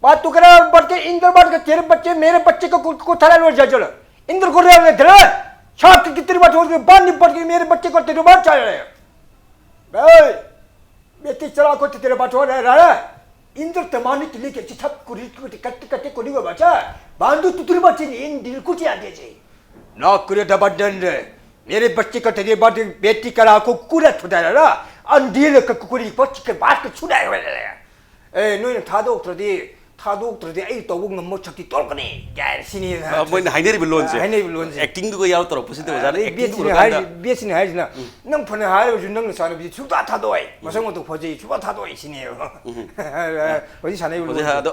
बात तू करे और बट के इंद्र बात के तेरे बच्चे मेरे बच्चे को, को, को थरा लो जा चलो। इंद्र को रे रे धरे। छाप की कितनी बात हो गई, बात नहीं पड़ गई, मेरे बच्चे को तेरे बात चल रहे। बे, बेटी चला को तेरे बात हो रहा है। इंद्र तमानी तुली के चिथप कुरी कुटी कट कटे कोनी को बचा। बांधु तुतुरी बच्चे ने इन दिल कुटी आ गए जी। ना करे दबंडन रे। मेरे बच्चे का तेरे बात बेटी करा को कुरा छुड़ा रहा। अंधेरे का कुकुरी बच्चे के बात को छुड़ा रहा। ꯑꯦ, ꯅꯣꯏꯅ ꯊꯥꯗꯣꯛꯇ꯭ꯔꯗꯤ, ꯊꯥꯗꯣꯛꯇ꯭ꯔꯗꯤ ꯑꯩ ꯇꯧꯕ ꯉꯝꯃꯣꯏ, ꯁꯛꯇꯤ ꯇꯧꯔꯛꯀꯅꯤ ꯀꯥꯏꯅ ꯁꯤꯅꯤ꯫ ꯑ, ꯃꯣꯏꯅ ꯍꯥꯏꯅꯔꯤꯕ ꯂꯣꯟꯁꯦ꯫ ꯍꯥꯏꯅꯔꯤꯕ ꯂꯣꯟꯁꯦ꯫ Acting ꯗꯨꯒ ꯌꯥꯎꯔ ꯇꯧꯔꯛꯄꯁꯤꯗ ꯑꯣꯖꯥꯅ ꯑꯗꯩ acting ꯗꯨ ꯕꯦꯠꯁꯤꯅ ꯎꯔꯀꯥꯟꯗ ꯍꯥꯏꯔꯤ-, ꯕꯦꯠꯁꯤꯅ ꯍꯥꯏꯔꯤꯁꯤꯅ, ꯎꯝ꯫ "ꯅꯪ ꯐꯅ ꯍꯥꯏꯔꯕꯁꯨ ꯅꯪ ꯅꯆꯥꯅꯨꯄꯤꯁꯤ ꯁꯨꯡꯊꯥ ꯊꯥꯗꯣꯛꯑꯣꯏ, ꯃꯁꯛ ꯃꯇꯧ ꯐꯖꯩ, ꯁꯨꯡꯊꯥ ꯊꯥꯗꯣꯛꯑꯣꯏ" ꯁꯤꯅꯦꯕ꯫ ꯎꯝ꯫ ꯍꯧꯖꯤꯛ ꯁꯥꯟꯅꯔꯤꯕ ꯍꯧꯖꯤꯛ ꯂꯣꯟꯁꯦ꯫ ꯑꯗꯣ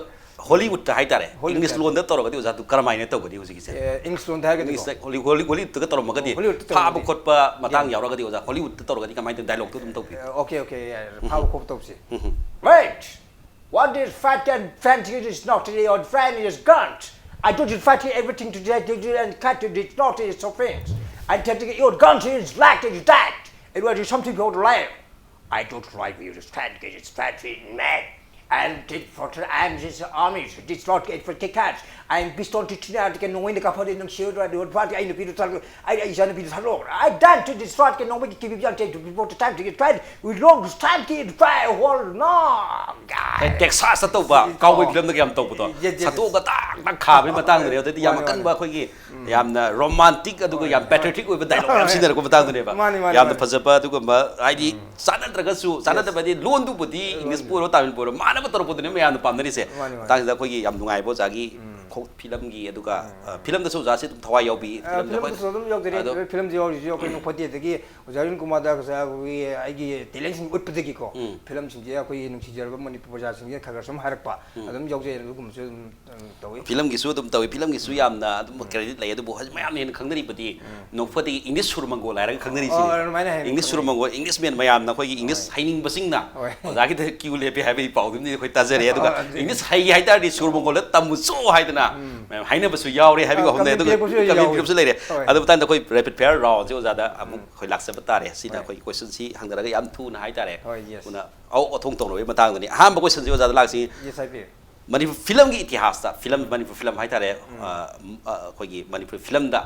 Hollywood ꯇ ꯍꯥꯏꯇꯥꯔꯦ, Hollywood English ꯇ꯫ ꯂꯣꯟꯗ ꯇꯧꯔꯒꯗꯤ ꯑꯣꯖꯥ, ꯑꯗꯨ ꯀꯔꯝꯍꯥꯏꯅ ꯇꯧꯒꯅꯤ ꯍꯧꯖꯤꯛꯀꯤꯁꯦ? ꯑꯦ, English ꯂꯣꯟꯗ ꯍꯥꯏꯔꯒꯗꯤꯀꯣ? English ꯇ, Holly-, Holly-, Hollywood ꯇꯒ ꯇꯧꯔꯝꯃꯒꯗꯤ, Hollywood ꯇ ꯐꯥꯕ ꯇꯧꯔꯝꯃꯒꯗꯤ꯫ ꯈꯣꯠꯄ ꯃꯇꯥꯡ ꯌꯥꯏ꯫ ꯌꯥꯎꯔꯒꯗꯤ ꯑꯣꯖꯥ, Hollywood ꯇ ꯇꯧꯔꯒꯗꯤ ꯀꯃꯥꯏꯅ ꯇꯧ-, dialogue ꯇꯣ ꯑꯗꯨꯝ ꯇꯧꯕꯤꯌꯨ꯫ ꯑꯦ, okay, okay, ꯌꯥꯏ꯫ ꯎꯝ꯫ ꯐꯥꯕ ꯈꯣꯠꯄ ꯇꯧꯁꯤ꯫ ꯎꯝ꯫ Wait! What is fat and fancy is not your friend is guns. I told you fat everything to that you and cut to this not is so things. I tell you your guns is like is that. It was something called life. I don't like you this fat is fat man. And did for I'm this army, this not get for kickers. I am pissed on to tonight to get no in the cup of the shield or the party. I know Peter Targo. I is on Peter Targo. I done to this fat can no make it to be on to be brought to time to get tried. We long time to get fire whole no. God. ꯇꯦꯛꯁꯥꯁꯇ ꯇꯧꯕ cowboy ꯐꯤꯂꯝꯗꯒ ꯌꯥꯝ ꯇꯧꯕꯗꯣ Yes, yes, yes. ꯁꯥꯇꯣꯛꯑꯒ ꯇꯥꯛ ꯇꯥꯛ ꯈꯥꯕꯒꯤ ꯃꯇꯥꯡꯗꯅꯦ ꯑꯗꯩꯗꯤ ꯌꯥꯝ ꯃꯥꯅꯤ, ꯃꯥꯅꯤ꯫ ꯑꯀꯟꯕ ꯑꯩꯈꯣꯏꯒꯤ ꯌꯥꯝꯅ ꯔꯣꯃꯥꯟꯇꯤꯛ ꯑꯗꯨꯒ ꯌꯥꯝ ꯄꯦꯇ꯭ꯔꯤꯌꯣꯇꯤꯛ ꯑꯣꯏꯕ ꯗꯥꯏꯂꯣꯛ ꯌꯥꯝ ꯁꯤꯖꯤꯟꯅꯔꯛꯄ ꯃꯇꯥꯡꯗꯨꯅꯦꯕ ꯃꯥꯅꯤ, ꯃꯥꯅꯤ, ꯌꯥꯝꯅ ꯃꯥꯅꯤ꯫ ꯐꯖꯕ ꯑꯗꯨꯒꯨꯝꯕ ꯍꯥꯏꯗꯤ ꯆꯥꯟꯅꯗ꯭ꯔꯒꯁꯨ ꯆꯥꯟꯅꯗꯕ ꯍꯥꯏꯗꯤ ꯂꯣꯟꯗꯨꯕꯨꯗꯤ ꯏꯪꯂꯤꯁꯄꯨ ꯑꯣꯏꯔꯣ ꯇꯥꯃꯤꯜꯕꯨ ꯑꯣꯏꯔꯣ ꯃꯥꯟꯅꯕ ꯇꯧꯔꯛꯄꯗꯨꯅꯦ ꯃꯌꯥꯝꯅ ꯄꯥꯝꯅꯔꯤꯁꯦ꯫ ꯃꯥꯅꯤ, ꯃꯥꯅꯤ꯫ ꯃꯇꯥꯡꯁꯤꯗ ꯑꯩꯈꯣꯏꯒꯤ ꯌꯥꯝ ꯅꯨꯡꯉꯥꯏꯕ ꯑꯣꯖꯥꯒꯤ ꯈꯣ- ꯐꯤꯂꯝꯒꯤ ꯑꯗꯨꯒ ꯑ, ꯐꯤꯂꯝꯗꯁꯨ ꯑꯣꯖꯥꯁꯦ ꯑꯗꯨꯝ ꯊꯋꯥꯏ ꯌꯥꯎꯕꯤ꯫ ꯑ, ꯐꯤꯂꯝꯗꯁꯨ ꯑꯗꯨꯝ ꯌꯥꯎꯖꯔꯤ꯫ ꯑꯗꯣ ꯐꯤꯂꯝꯁꯦ ꯌꯥꯎꯔꯤꯁꯦ ꯑꯩꯈꯣꯏ ꯅꯣꯡꯐꯗꯦꯗꯒꯤ ꯑꯣꯖꯥ ꯑꯔꯨꯟ ꯀꯨꯃꯥꯔꯗ ꯑꯩꯈꯣꯏꯒꯤ ꯑꯩꯒꯤ ꯇꯦꯂꯦꯟꯁꯤꯡ ꯎꯠꯄꯗꯒꯤꯀꯣ ꯐꯤꯂꯝꯁꯤꯡꯁꯦ ꯑꯩꯈꯣꯏꯒꯤ ꯅꯨꯡꯁꯤꯖꯔꯕ ꯃꯅꯤꯄꯨꯔ ꯄ꯭ꯔꯖꯥꯁꯤꯡꯁꯦ ꯈꯔ ꯈꯔ ꯁꯨꯝ ꯍꯥꯏꯔꯛꯄ ꯑꯗꯨꯝ ꯌꯥꯎꯖꯩ꯫ ꯑꯗꯨꯒꯨꯝꯕꯁꯨ ꯑꯗꯨꯝ ꯑꯗꯨꯝ ꯇꯧꯏ꯫ ꯐꯤꯂꯝꯒꯤꯁꯨ ꯑꯗꯨꯝ ꯇꯧꯏ, ꯐꯤꯂꯝꯒꯤꯁꯨ ꯌꯥꯝꯅ ꯑꯗꯨꯝ ꯀ꯭ꯔꯦꯗꯤꯠ ꯂꯩ꯫ ꯑꯗꯨꯕꯨ ꯍꯧꯖꯤꯛ ꯃꯌꯥꯝꯅ ꯍꯦꯟꯅ ꯈꯪꯅꯔꯤꯕꯗꯤ ꯅꯣꯡꯐꯗꯦꯒꯤ ꯏꯪꯂꯤꯁ ꯁꯨꯔ ꯃꯪꯒꯣꯜ ꯍꯥꯏꯔꯒ ꯈꯪꯅꯔꯤꯁꯤꯅꯤ꯫ ꯑꯣ, ꯑꯗꯨꯃꯥꯏꯅ ꯍꯥꯏ꯫ ꯏꯪꯂꯤꯁ ꯁꯨꯔ ꯃꯪꯒꯣꯜ, ꯏꯪꯂꯤꯁ ꯃꯦꯟ ꯃꯌꯥꯝꯅ ꯑꯩꯈꯣꯏꯒꯤ ꯏꯪꯂꯤꯁ ꯍꯩꯅꯤꯡꯕꯁꯤꯡꯅ ꯍꯣꯏ꯫ ꯑꯣꯖꯥꯒꯤꯗ ꯀ꯭ꯌꯨ ꯂꯦꯞꯄꯤ ꯍꯥꯏꯕꯒꯤ ꯄꯥꯎꯗꯨꯝꯗꯤ ꯑꯩꯈꯣꯏ ꯇꯥꯖꯔꯦ꯫ ꯑꯗꯨꯒ ꯑꯣ, ꯑꯗꯨ- ꯏꯪꯂꯤꯁ ꯍꯩ ꯍꯥꯏꯇꯥꯔꯗꯤ ꯁꯨꯔ ꯃꯪꯒꯣꯜꯗ ꯇꯝꯃꯨꯆꯣ ꯍꯥꯏꯗꯅ ꯃꯌꯥꯝ ꯍꯥꯏꯅꯕꯁꯨ ꯌꯥꯎꯔꯦ ꯍꯥꯏꯕꯒꯤ ꯑ, ꯋꯥꯐꯝꯅꯦ꯫ comment ꯑꯗꯨꯒ ꯄꯤꯔꯛꯄꯁꯨ comment ꯌꯥꯎꯋꯦ꯫ ꯄꯤꯔꯛꯄꯁꯨ ꯂꯩꯔꯦ꯫ ꯍꯣꯏ꯫ ꯑꯗꯨ ꯃꯇꯥꯡꯗ ꯑꯩꯈꯣꯏ ꯔꯦꯄꯤꯠ ꯐꯥꯌꯔ ꯔꯥꯎꯟꯁꯦ ꯑꯣꯖꯥꯗ ꯑꯃꯨꯛ ꯎꯝ꯫ ꯑꯩꯈꯣꯏ ꯂꯥꯛꯆꯕ ꯇꯥꯔꯦ꯫ ꯁꯤꯗ ꯍꯣꯏ꯫ ꯑꯩꯈꯣꯏꯒꯤ ꯀꯣꯏꯁꯟꯁꯤ ꯍꯪꯅꯔꯒ ꯌꯥꯝ ꯊꯨꯅ ꯍꯥꯏꯇꯥꯔꯦ꯫ ꯍꯣꯏ, yes꯫ ꯊꯨꯅ ꯑꯧ ꯑꯊꯣꯡ ꯇꯧꯅꯕꯒꯤ ꯃꯇꯥꯡꯗꯅꯤ꯫ ꯑꯍꯥꯟꯕ ꯀꯣꯏꯁꯟꯁꯤ ꯑꯣꯖꯥꯗ ꯂꯥꯛꯁꯤ꯫ Yes, ꯍꯥꯏꯕꯤꯌꯨ꯫ ꯃꯅꯤꯄꯨꯔ ꯐꯤꯂꯝꯒꯤ ꯏꯇꯤꯍꯥꯁꯇ ꯐꯤꯂꯝ, ꯃꯅꯤꯄꯨꯔ ꯐꯤꯂꯝ ꯍꯥꯏꯇꯥꯔꯦ, ꯑ, ꯎꯝ, ꯑ, ꯑꯩꯈꯣꯏꯒꯤ ꯃꯅꯤꯄꯨꯔ ꯐꯤꯂꯝꯗ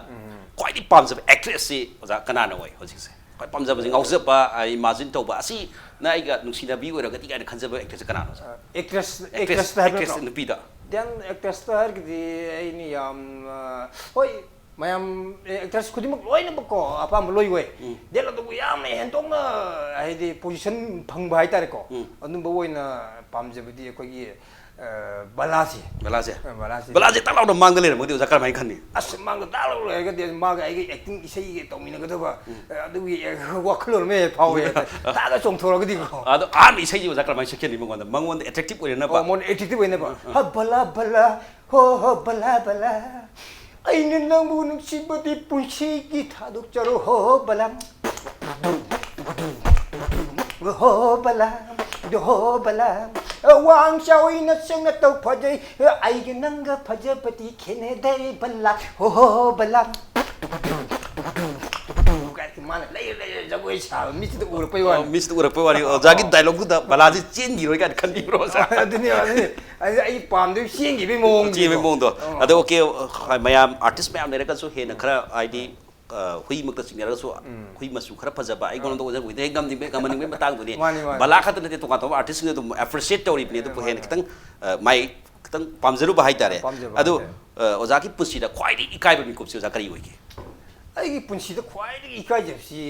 ꯈ꯭ꯋꯥꯏꯗꯒꯤ ꯄꯥꯝꯖꯕ ꯑꯦꯛꯇ꯭ꯔꯦꯁꯁꯤ ꯑꯣꯖꯥ ꯀꯅꯥꯅ ꯑꯣꯏ ꯍꯧꯖꯤꯛꯁꯦ? ꯈ꯭ꯋꯥꯏ ꯄꯥꯝꯖꯕꯁꯤ, ꯉꯥꯎꯖꯕ, ꯑ, ꯏꯃꯥꯖꯤꯟ ꯇꯧꯕ, ꯑꯁꯤꯅ ꯑꯩꯒ ꯅꯨꯡꯁꯤꯅꯕꯤ ꯑꯣꯏꯔꯒꯗꯤ ꯀꯥꯏꯅ ꯈꯟꯖꯕ ꯑꯦꯛꯇ꯭ꯔꯦꯁꯁꯦ ꯀꯅꯥꯅꯣ ꯑꯣꯖꯥ? ꯑꯦꯛꯇ꯭ꯔꯦꯁ ꯑꯦꯛꯇ꯭ꯔꯦꯁ, ꯑꯦꯛꯇ꯭ꯔꯦꯁꯇ ꯍꯥꯏꯕ ꯑꯦꯛꯇ꯭ꯔꯦꯁ ꯅꯠꯇ꯭ꯔꯣ? ꯅꯨꯄꯤꯗ꯫ ꯗꯦꯟ ꯑꯦꯛꯇ꯭ꯔꯦꯁꯇ ꯍꯥꯏꯔꯒꯗꯤ ꯑꯩꯅ ꯌꯥꯝꯅ, ꯍꯣꯏ, ꯃꯌꯥꯝ ꯑꯦꯛꯇ꯭ꯔꯦꯁ ꯈꯨꯗꯤꯡꯃꯛ ꯂꯣꯏꯅꯃꯛꯀꯣ ꯑꯄꯥꯝꯕ ꯂꯣꯏ ꯑꯣꯏ꯫ ꯗꯦꯟ ꯑꯗꯨꯕꯨ ꯌꯥꯝꯅ ꯍꯦꯟꯗꯣꯛꯅ ꯍꯥꯏꯗꯤ ꯄꯣꯖꯤꯁꯟ ꯐꯪꯕ ꯍꯥꯏꯇꯥꯔꯦꯀꯣ꯫ ꯑꯗꯨꯝꯕ ꯑꯣꯏꯅ ꯄꯥꯝꯖꯕꯗꯤ ꯑꯩꯈꯣꯏꯒꯤ, ꯑ, ꯕꯂꯥꯁꯦ꯫ ꯕꯂꯥꯁꯦ꯫ ꯑ, ꯕꯂꯥꯁꯦ꯫ ꯕꯂꯥꯁꯦ ꯇꯥꯛ ꯂꯥꯎꯅ ꯃꯥꯡꯗ ꯂꯩꯔꯝꯃꯒꯗꯤ ꯑꯣꯖꯥ ꯀꯔꯝꯍꯥꯏꯅ ꯈꯟꯅꯤ? ꯑꯁ, ꯃꯥꯡꯗ ꯇꯥꯛ ꯂꯥꯎꯅ ꯂꯩꯔꯒꯗꯤ ꯃꯥꯒ ꯑꯩꯒ ꯑꯦꯛꯇꯤꯡ ꯏꯁꯩꯒ ꯇꯧꯃꯤꯟꯅꯒꯗꯕ, ꯑ, ꯑꯗꯨꯒꯤ ꯋꯥꯈꯜꯂꯣꯟ ꯑꯃ ꯍꯦꯛ ꯐꯥꯎꯋꯦ꯫ ꯇꯥꯛꯑꯒ ꯆꯣꯡꯊꯣꯔꯒꯗꯤꯀꯣ꯫ ꯑꯗꯣ ꯑꯍꯥꯟꯕ ꯏꯁꯩꯁꯤ ꯑꯣꯖꯥ ꯀꯔꯝꯍꯥꯏꯅ ꯁꯛꯀꯅꯤ ꯃꯉꯣꯟꯗ? ꯃꯉꯣꯟꯗ ꯑꯦꯇ꯭ꯔꯦꯛꯇꯤꯞ ꯑꯣꯏꯅꯅꯕ꯫ ꯑꯣ, ꯃꯉꯣꯟꯗ ꯑꯦꯇ꯭ꯔꯦꯛꯇꯤꯞ ꯑꯣꯏꯅꯕ꯫ ꯍ ꯕꯂꯥ ꯕꯂꯥ, ꯍꯣ ꯍꯣ ꯕꯂꯥ ꯕꯂꯥ, ꯑꯩꯅ ꯅꯪꯕꯨ ꯅꯨꯡꯁꯤꯕꯗꯤ ꯄꯨꯟꯁꯤꯒꯤ ꯊꯥꯗꯣꯛꯆꯔꯣ ꯍꯣ ꯕꯂꯥ꯫ ꯍꯣ ꯕꯂꯥ, ꯍꯣ ꯕꯂꯥ, ꯋꯥꯡ ꯆꯥꯎꯏ ꯅꯁꯛ ꯅꯇꯧ ꯐꯖꯩ, ꯑꯩꯒ ꯅꯪꯒ ꯐꯖꯕꯗꯤ ꯈꯦꯠꯅꯗꯔꯦ ꯕꯂꯥ, ꯍꯣ ꯍꯣ ꯍꯣ ꯕꯂꯥ꯫ ꯀꯥꯏꯅ ꯃꯥꯅ ꯂꯩꯔ ꯂꯩꯔ ꯖꯒꯣꯏ ꯁꯥꯕ ꯃꯤꯠꯁꯤꯗ ꯎꯔꯛꯄꯩ ꯋꯥꯅꯤ꯫ ꯃꯤꯠꯁꯤꯗ ꯎꯔꯛꯄꯩ ꯋꯥꯅꯤ꯫ ꯑꯣꯖꯥꯒꯤ ꯗꯥꯏꯂꯣꯛꯇꯨꯗ ꯕꯂꯥꯁꯤ ꯆꯦꯟꯈꯤꯔꯣꯏ ꯀꯥꯏꯅ ꯈꯟꯕꯤꯕ꯭ꯔꯣ ꯑꯣꯖꯥ? ꯑꯗꯨꯅꯦ, ꯑꯗꯨꯅꯦ꯫ ꯑꯩ, ꯑꯩ ꯄꯥꯝꯗꯣꯏ ꯆꯦꯟꯈꯤꯕꯩ ꯃꯑꯣꯡꯗꯣ꯫ ꯆꯦꯟꯕꯩ ꯃꯑꯣꯡꯗꯣ꯫ ꯑꯣ꯫ ꯑꯗꯣ ꯑꯣꯀꯦ, ꯃꯌꯥꯝ ꯑꯥꯔꯇꯤꯁ ꯃꯌꯥꯝ ꯂꯩꯔꯒꯁꯨ ꯍꯦꯟꯅ ꯈꯔ ꯍꯥꯏꯗꯤ, ꯑ, ꯍꯨꯏꯃꯛꯇ ꯆꯤꯡꯅꯔꯒꯁꯨ ꯎꯝ꯫ ꯍꯨꯏ ꯃꯆꯨ ꯈꯔ ꯐꯖꯕ ꯑꯩꯉꯣꯟꯗ ꯑꯣꯏꯖꯕ ꯍꯨꯏꯗ ꯍꯦꯛ ꯉꯝꯅꯤꯡꯕ, ꯉꯝꯍꯟꯅꯤꯡꯕꯒꯤ ꯃꯇꯥꯡꯗꯨꯅꯤ꯫ ꯃꯥꯅꯤ, ꯃꯥꯅꯤ꯫ ꯕꯂꯥ ꯈꯛꯇ ꯅꯠꯇꯦ, ꯇꯣꯉꯥꯟ ꯇꯣꯉꯥꯟꯕ ꯑꯥꯔꯇꯤꯁꯁꯤꯡꯅ ꯑꯗꯨꯝ ꯑꯦꯄ꯭ꯔꯤꯁꯤꯌꯦꯠ ꯇꯧꯔꯤꯕꯅꯤ꯫ ꯑꯗꯨꯕꯨ ꯃꯥꯅꯤ, ꯍꯦꯟꯅ ꯃꯥꯅꯤ꯫ ꯈꯤꯇꯪ, ꯑ, ꯃꯥꯏ ꯈꯤꯇꯪ ꯄꯥꯝꯖꯔꯨꯕ ꯍꯥꯏꯇꯥꯔꯦ꯫ ꯄꯥꯝꯖꯕ ꯑꯗꯨ, ꯍꯥꯏꯇꯥꯔꯦ꯫ ꯑ, ꯑꯣꯖꯥꯒꯤ ꯄꯨꯟꯁꯤꯗ ꯈ꯭ꯋꯥꯏꯗꯒꯤ ꯏꯀꯥꯏꯕ ꯃꯤꯀꯨꯞꯁꯦ ꯑꯣꯖꯥ ꯀꯔꯤ ꯑꯣꯏꯒꯦ? ꯑꯩꯒꯤ ꯄꯨꯟꯁꯤꯗ ꯈ꯭ꯋꯥꯏꯗꯒꯤ ꯏꯀꯥꯏꯖꯕꯁꯤ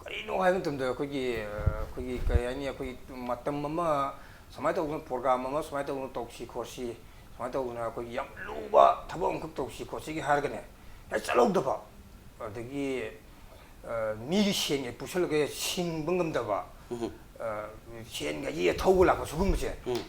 ꯀꯔꯤꯅꯣ ꯍꯥꯏꯕ ꯃꯇꯝꯗ ꯑꯩꯈꯣꯏꯒꯤ, ꯑ, ꯑꯩꯈꯣꯏꯒꯤ ꯀꯔꯤ ꯍꯥꯏꯅꯤ, ꯑꯩꯈꯣꯏꯒꯤ ꯃꯇꯝ ꯑꯃ ꯁꯨꯃꯥꯏꯅ ꯇꯧꯗꯅ ꯄ꯭ꯔꯣꯒ꯭ꯔꯥꯝ ꯑꯃ ꯁꯨꯃꯥꯏꯅ ꯇꯧꯗꯅ ꯇꯧꯁꯤ ꯈꯣꯠꯁꯤ, ꯁꯨꯃꯥꯏꯅ ꯇꯧꯗꯅ ꯑꯩꯈꯣꯏꯒꯤ ꯌꯥꯝ ꯂꯨꯕ ꯊꯕꯛ ꯑꯃꯈꯛ ꯇꯧꯁꯤ ꯈꯣꯠꯁꯤꯒꯤ ꯍꯥꯏꯔꯒꯅꯦ, ꯍꯦꯛ ꯆꯠꯍꯧꯗꯕ, ꯑꯗꯒꯤ, ꯑ, ꯃꯤꯒꯤ ꯁꯦꯟꯒ ꯄꯨꯁꯜꯂꯒ ꯁꯤꯡꯕ ꯉꯝꯗꯕ, ꯎꯝ꯫ ꯑ, ꯁꯦꯟꯒ ꯌꯦ ꯊꯧꯕ ꯂꯥꯛꯄ ꯁꯤꯒꯨꯝꯕꯁꯦ, ꯎꯝ꯫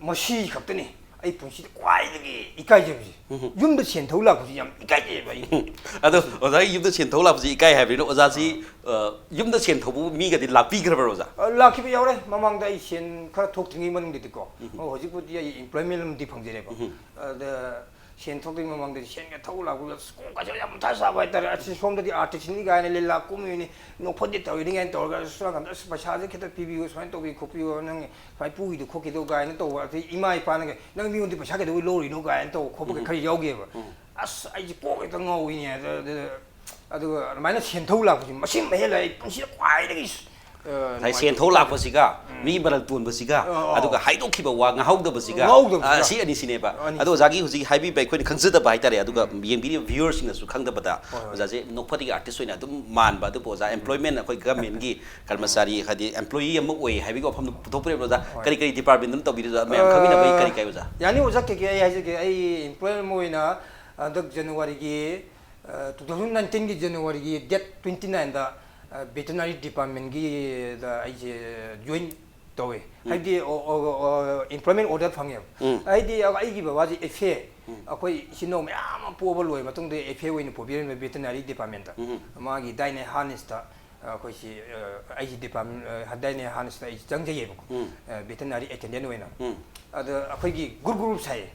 ꯃꯁꯤ ꯈꯛꯇꯅꯤ ꯑꯩ ꯄꯨꯟꯁꯤꯗ ꯈ꯭ꯋꯥꯏꯗꯒꯤ ꯏꯀꯥꯏꯖꯕꯁꯦ꯫ ꯎꯝ꯫ ꯌꯨꯝꯗ ꯁꯦꯟ ꯊꯧ ꯂꯥꯛꯄꯁꯤ ꯌꯥꯝ ꯏꯀꯥꯏꯖꯩꯌꯦꯕ ꯑꯩ꯫ ꯑꯗꯣ ꯑꯣꯖꯥꯒꯤ ꯌꯨꯝꯗ ꯁꯦꯟ ꯊꯧ ꯂꯥꯛꯄꯁꯤ ꯏꯀꯥꯏ ꯍꯥꯏꯕꯅꯤꯅ, ꯑꯣꯖꯥꯁꯤ, ꯑ, ꯌꯨꯝꯗ ꯁꯦꯟ ꯊꯧꯕ ꯃꯤꯒꯗꯤ ꯂꯥꯛꯄꯤꯈ꯭ꯔꯕ꯭ꯔꯥ, ꯑꯣꯖꯥ? ꯑ, ꯂꯥꯛꯈꯤꯕ ꯌꯥꯎꯔꯦ꯫ ꯃꯃꯥꯡꯗ ꯑꯩ ꯁꯦꯟ ꯈꯔ ꯊꯣꯛꯇ꯭ꯔꯤꯉꯩ ꯃꯅꯨꯡꯗꯗꯤꯀꯣ꯫ ꯎꯝ꯫ ꯑꯣ, ꯍꯧꯖꯤꯛꯄꯨꯗꯤ ꯑꯩ employment ꯑꯃꯗꯤ ꯐꯪꯖꯔꯦꯕ꯫ ꯎꯝ꯫ ꯑꯗ ꯁꯦꯟ ꯊꯣꯛꯇ꯭ꯔꯤꯉꯩ ꯃꯃꯥꯡꯗꯗꯤ ꯁꯦꯟꯒ ꯊꯧ ꯂꯥꯛꯄꯗ ꯑꯁ ꯀꯣꯛꯀꯁꯦ ꯌꯥꯝ ꯃꯊꯥ ꯁꯥꯕ ꯍꯥꯏꯇꯥꯔꯦ꯫ ꯑꯁ, ꯁꯣꯝꯗꯗꯤ ꯑꯥꯔꯇꯤꯁꯅꯤ ꯀꯥꯏꯅ ꯂꯤꯂꯥ ꯀꯨꯝꯃꯤꯕꯅꯤ, ꯅꯣꯛꯐꯗꯦ ꯇꯧꯔꯤꯅꯤ ꯀꯥꯏꯅ ꯇꯧꯔꯒ, ꯑꯁ, ꯁꯣꯝ ꯅꯥꯀꯟꯗ, "ꯑꯁ, ꯄꯩꯁꯥꯁꯦ ꯈꯤꯇ ꯄꯤꯕꯤꯌꯨ, ꯁꯨꯃꯥꯏꯅ ꯇꯧꯕꯤꯌꯨ ꯈꯣꯠꯄꯤꯌꯨ, ꯅꯪ ꯁꯨꯃꯥꯏꯅ ꯄꯨꯈꯤꯗꯣ ꯈꯣꯠꯈꯤꯗꯣ" ꯀꯥꯏꯅ ꯇꯧꯕ꯫ ꯑꯗꯩ ꯏꯃꯥ ꯏꯄꯥꯅꯒ, "ꯅꯪ ꯃꯤꯉꯣꯟꯗ ꯄꯩꯁꯥ ꯀꯩꯗꯧꯕꯩ ꯂꯧꯔꯤꯅꯣ?" ꯀꯥꯏꯅ ꯇꯧꯕ ꯈꯣꯠꯄꯒ ꯎꯝ꯫ ꯈꯔ ꯌꯥꯎꯈꯤꯑꯕ꯫ ꯎꯝ꯫ ꯑꯁ, ꯑꯩꯁꯦ ꯀꯣꯛ ꯍꯦꯛꯇ ꯉꯥꯎꯏꯅꯦ꯫ ꯑꯗ, ꯑꯗ, ꯑꯗꯨꯒ ꯑꯗꯨꯃꯥꯏꯅ ꯁꯦꯟ ꯊꯧ ꯂꯥꯛꯄꯁꯦ ꯃꯁꯤꯃ ꯍꯦꯜꯂꯦ ꯑꯩ ꯄꯨꯟꯁꯤꯗ ꯈ꯭ꯋꯥꯏꯗꯒꯤ, ꯑ, ꯉꯁꯥꯏ ꯁꯦꯟ ꯊꯧ ꯅꯨꯡꯉꯥꯏꯇꯕ꯫ ꯂꯥꯛꯄꯁꯤꯒ ꯎꯝ꯫ ꯃꯤ ꯃꯔꯜ ꯇꯣꯟꯕꯁꯤꯒ, ꯑꯣ, ꯑꯣ꯫ ꯑꯗꯨꯒ ꯍꯥꯏꯗꯣꯛꯈꯤꯕ ꯋꯥ ꯉꯥꯍꯧꯗꯕꯁꯤꯒ, ꯉꯥꯍꯧꯗꯕꯁꯤꯒ꯫ ꯑ, ꯁꯤ ꯑꯅꯤꯁꯤꯅꯦꯕ꯫ ꯑꯅꯤꯁꯤ꯫ ꯑꯗꯣ ꯑꯣꯖꯥꯒꯤ ꯍꯧꯖꯤꯛ ꯍꯥꯏꯕꯤꯕ ꯑꯩꯈꯣꯏꯅ ꯈꯪꯖꯗꯕ ꯍꯥꯏꯇꯥꯔꯦ, ꯑꯗꯨꯒ ꯎꯝ꯫ ꯌꯦꯡꯕꯤꯔꯤꯕ viewerꯁꯤꯡꯅꯁꯨ ꯈꯪꯗꯕꯗ, ꯍꯣꯏ, ꯍꯣꯏ꯫ ꯑꯣꯖꯥꯁꯦ ꯅꯣꯛꯐꯗꯦꯒꯤ artist ꯑꯣꯏꯅ ꯑꯗꯨꯝ ꯃꯥꯟꯕ, ꯑꯗꯨꯕꯨ ꯑꯣꯖꯥ employment, ꯑꯩꯈꯣꯏ governmentꯀꯤ ꯀꯔꯃꯆꯥꯔꯤ, ꯍꯥꯏꯗꯤ employee ꯑꯃ ꯑꯣꯏ ꯍꯥꯏꯕꯒꯤ ꯋꯥꯐꯝꯗꯨ ꯄꯨꯊꯣꯛꯄꯤꯔꯛꯎꯅꯦ ꯑꯣꯖꯥ꯫ ꯑ, ꯀꯔꯤ ꯀꯔꯤ departmentꯗ ꯇꯧꯕꯤꯔꯤꯕ ꯃꯌꯥꯝ ꯈꯪꯃꯤꯟꯅꯕꯒꯤ ꯑ, ꯀꯔꯤ ꯀꯥꯏ ꯑꯣꯖꯥ? ꯌꯥꯅꯤ ꯑꯣꯖꯥ, ꯀꯩ ꯀꯩ ꯑꯩ ꯍꯥꯏꯖꯒꯦ꯫ ꯑꯩ employee ꯑꯃ ꯑꯣꯏꯅ ꯍꯟꯗꯛ Januaryꯒꯤ, ꯑ, two thousand nineteenꯒꯤ Januaryꯒꯤ date twenty nineꯗ, ꯑ, veterinary departmentꯒꯤꯗ ꯑꯩꯁꯦ join ꯇꯧꯋꯦ꯫ ꯎꯝ꯫ ꯍꯥꯏꯗꯤ, ꯑꯣ, ꯑꯣ, ꯑꯣ, employment order ꯐꯪꯉꯦꯕ꯫ ꯎꯝ꯫ ꯍꯥꯏꯗꯤ ꯑꯩꯒꯤ ꯕꯕꯥꯁꯦ F A, ꯎꯝ꯫ ꯑꯩꯈꯣꯏ ꯏꯆꯤꯟ ꯏꯅꯥꯎ ꯃꯌꯥꯝ ꯑꯃ ꯄꯣꯛꯑꯕ ꯂꯣꯏꯔ ꯃꯇꯨꯡꯗ F A ꯑꯣꯏꯅ ꯄꯨꯕꯤꯔꯝꯃꯦ veterinary departmentꯇ꯫ ꯎꯝ꯫ ꯃꯥꯒꯤ ꯗꯥꯏꯅꯦ ꯍꯥꯔꯅꯦꯁꯇ ꯑꯩꯈꯣꯏꯁꯤ ꯑꯩꯁꯤ ꯗꯤꯄꯥꯔꯠꯃꯦꯟ ꯍꯥꯏꯗꯥꯏꯅꯦ, ꯍꯥꯟꯅꯁꯤꯗ ꯑꯩ ꯆꯪꯖꯩꯌꯦꯕꯀꯣ, ꯎꯝ ꯚꯦꯇꯅꯔꯤ ꯑꯦꯇꯦꯟꯗꯦꯟ ꯑꯣꯏꯅ꯫ ꯎꯝ ꯑꯗ ꯑꯩꯈꯣꯏꯒꯤ ꯒ꯭ꯔꯨꯞ ꯒ꯭ꯔꯨꯞ ꯁꯥꯏꯌꯦ꯫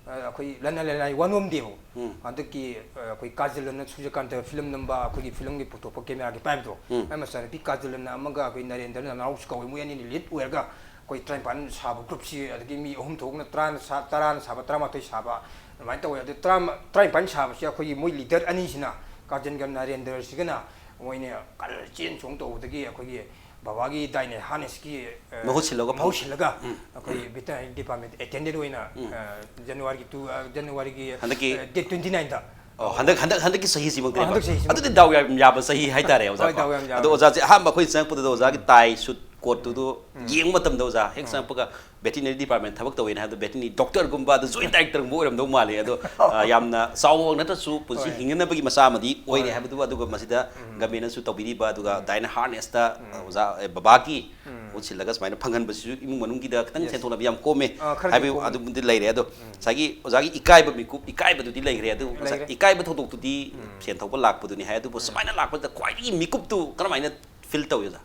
ꯑꯩꯈꯣꯏ ꯂꯟꯅ ꯂꯟꯅꯥꯏ ꯋꯥꯅꯣꯝꯗꯦꯕ꯫ ꯎꯝ ꯍꯟꯗꯛꯀꯤ ꯑꯩꯈꯣꯏ ꯀꯥꯖꯜ ꯑꯅ ꯁꯨꯔꯖꯀꯥꯟꯇ ꯐꯤꯂꯝ ꯅꯝꯕ, ꯑꯩꯈꯣꯏꯒꯤ ꯐꯤꯂꯝꯒꯤ ꯄꯨꯊꯣꯛꯄ ꯀꯦꯃꯦꯔꯥꯒꯤ ꯄꯥꯏꯕꯗꯣ, ꯎꯝ ꯑꯩ ꯃꯆꯥꯅꯨꯄꯤ ꯀꯥꯖꯜ ꯑꯅ ꯑꯃꯒ ꯑꯩꯈꯣꯏ ꯅꯔꯦꯟꯗ꯭ꯔ ꯅꯅꯥꯎꯁꯨ ꯀꯧꯋꯦ, ꯃꯣꯏ ꯑꯅꯤꯅ ꯂꯤꯗ ꯑꯣꯏꯔꯒ ꯑꯩꯈꯣꯏ ꯇꯔꯥꯅꯤꯄꯥꯟ ꯁꯥꯕ ꯒ꯭ꯔꯨꯞꯁꯤ, ꯑꯗꯒꯤ ꯃꯤ ꯑꯍꯨꯝ ꯊꯣꯛꯅ ꯇꯔꯥꯅ ꯁꯥ-, ꯇꯔꯥꯅ ꯁꯥꯕ, ꯇꯔꯥꯃꯥꯊꯣꯏ ꯁꯥꯕ, ꯑꯗꯨꯃꯥꯏꯅ ꯇꯧꯋꯦ꯫ ꯑꯗꯨ ꯇꯔꯥ-, ꯇꯔꯥꯅꯤꯄꯥꯟ ꯁꯥꯕꯁꯤ ꯑꯩꯈꯣꯏꯒꯤ ꯃꯣꯏ ꯂꯤꯗꯔ ꯑꯅꯤꯁꯤꯅ, ꯀꯥꯖꯟꯒ ꯅꯔꯦꯟꯗ꯭ꯔꯁꯤꯒꯅ, ꯃꯣꯏꯅ ꯀꯟꯅ ꯆꯦꯟ ꯆꯣꯡ ꯇꯧꯕꯗꯒꯤ ꯑꯩꯈꯣꯏꯒꯤ ꯕꯕꯥꯒꯤ ꯗꯥꯏꯅꯦ ꯍꯥꯔꯅꯦꯁꯀꯤ, ꯑ, ꯃꯍꯨꯠ ꯁꯤꯜꯂꯒ ꯐꯝ-, ꯃꯍꯨꯠ ꯁꯤꯜꯂꯒ ꯎꯝ꯫ ꯑꯩꯈꯣꯏ ꯚꯦꯇꯅꯔꯤ ꯗꯤꯄꯥꯔꯠꯃꯦꯟ ꯑꯦꯇꯦꯟꯗꯦꯟ ꯑꯣꯏꯅ, ꯎꯝ꯫ ꯑ, ꯖꯅꯋꯥꯔꯤꯒꯤ ꯇꯨ, ꯑ, ꯖꯅꯋꯥꯔꯤꯒꯤ, ꯍꯟꯗꯛꯀꯤ ꯑ, ꯗꯦꯠ ꯇ꯭ꯋꯦꯟꯇꯤ ꯅꯥꯏꯟꯗ꯫ ꯑꯣ, ꯍꯟꯗꯛ, ꯍꯟꯗꯛ, ꯍꯟꯗꯛꯀꯤ ꯆꯍꯤꯁꯤꯃꯛꯇꯅꯦꯕ? ꯍꯟꯗꯛ ꯆꯍꯤꯁꯤꯃꯛ꯫ ꯑꯗꯨꯗꯤ ꯗꯥꯎ ꯌꯥꯝ ꯌꯥꯕ ꯆꯍꯤ ꯍꯥꯏꯇꯥꯔꯦ, ꯑꯣꯖꯥ, ꯍꯣꯏ, ꯀꯣ? ꯗꯥꯎ ꯌꯥꯝ ꯌꯥꯕ꯫ ꯑꯗꯣ ꯑꯣꯖꯥꯁꯦ ꯑꯍꯥꯟꯕ ꯑꯩꯈꯣꯏ ꯆꯪꯉꯛꯄꯗꯨꯗ ꯑꯣꯖꯥꯒꯤ ꯇꯥꯏ, ꯁꯨꯠ, ꯀꯣꯠꯇꯨꯗꯣ ꯎꯝ꯫ ꯌꯦꯡꯕ ꯃꯇꯝꯗ ꯑꯣꯖꯥ ꯍꯦꯛ ꯎꯝ꯫ ꯆꯪꯉꯛꯄꯒ ꯚꯦꯇꯤꯅꯔꯤ ꯗꯤꯄꯥꯔꯠꯃꯦꯟ ꯊꯕꯛ ꯇꯧꯋꯦꯅ ꯍꯥꯏꯕꯗꯣ, ꯚꯦꯇꯤꯅꯔꯤ ꯗꯣꯛꯇꯔꯒꯨꯝꯕ, ꯑꯗꯨ ꯖꯣꯏꯟ ꯗꯥꯏꯔꯦꯛꯇꯔꯒꯨꯝꯕ ꯑꯣꯏꯔꯝꯗꯧ ꯃꯥꯜꯂꯦ꯫ ꯑꯗꯣ, ꯑ, ꯌꯥꯝꯅ ꯆꯥꯎꯕꯃꯛ ꯅꯠꯇ꯭ꯔꯁꯨ ꯄꯨꯟꯁꯤ ꯍꯣꯏ꯫ ꯍꯤꯡꯅꯅꯕꯒꯤ ꯃꯆꯥ ꯑꯃꯗꯤ ꯑꯣꯏꯔꯦ ꯍꯣꯏ꯫ ꯍꯥꯏꯕꯗꯨ, ꯑꯗꯨꯒ ꯃꯁꯤꯗ ꯎꯝ꯫ ꯒꯃꯦꯟꯅꯁꯨ ꯇꯧꯕꯤꯔꯤꯕ, ꯑꯗꯨꯒ ꯎꯝ꯫ ꯗꯥꯏꯅꯥ ꯍꯥꯔꯅꯦꯁꯇ, ꯎꯝ꯫ ꯑꯣꯖꯥ, ꯑꯦ, ꯕꯕꯥꯒꯤ ꯎꯝ꯫ ꯃꯍꯨꯠ ꯁꯤꯜꯂꯒ ꯁꯨꯃꯥꯏꯅ ꯐꯪꯍꯟꯕꯁꯤꯁꯨ ꯏꯃꯨꯡ ꯃꯅꯨꯡꯒꯤꯗ ꯈꯤꯇꯪ Yes. ꯁꯦꯟꯊꯣꯛ ꯂꯝꯕꯤ ꯌꯥꯝ ꯀꯣꯝꯃꯦ ꯑ, ꯈꯔꯗꯤ ꯍꯥꯏꯕꯒꯤ ꯀꯣꯝꯃꯦ꯫ ꯑꯗꯨꯝꯗꯤ ꯂꯩꯔꯦ꯫ ꯑꯗꯣ ꯉꯁꯥꯏꯒꯤ ꯑꯣꯖꯥꯒꯤ ꯏꯀꯥꯏꯕ ꯃꯤꯀꯨꯞ, ꯏꯀꯥꯏꯕꯗꯨꯗꯤ ꯂꯩꯈ꯭ꯔꯦ꯫ ꯑꯗꯨ ꯉꯁꯥꯏ ꯂꯩꯔꯦ꯫ ꯏꯀꯥꯏꯕ ꯊꯧꯗꯣꯛꯇꯨꯗꯤ ꯎꯝ꯫ ꯁꯦꯟ ꯊꯧꯕ ꯂꯥꯛꯄꯗꯨꯅꯤ ꯍꯥꯏ꯫ ꯑꯗꯨꯕꯨ ꯎꯝ꯫ ꯁꯨꯃꯥꯏꯅ ꯂꯥꯛꯄꯗ ꯈ꯭ꯋꯥꯏꯗꯒꯤ ꯃꯤꯀꯨꯞꯇꯨ ꯀꯔꯝꯍꯥꯏꯅ ꯐꯤꯜ ꯇꯧꯏ, ꯑꯣꯖꯥ?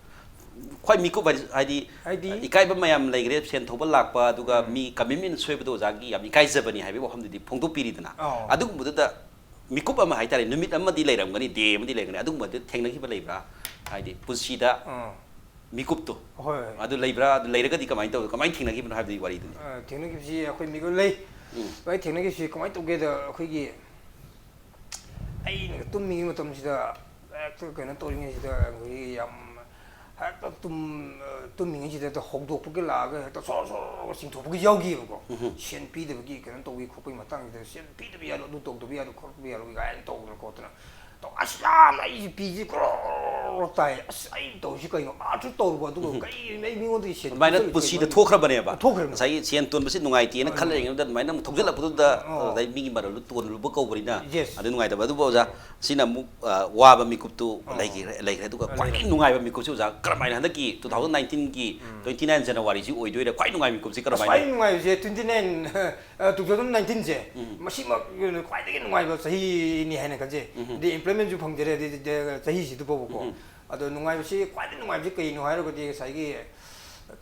ꯈ꯭ꯋꯥꯏ ꯃꯤꯀꯨꯞ ꯍꯥꯏꯗꯤ, ꯍꯥꯏꯗꯤ ꯍꯥꯏꯗꯤ ꯏꯀꯥꯏꯕ ꯃꯌꯥꯝ ꯂꯩꯈ꯭ꯔꯦ, ꯁꯦꯟ ꯊꯧꯕ ꯂꯥꯛꯄ, ꯑꯗꯨꯒ ꯎꯝ꯫ ꯃꯤ ꯀꯃꯤꯠꯃꯦꯟ ꯁꯣꯏꯕꯗꯣ ꯑꯣꯖꯥꯒꯤ ꯌꯥꯝ ꯏꯀꯥꯏꯖꯕꯅꯤ ꯍꯥꯏꯕꯒꯤ ꯋꯥꯐꯝꯗꯨꯗꯤ ꯐꯣꯡꯗꯣꯛꯄꯤꯔꯤꯗꯅ꯫ ꯑꯧ꯫ ꯑꯗꯨꯒꯨꯝꯕꯗꯨꯗ ꯃꯤꯀꯨꯞ ꯑꯃ ꯍꯥꯏꯇꯥꯔꯦ, ꯅꯨꯃꯤꯠ ꯑꯃꯗꯤ ꯂꯩꯔꯝꯒꯅꯤ, ꯗꯦ ꯑꯃꯗꯤ ꯂꯩꯔꯝꯒꯅꯤ, ꯑꯗꯨꯒꯨꯝꯕꯗꯨ ꯊꯦꯡꯅꯈꯤꯕ ꯂꯩꯕ꯭ꯔꯥ? ꯍꯥꯏꯗꯤ ꯄꯨꯟꯁꯤꯗ ꯑꯥ꯫ ꯃꯤꯀꯨꯞꯇꯣ ꯍꯣꯏ, ꯍꯣꯏ꯫ ꯑꯗꯨ ꯂꯩꯕ꯭ꯔꯥ? ꯑꯗꯨ ꯂꯩꯔꯒꯗꯤ ꯀꯃꯥꯏꯅ ꯇꯧ-, ꯀꯃꯥꯏꯅ ꯊꯦꯡꯅꯈꯤꯕꯅꯣ ꯍꯥꯏꯕꯗꯨꯒꯤ ꯋꯥꯔꯤꯗꯨꯅꯤ꯫ ꯑ, ꯊꯦꯡꯅꯈꯤꯕꯁꯤ ꯑꯩꯈꯣꯏ ꯃꯤꯀꯨꯞ ꯂꯩ꯫ ꯎꯝ꯫ ꯑꯩ ꯊꯦꯡꯅꯈꯤꯕꯁꯤ ꯀꯃꯥꯏꯅ ꯇꯧꯒꯦꯗ, ꯑꯩꯈꯣꯏꯒꯤ ꯑꯩꯅ ꯇꯨꯝꯃꯤꯉꯩ ꯃꯇꯝꯁꯤꯗ ꯍꯦꯛꯇ ꯀꯩꯅꯣ ꯇꯧꯔꯤꯉꯩꯁꯤꯗ ꯑꯩꯈꯣꯏꯒꯤ ꯌꯥꯝ ꯍꯦꯛꯇ ꯇꯨꯝ-, ꯑ, ꯇꯨꯝꯃꯤꯉꯩꯁꯤꯗ ꯍꯦꯛꯇ ꯍꯧꯗꯣꯛꯄꯒꯤ ꯂꯥꯛꯑꯒ ꯍꯦꯛꯇ ꯁꯣꯔ ꯁꯣꯔ ꯆꯤꯡꯊꯣꯛꯄꯒꯤ ꯌꯥꯎꯈꯤꯕꯀꯣ꯫ ꯎꯝ꯫ ꯁꯦꯟ ꯄꯤꯗꯕꯒꯤ ꯀꯩꯅꯣ ꯇꯧꯕꯒꯤ ꯈꯣꯠꯄꯒꯤ ꯃꯇꯥꯡꯁꯤꯗ ꯁꯦꯟ ꯄꯤꯗꯕ ꯌꯥꯔꯣꯏ, ꯑꯗꯨ ꯇꯧꯗꯕ ꯌꯥꯔꯣꯏ, ꯈꯣꯠꯄ ꯌꯥꯔꯣꯏ ꯀꯥꯏꯅ ꯇꯧꯗꯅ ꯈꯣꯠꯇꯅ ꯇꯧ-, ꯑꯁ ꯌꯥꯝꯅ ꯑꯩꯁꯦ ꯄꯤꯁꯦ ꯀ꯭ꯔꯣ ꯇꯥꯏ꯫ ꯑꯁ ꯑꯩꯅ ꯇꯧꯔꯤꯁꯤ ꯀꯩꯅꯣ? ꯑꯥꯔꯠꯁꯨ ꯇꯧꯔꯨꯕ, ꯑꯗꯨꯒ ꯎꯝ꯫ ꯀꯩ ꯑꯩ ꯃꯤꯉꯣꯟꯗꯒꯤ ꯁꯦꯟ ꯑꯗꯨꯃꯥꯏꯅ ꯄꯤꯊꯣꯛꯏꯁꯦ ꯄꯨꯟꯁꯤꯗ ꯀꯩꯅꯣ? ꯊꯣꯛꯈ꯭ꯔꯕꯅꯦꯕ꯫ ꯊꯣꯛꯈ꯭ꯔꯕꯅꯦ꯫ ꯉꯁꯥꯏꯒꯤ ꯁꯦꯟ ꯇꯣꯟꯕꯁꯤ ꯅꯨꯡꯉꯥꯏꯇꯦꯅ ꯎꯝ꯫ ꯈꯜꯂ ꯂꯩꯔꯤꯉꯩꯗ ꯑꯗꯨꯃꯥꯏꯅ ꯑꯃꯨꯛ ꯊꯧꯖꯤꯜꯂꯛꯄꯗꯨꯗ, ꯑꯣ꯫ ꯑꯗꯩ ꯃꯤꯒꯤ ꯃꯔꯜꯗꯨ ꯇꯣꯟꯂꯨꯕ ꯀꯧꯕꯅꯤꯅ, Yes꯫ ꯑꯗꯨ ꯅꯨꯡꯉꯥꯏꯇꯕ꯫ ꯑꯗꯨꯕꯨ ꯑꯣꯖꯥ, ꯁꯤꯅ ꯑꯃꯨꯛ, ꯑ, ꯋꯥꯕ ꯃꯤꯀꯨꯞꯇꯨ ꯑꯣ꯫ ꯂꯩꯈ꯭ꯔꯦ, ꯂꯩꯈ꯭ꯔꯦ꯫ ꯑꯗꯨꯒ ꯑ, ꯈ꯭ꯋꯥꯏꯗꯒꯤ ꯂꯩꯔꯦ꯫ ꯅꯨꯡꯉꯥꯏꯕ ꯃꯤꯀꯨꯞꯁꯤ ꯑꯣꯖꯥ, ꯀꯔꯝꯍꯥꯏꯅ ꯍꯟꯗꯛꯀꯤ two thousand nineteen-ꯒꯤ ꯎꯝ꯫ twenty-nine January-ꯁꯤ ꯑꯣꯏꯗꯣꯏꯔꯥ? ꯈ꯭ꯋꯥꯏ ꯅꯨꯡꯉꯥꯏꯕ ꯃꯤꯀꯨꯞꯁꯤ ꯑꯁ, ꯀꯔꯝꯍꯥꯏꯅ? ꯈ꯭ꯋꯥꯏ ꯅꯨꯡꯉꯥꯏꯕꯁꯦ twenty nine, ꯑ, two thousand nineteen-ꯁꯦ, ꯎꯝ꯫ ꯃꯁꯤꯃꯛ ꯈ꯭ꯋꯥꯏꯗꯒꯤ ꯅꯨꯡꯉꯥꯏꯕ ꯆꯍꯤꯅꯤ ꯍꯥꯏꯅ ꯈꯟꯖꯩ꯫ ꯎꯝ꯫ ꯑꯗꯩ employment-ꯁꯨ ꯐꯪꯖꯔꯦ, ꯑꯗꯩ, ꯑꯗꯩ ꯆꯍꯤꯁꯤꯗ ꯐꯥꯎꯕꯀꯣ꯫ ꯎꯝ꯫ ꯑꯗꯣ ꯅꯨꯡꯉꯥꯏꯕꯁꯤ, ꯈ꯭ꯋꯥꯏꯗꯒꯤ ꯅꯨꯡꯉꯥꯏꯕꯁꯤ ꯀꯩꯅꯣ ꯍꯥꯏꯔꯒꯗꯤ, ꯉꯁꯥꯏꯒꯤ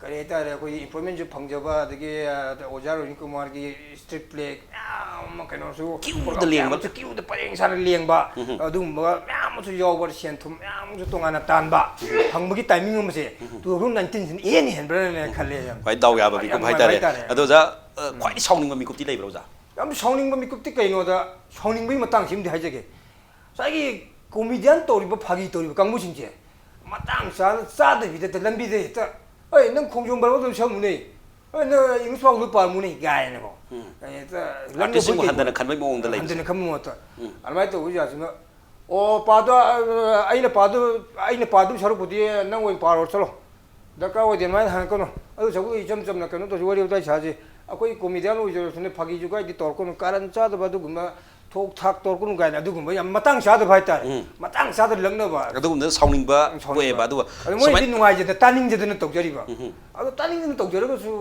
ꯀꯔꯤ ꯍꯥꯏꯇꯥꯔꯦ, ꯑꯩꯈꯣꯏꯒꯤ employment ꯁꯨ ꯐꯪꯖꯕ, ꯑꯗꯒꯤ, ꯑ, ꯑꯣꯖꯥ ꯔꯣꯍꯤꯟ ꯀꯨꯃꯥꯔꯒꯤ street play ꯃꯌꯥꯝ ꯑꯃ, ꯀꯩꯅꯣꯁꯨ ꯀ꯭ꯌꯨꯗ ꯂꯦꯡꯕ꯫ ꯃꯌꯥꯝꯁꯨ ꯀ꯭ꯌꯨꯗ ꯄꯔꯦꯡ ꯁꯥꯅ ꯂꯦꯡꯕ, ꯎꯝ꯫ ꯑꯗꯨꯒꯨꯝꯕ ꯃꯌꯥꯝ ꯑꯃꯁꯨ ꯌꯥꯎꯕ, ꯁꯦꯟ ꯊꯨꯝ ꯃꯌꯥꯝ ꯑꯃꯁꯨ ꯇꯣꯉꯥꯟꯅ ꯇꯥꯟꯕ, ꯎꯝ꯫ ꯐꯪꯕꯒꯤ timing ꯑꯃꯁꯦ ꯎꯝ꯫ two thousand nineteen ꯁꯤꯅ ꯏꯍꯦꯟ ꯍꯦꯟꯕ꯭ꯔꯥꯅ ꯎꯝ꯫ ꯈꯜꯂꯦ ꯌꯥꯝ꯫ ꯈ꯭ꯋꯥꯏ ꯗꯥꯎ ꯌꯥꯕ ꯌꯥꯝ ꯃꯤꯀꯨꯞ ꯅꯨꯡꯉꯥꯏꯕ ꯍꯥꯏꯇꯥꯔꯦ꯫ ꯍꯥꯏꯇꯥꯔꯦ꯫ ꯑꯗꯣ ꯑꯣꯖꯥ, ꯑ, ꯎꯝ꯫ ꯈ꯭ꯋꯥꯏꯗꯒꯤ ꯁꯥꯎꯅꯤꯡꯕ ꯃꯤꯀꯨꯞꯇꯤ ꯂꯩꯕ꯭ꯔꯥ ꯑꯣꯖꯥ? ꯌꯥꯝ ꯁꯥꯎꯅꯤꯡꯕ ꯃꯤꯀꯨꯞꯇꯤ ꯀꯩꯅꯣꯗ, ꯁꯥꯎꯅꯤꯡꯕꯒꯤ ꯃꯇꯥꯡꯁꯤꯃꯗꯤ ꯍꯥꯏꯖꯒꯦ꯫ ꯉꯁꯥꯏꯒꯤ comedian ꯇꯧꯔꯤꯕ, ꯐꯥꯒꯤ ꯇꯧꯔꯤꯕ ꯀꯥꯡꯕꯨꯁꯤꯡꯁꯦ ꯃꯇꯥꯡ ꯆꯥꯅ, ꯆꯥꯗꯕꯤꯗ ꯍꯦꯛꯇ ꯂꯝꯕꯤꯗ ꯍꯦꯛꯇ, "ꯑꯩ ꯅꯪ ꯈꯣꯡꯖꯣꯝ ꯄꯔꯕ ꯑꯗꯨꯝ ꯁꯛꯎꯅꯦ, ꯑꯩ ꯅꯪ English ꯄꯥꯎꯗꯨ ꯄꯥꯔꯝꯃꯨꯅꯦ" ꯀꯥꯏꯅꯀꯣ꯫ ꯎꯝ꯫ ꯑꯩ ꯍꯦꯛꯇ ꯂꯝꯕꯤ artist ꯁꯤꯡꯕꯨ ꯑꯩꯈꯣꯏ ꯍꯟꯊꯅ ꯈꯟꯕꯒꯤ ꯃꯑꯣꯡꯗ ꯂꯩꯕꯁꯦ꯫ ꯍꯟꯊꯅ ꯈꯟꯕ ꯃꯑꯣꯡꯗ꯫ ꯎꯝ꯫ ꯑꯗꯨꯃꯥꯏꯅ ꯇꯧꯕ ꯖꯥꯠꯁꯤꯅ, "ꯑꯣ, ꯄꯥꯗꯣ, ꯑ, ꯑꯩꯅ ꯄꯥꯗꯣ, ꯑꯩꯅ ꯄꯥꯗꯣꯏ ꯁꯔꯨꯛꯄꯨꯗꯤ ꯅꯪ ꯑꯣꯏꯅ ꯄꯥꯔꯣ ꯆꯠꯂꯣ꯫ ꯗꯔꯀꯥꯔ ꯑꯣꯏꯗꯦ, ꯑꯗꯨꯃꯥꯏꯅ ꯍꯪꯉꯛꯀꯅꯨ꯫ ꯑꯗꯨ ꯁꯔꯨꯛꯄꯨꯗꯤ ꯏꯆꯝ ꯆꯝꯅ ꯀꯩꯅꯣ ꯇꯧꯁꯤ, ꯋꯥꯔꯤ ꯋꯥꯇꯥꯏ ꯁꯥꯁꯤ꯫ ꯑꯩꯈꯣꯏ comedian ꯑꯣꯏꯖꯔꯁꯨꯅꯦ, ꯐꯥꯒꯤ ꯖꯨꯒꯥꯏꯗꯤ ꯇꯧꯔꯛꯀꯅꯨ, ꯀꯥꯔꯟ ꯆꯥꯗꯕ ꯑꯗꯨꯒꯨꯝꯕ ꯊꯣꯛ ꯊꯥꯛ ꯇꯧꯔꯛꯀꯅꯨ" ꯀꯥꯏꯅ ꯑꯗꯨꯒꯨꯝꯕ ꯌꯥꯝ ꯃꯇꯥꯡ ꯆꯥꯗꯕ ꯍꯥꯏꯇꯥꯔꯦ꯫ ꯎꯝ꯫ ꯃꯇꯥꯡ ꯆꯥꯗꯅ ꯂꯛꯅꯕ꯫ ꯑꯗꯨꯒꯨꯝꯕꯗ ꯁꯥꯎꯅꯤꯡꯕ ꯁꯥꯎꯅꯤꯡꯕ꯫ ꯄꯣꯛꯑꯦꯕ꯫ ꯑꯗꯨꯒ ꯑꯗꯨ ꯃꯣꯏꯗꯤ ꯁꯨꯃꯥꯏꯅ ꯅꯨꯡꯉꯥꯏꯖꯗ-, ꯇꯥꯅꯤꯡꯖꯗꯅ ꯇꯧꯖꯔꯤꯕ꯫ ꯎꯝ꯫ ꯑꯗꯣ ꯇꯥꯅꯤꯡꯗꯅ ꯇꯧꯖꯔꯒꯁꯨ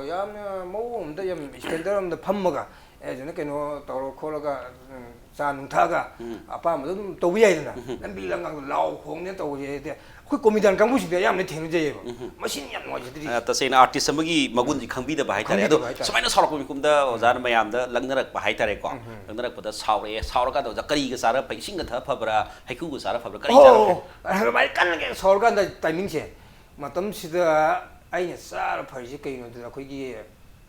ꯌꯥꯝꯅ ꯃꯑꯣꯡ ꯑꯃꯗ, ꯌꯥꯝ standard ꯑꯃꯗ ꯐꯝꯃꯒ, ꯑꯦ, ꯑꯗꯨꯅ ꯀꯩꯅꯣ ꯇꯧꯔ ꯈꯣꯠꯂꯒ, ꯎꯝ, ꯆꯥ ꯅꯨꯡ ꯊꯛꯑꯒ ꯎꯝ꯫ ꯑꯄꯥꯝꯕꯗꯣ ꯑꯗꯨꯝ ꯇꯧꯕ ꯌꯥꯏꯗꯅ꯫ ꯎꯝ꯫ ꯂꯝꯕꯤ ꯂꯝꯒꯥꯡꯗ ꯂꯥꯎ ꯈꯣꯡꯗꯅ ꯇꯧꯕꯁꯦ ꯍꯥꯏꯗꯤ ꯑꯩꯈꯣꯏ comedian ꯀꯥꯡꯕꯨꯁꯤꯡꯗ ꯑꯌꯥꯝꯕꯅ ꯊꯦꯡꯅꯖꯩꯌꯦꯕ꯫ ꯎꯝ꯫ ꯃꯁꯤꯅ ꯌꯥꯝ ꯅꯨꯡꯉꯥꯏꯖꯗ꯭ꯔꯤꯁꯦ꯫ ꯑ, ꯇꯁꯦꯡꯅ artist ꯑꯃꯒꯤ ꯃꯒꯨꯟꯁꯤ ꯈꯪꯕꯤꯗꯕ ꯍꯥꯏꯇꯥꯔꯦ꯫ ꯈꯪꯕꯤꯗꯕ ꯑꯗꯣ ꯍꯥꯏꯇꯥꯔꯦ꯫ ꯁꯨꯃꯥꯏꯅ ꯁꯥꯎꯔꯛꯄ ꯃꯤꯀꯨꯞꯇ ꯎꯝ꯫ ꯑꯣꯖꯥꯅ ꯃꯌꯥꯝꯗ ꯂꯛꯅꯔꯛꯄ ꯍꯥꯏꯇꯥꯔꯦꯀꯣ꯫ ꯎꯝ꯫ ꯂꯛꯅꯔꯛꯄꯗ ꯁꯥꯎꯔꯛꯑꯦ, ꯁꯥꯎꯔꯀꯥꯟꯗ ꯑꯣꯖꯥ ꯀꯔꯤꯒ ꯆꯥꯔ ꯐꯩ? ꯏꯁꯤꯡꯒ ꯊꯛꯑ ꯐꯕ꯭ꯔꯥ, ꯍꯩꯀ꯭ꯔꯨꯒ ꯆꯥꯔ ꯐꯕ꯭ꯔꯥ, ꯀꯔꯤ ꯑꯣ, ꯆꯥꯔ ꯐꯩ? ꯑꯣ, ꯑꯗꯨꯃꯥꯏꯅ ꯀꯟꯅ ꯀꯟꯅ ꯁꯥꯎꯔꯀꯥꯟꯗ timing ꯁꯦ, ꯃꯇꯝꯁꯤꯗ ꯑꯩꯅ ꯆꯥꯔ ꯐꯔꯤꯁꯦ ꯀꯩꯅꯣꯗꯨꯗ ꯑꯩꯈꯣꯏꯒꯤ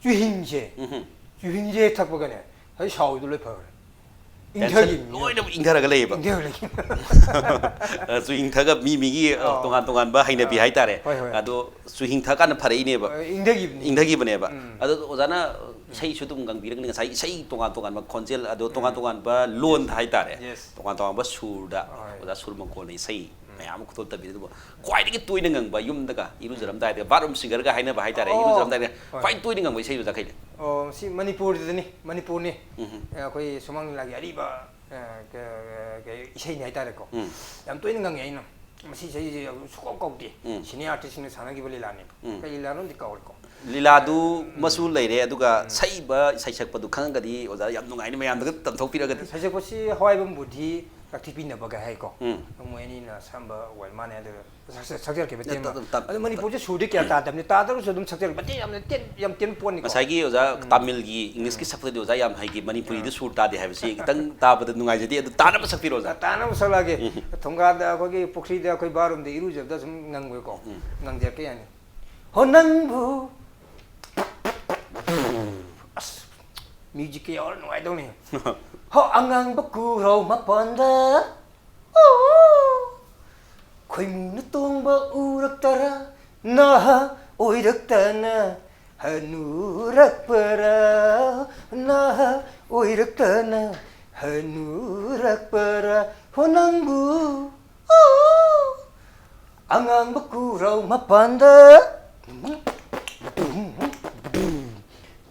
ꯆꯨꯍꯤꯡꯁꯦ, ꯎꯝ꯫ ꯆꯨꯍꯤꯡꯁꯦ ꯍꯦꯛ ꯊꯛꯄꯒꯅꯦ, ꯉꯁꯥꯏ ꯁꯥꯎꯔꯤꯗꯣ ꯂꯣꯏ ꯐꯈ꯭ꯔꯦ꯫ Tension ꯏꯪꯊꯈꯤꯕꯅꯤ꯫ ꯂꯣꯏꯅꯃꯛ ꯏꯪꯊꯔꯒ ꯂꯩꯌꯦꯕ꯫ ꯏꯪꯊꯔꯒ ꯂꯩ꯫ ꯑ, ꯆꯨꯍꯤꯡ ꯊꯛꯑꯒ ꯃꯤ ꯃꯤꯒꯤ, ꯑ, ꯑꯣ꯫ ꯇꯣꯉꯥꯟ ꯇꯣꯉꯥꯟꯕ ꯍꯩꯅꯕꯤ ꯑ, ꯍꯥꯏꯇꯥꯔꯦ꯫ ꯍꯣꯏ, ꯍꯣꯏ꯫ ꯑꯗꯣ ꯆꯨꯍꯤꯡ ꯊꯛꯑꯀꯥꯟꯗ ꯐꯔꯛꯏꯅꯦꯕ꯫ ꯑ, ꯏꯪꯊꯈꯤꯕꯅꯤ꯫ ꯏꯪꯊꯈꯤꯕꯅꯦꯕ꯫ ꯎꯝ꯫ ꯑꯗꯣ ꯑꯣꯖꯥꯅ ꯎꯝ꯫ ꯏꯁꯩꯁꯨ ꯑꯗꯨꯝ ꯉꯪꯕꯤꯔꯒꯅꯤ, ꯉꯁꯥꯏ ꯏꯁꯩ ꯇꯣꯉꯥꯟ ꯇꯣꯉꯥꯟꯕ ꯈꯣꯟꯖꯦꯜ, ꯑꯗꯣ ꯇꯣꯉꯥꯟ ꯎꯝ꯫ ꯇꯣꯉꯥꯟꯕ ꯂꯣꯟꯗ ꯍꯥꯏꯇꯥꯔꯦ꯫ Yes꯫ ꯇꯣꯉꯥꯟ ꯇꯣꯉꯥꯟꯕ ꯁꯨꯔꯗ ꯍꯣꯏ꯫ ꯑꯣꯖꯥ ꯁꯨꯔ ꯃꯪꯀꯣꯜꯅ ꯏꯁꯩ ꯎꯝ꯫ ꯃꯌꯥꯝ ꯑꯃ ꯈꯨꯗꯣꯜ ꯇꯝꯕꯤꯔꯦ꯫ ꯑꯗꯨꯕꯨ ꯈ꯭ꯋꯥꯏꯗꯒꯤ ꯇꯣꯏꯅ ꯉꯪꯕ, ꯌꯨꯝꯗꯒ ꯏꯔꯨꯖꯔꯝꯗꯥꯏꯗ, bathroom singer ꯒ ꯍꯥꯏꯅꯕ ꯍꯥꯏꯇꯥꯔꯦ, ꯑꯣ, ꯏꯔꯨꯖꯔꯝꯗꯥꯏꯗ ꯍꯣꯏ꯫ ꯈ꯭ꯋꯥꯏ ꯇꯣꯏꯅ ꯉꯪꯕ ꯏꯁꯩꯗꯨꯗ ꯀꯩꯅꯣ? ꯑꯣ, ꯁꯤ ꯃꯅꯤꯄꯨꯔꯗꯅꯤ, ꯃꯅꯤꯄꯨꯔꯅꯤ꯫ ꯎꯝ꯫ ꯑꯦ, ꯑꯩꯈꯣꯏ ꯁꯨꯃꯥꯡ ꯂꯤꯂꯥꯒꯤ ꯑꯔꯤꯕ, ꯑꯦ, ꯀ-, ꯀ-, ꯏꯁꯩꯅꯤ ꯍꯥꯏꯇꯥꯔꯦꯀꯣ꯫ ꯎꯝ꯫ ꯌꯥꯝ ꯇꯣꯏꯅ ꯉꯪꯉꯦ ꯑꯩꯅ꯫ ꯃꯁꯤ ꯏꯁꯩꯁꯦ ꯁꯨꯡꯀꯥꯎ ꯀꯥꯎꯗꯦ꯫ ꯎꯝ꯫ Senior artist ꯁꯤꯡꯅ ꯁꯥꯟꯅꯈꯤꯕ ꯂꯤꯂꯥꯅꯦꯕ꯫ ꯎꯝ꯫ ꯀꯩ ꯂꯤꯂꯥꯅꯣꯗꯤ ꯀꯥꯎꯔꯦꯀꯣ꯫ ꯂꯤꯂꯥꯗꯨ ꯑꯃꯁꯨ ꯂꯩꯔꯦ, ꯑꯗꯨꯒ ꯁꯛꯏꯕ ꯏꯁꯩ ꯁꯛꯄꯗꯨ ꯈꯪꯉꯒꯗꯤ ꯑꯣꯖꯥ ꯌꯥꯝ ꯅꯨꯡꯉꯥꯏꯅꯤ, ꯃꯌꯥꯝꯗꯒ ꯇꯝꯊꯣꯛꯄꯤꯔꯒꯗꯤ꯫ ꯁꯩꯁꯛꯄꯁꯤ ꯍꯋꯥꯏꯕꯝ ꯕꯨꯙꯤ ꯔꯥꯛꯊꯤꯄꯤ ꯅꯕꯒ ꯍꯥꯏꯀꯣ꯫ ꯎꯝ꯫ ꯃꯣꯏ ꯑꯅꯤꯅ ꯁꯛꯑꯝꯕ ꯑꯣꯏꯔ ꯃꯥꯅꯦ꯫ ꯑꯗꯨ ꯁꯛ- ꯁꯛꯆꯔꯛꯀꯦ ꯃꯇꯦꯛ ꯑꯃ꯫ ꯇꯞ- ꯇꯞ- ꯑꯗꯨ ꯃꯅꯤꯄꯨꯔꯁꯦ ꯁꯨꯔꯗꯤ ꯀꯌꯥ ꯇꯥꯗꯕꯅꯤ, ꯇꯥꯗ꯭ꯔꯁꯨ ꯑꯗꯨꯝ ꯁꯛꯆꯔꯛꯀꯦ꯫ ꯃꯇꯦꯛ ꯌꯥꯝꯅ ꯇꯦꯟ- ꯌꯥꯝ ꯇꯦꯟꯕ ꯄꯣꯠꯅꯤꯀꯣ꯫ ꯉꯁꯥꯏꯒꯤ ꯑꯣꯖꯥ ꯇꯥꯃꯤꯜꯒꯤ, ꯏꯪꯂꯤꯁꯀꯤ ꯁꯛꯄꯗꯗꯤ ꯑꯣꯖꯥ ꯌꯥꯝ ꯍꯩꯈꯤ, ꯃꯅꯤꯄꯨꯔꯤꯗ ꯁꯨꯔ ꯇꯥꯗꯦ ꯍꯥꯏꯕꯁꯤ ꯈꯤꯇꯪ ꯇꯥꯕꯗ ꯅꯨꯡꯉꯥꯏꯖꯗꯦ, ꯑꯗꯨ ꯇꯥꯅꯕ ꯁꯛꯄꯤꯔꯣ ꯑꯣꯖꯥ꯫ ꯇꯥꯅꯕ ꯁꯛꯂꯛꯑꯒꯦ꯫ ꯊꯣꯡꯒꯥꯗ ꯑꯩꯈꯣꯏꯒꯤ ꯄꯨꯈ꯭ꯔꯤꯗ ꯑꯩꯈꯣꯏ ꯕꯥꯔꯨꯝꯗ ꯏꯔꯨꯖꯕꯗ ꯁꯨꯝ ꯉꯪꯕꯀꯣ꯫ ꯉꯪꯖꯔꯛꯀꯦ ꯌꯥꯅꯤ꯫ ꯍꯣ ꯅꯪꯕꯨ ꯑꯁ, ꯃ꯭ꯌꯨꯖꯤꯛꯀ ꯌꯥꯎꯔ ꯅꯨꯡꯉꯥꯏꯗꯧꯅꯤ꯫ ꯍꯣ ꯑꯉꯥꯡꯕ ꯀꯨꯔꯧ ꯃꯄꯥꯟꯗ, ꯑꯣ, ꯈꯣꯏꯃꯨꯅ ꯇꯣꯡꯕ ꯎꯔꯛꯇꯔꯥ, ꯅꯍꯥ ꯑꯣꯏꯔꯛꯇꯅ ꯍꯅꯨꯔꯛꯄꯔꯥ, ꯅꯍꯥ ꯑꯣꯏꯔꯛꯇꯅ ꯍꯅꯨꯔꯛꯄꯔꯥ, ꯍꯣ ꯅꯪꯕꯨ, ꯑꯣ, ꯑꯉꯥꯡꯕ ꯀꯨꯔꯧ ꯃꯄꯥꯟꯗ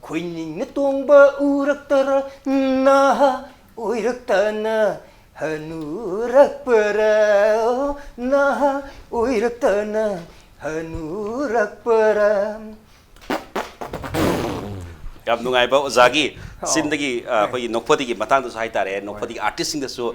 ꯈꯣꯏꯅꯤꯡꯅ ꯇꯣꯡꯕ ꯎꯔꯛꯇꯔꯥ, ꯅꯍꯥ ꯑꯣꯏꯔꯛꯇꯅ ꯍꯅꯨꯔꯛꯄꯔꯥ, ꯅꯍꯥ ꯑꯣꯏꯔꯛꯇꯅ ꯍꯅꯨꯔꯛꯄꯔꯥ꯫ ꯌꯥꯝ ꯅꯨꯡꯉꯥꯏꯕ ꯑꯣꯖꯥꯒꯤ ꯆꯤꯟꯗꯒꯤ, ꯑ, ꯑꯩꯈꯣꯏꯒꯤ ꯅꯣꯛꯐꯗꯤꯒꯤ ꯃꯇꯥꯡꯗꯁꯨ ꯍꯥꯏꯇꯥꯔꯦ, ꯅꯣꯛꯐꯗꯤꯒꯤ ꯑꯥꯔꯇꯤꯁꯁꯤꯡꯗꯁꯨ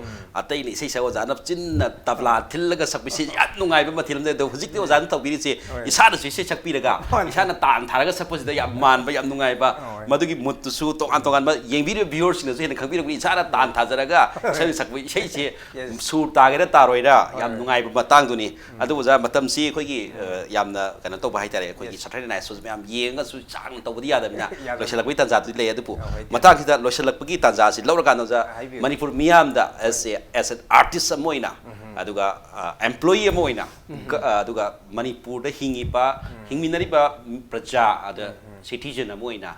ꯑꯇꯩꯅ ꯏꯁꯩ ꯁꯛ ꯑꯣꯖꯥꯅ ꯆꯤꯟꯅ ꯇꯕ꯭ꯂꯥ ꯊꯤꯜꯂꯒ ꯁꯛꯄꯁꯤ ꯌꯥꯝ ꯅꯨꯡꯉꯥꯏꯕ ꯃꯊꯦꯜ ꯑꯃꯅꯤ꯫ ꯑꯗꯣ ꯍꯧꯖꯤꯛꯇꯤ ꯑꯣꯖꯥꯅ ꯇꯧꯕꯤꯔꯤꯁꯦ ꯏꯁꯥꯅꯁꯨ ꯏꯁꯩ ꯁꯛꯄꯤꯔꯒ, ꯏꯁꯥꯅ ꯇꯥꯟ ꯊꯥꯔꯒ ꯁꯛꯄꯁꯤꯗ ꯌꯥꯝ ꯃꯥꯟꯕ, ꯌꯥꯝ ꯅꯨꯡꯉꯥꯏꯕ, ꯃꯗꯨꯒꯤ ꯃꯨꯠꯇꯨꯁꯨ ꯇꯣꯉꯥꯟ ꯇꯣꯉꯥꯟꯕ ꯌꯦꯡꯕꯤꯔꯤꯕ ꯚ꯭ꯌꯨꯋꯔꯁꯤꯡꯅꯁꯨ ꯍꯦꯟꯅ ꯈꯪꯕꯤꯔꯝꯒꯅꯤ꯫ ꯏꯁꯥꯅ ꯇꯥꯟ ꯊꯥꯖꯔꯒ ꯏꯁꯩ ꯁꯛꯄ ꯏꯁꯩꯁꯦ ꯁꯨꯔ ꯇꯥꯒꯦꯔꯥ ꯇꯥꯔꯣꯏꯔꯥ ꯌꯥꯝ ꯅꯨꯡꯉꯥꯏꯕ ꯃꯇꯥꯡꯗꯨꯅꯤ꯫ ꯑꯗꯨ ꯑꯣꯖꯥ, ꯃꯇꯝꯁꯤ ꯑꯩꯈꯣꯏꯒꯤ, ꯑ, ꯌꯥꯝꯅ ꯀꯩꯅꯣ ꯇꯧꯕ ꯍꯥꯏꯇꯥꯔꯦ, ꯑꯩꯈꯣꯏꯒꯤ ꯁꯦꯇꯔꯗꯦ ꯅꯥꯏꯠ ꯁꯣꯁꯦ ꯃꯌꯥꯝ ꯌꯦꯡꯉꯒꯁꯨ ꯁꯥꯡꯅ ꯇꯧꯕꯗꯤ ꯌꯥꯗꯕꯅꯤꯅ ꯂꯣꯏꯁꯤꯜꯂꯛꯄꯒꯤ ꯇꯥꯟꯖꯥꯗꯨꯗꯤ ꯂꯩ꯫ ꯑꯗꯨꯕꯨ ꯃꯇꯥꯡꯁꯤꯗ ꯂꯣꯏꯁꯤꯜꯂꯛꯄꯒꯤ ꯇꯥꯟꯖꯥꯁꯤ ꯂꯧꯔꯀꯥꯟꯗ ꯑꯣꯖꯥ, ꯃꯅꯤꯄꯨꯔ ꯃꯤꯌꯥꯝꯗ as a, as an artist ꯑꯃ ꯑꯣꯏꯅ, ꯑꯗꯨꯒ, ꯑ, employee ꯑꯃ ꯑꯣꯏꯅ, ꯒ-, ꯑ, ꯑꯗꯨꯒ ꯃꯅꯤꯄꯨꯔꯗ ꯍꯤꯡꯉꯤꯕ, ꯍꯤꯡꯃꯤꯟꯅꯔꯤꯕ ꯄ꯭ꯔꯖꯥ, ꯑꯗ citizen ꯑꯃ ꯑꯣꯏꯅ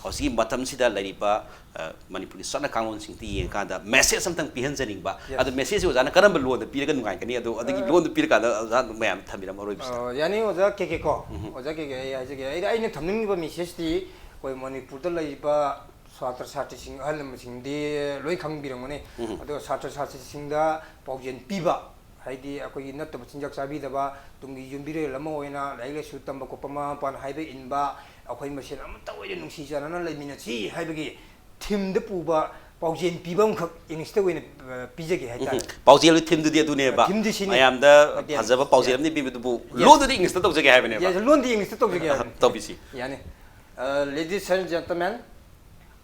ꯍꯧꯖꯤꯛꯀꯤ ꯃꯇꯝꯁꯤꯗ ꯂꯩꯔꯤꯕ, ꯑ, ꯃꯅꯤꯄꯨꯔꯒꯤ ꯆꯠꯅ ꯀꯥꯡꯂꯣꯟꯁꯤꯡꯗ ꯌꯦꯡꯉꯀꯥꯟꯗ message ꯑꯝꯇꯪ ꯄꯤꯍꯟꯖꯅꯤꯡꯕ꯫ ꯑꯗꯣ messageꯁꯤ ꯑꯣꯖꯥꯅ ꯀꯔꯝꯕ ꯂꯣꯟꯗ ꯄꯤꯔꯒ ꯅꯨꯡꯉꯥꯏꯒꯅꯤ? ꯑꯗꯣ ꯑꯗꯨꯒꯤ ꯂꯣꯟꯗ ꯄꯤꯔꯀꯥꯟꯗ ꯑꯣꯖꯥ ꯃꯌꯥꯝ ꯊꯝꯕꯤꯔꯝꯃꯣ ꯑꯔꯣꯏꯕꯁꯤꯗ꯫ ꯑ, ꯌꯥꯅꯤ ꯑꯣꯖꯥ ꯀꯦ ꯀꯦ ꯀꯣ꯫ ꯑꯣꯖꯥ ꯀꯦ ꯀꯦ, ꯑꯩ ꯍꯥꯏꯖꯒꯦ꯫ ꯑꯩ, ꯑꯩꯅ ꯊꯝꯅꯤꯡꯉꯤꯕ messageꯇꯤ ꯑꯩꯈꯣꯏ ꯃꯅꯤꯄꯨꯔꯗ ꯂꯩꯔꯤꯕ ꯁꯥꯇ꯭ꯔ ꯁꯥꯇ꯭ꯔꯤꯁꯤꯡ, ꯑꯍꯜ ꯂꯃꯟꯁꯤꯡꯗꯤ ꯂꯣꯏ ꯈꯪꯕꯤꯔꯝꯒꯅꯤ꯫ ꯑꯗꯣ ꯁꯥꯇ꯭ꯔ ꯁꯥꯇ꯭ꯔꯤꯁꯤꯡꯗ ꯄꯥꯎꯖꯦꯜ ꯄꯤꯕ ꯍꯥꯏꯗꯤ ꯑꯩꯈꯣꯏꯒꯤ ꯅꯠꯇꯕ ꯆꯤꯟꯖꯥꯛ ꯆꯥꯕꯤꯗꯕ, ꯇꯨꯡꯒꯤ ꯌꯨꯝꯕꯤꯔꯦꯜ ꯑꯃ ꯑꯣꯏꯅ ꯂꯥꯏꯔꯤꯛ ꯂꯥꯏꯁꯨ ꯇꯝꯕ ꯈꯣꯠꯄ, ꯃꯃꯥ ꯃꯄꯥꯅ ꯍꯥꯏꯕ ꯏꯟꯕ, ꯑꯩꯈꯣꯏ ꯃꯁꯦꯟ ꯑꯃꯠꯇ ꯑꯣꯏꯅ ꯅꯨꯡꯁꯤ ꯆꯥꯟꯅꯅ ꯂꯩꯃꯤꯟꯅꯁꯤ ꯍꯥꯏꯕꯒꯤ ꯊꯤꯝꯗ ꯄꯨꯕ ꯄꯥꯎꯖꯦꯜ ꯄꯤꯕ ꯑꯃꯈꯛ ꯏꯪꯂꯤꯁꯇ ꯑꯣꯏꯅ, ꯑ, ꯄꯤꯖꯒꯦ ꯍꯥꯏꯇꯥꯔꯦ꯫ ꯄꯥꯎꯖꯦꯜꯒꯤ ꯊꯤꯝꯗꯨꯗꯤ ꯑꯗꯨꯅꯦꯕ꯫ ꯊꯤꯝꯗꯤ ꯁꯤꯅꯤ꯫ ꯃꯌꯥꯝꯗ ꯍꯣꯏ, ꯐꯖꯕ ꯄꯥꯎꯖꯦꯜ ꯑꯃꯗꯤ ꯄꯤꯕꯗꯨꯕꯨ, ꯌꯦꯁ꯫ ꯂꯣꯟꯗꯨꯗꯤ ꯏꯪꯂꯤꯁꯇ ꯇꯧꯖꯒꯦ ꯍꯥꯏꯕꯅꯦꯕ꯫ ꯌꯦꯁ, ꯂꯣꯟꯗꯤ ꯏꯪꯂꯤꯁꯇ ꯇꯧꯖꯒꯦ ꯍꯥꯏꯕꯅꯦ꯫ ꯇꯧꯕꯤꯁꯤ꯫ ꯌꯥꯅꯤ꯫ Uh, ladies and gentlemen,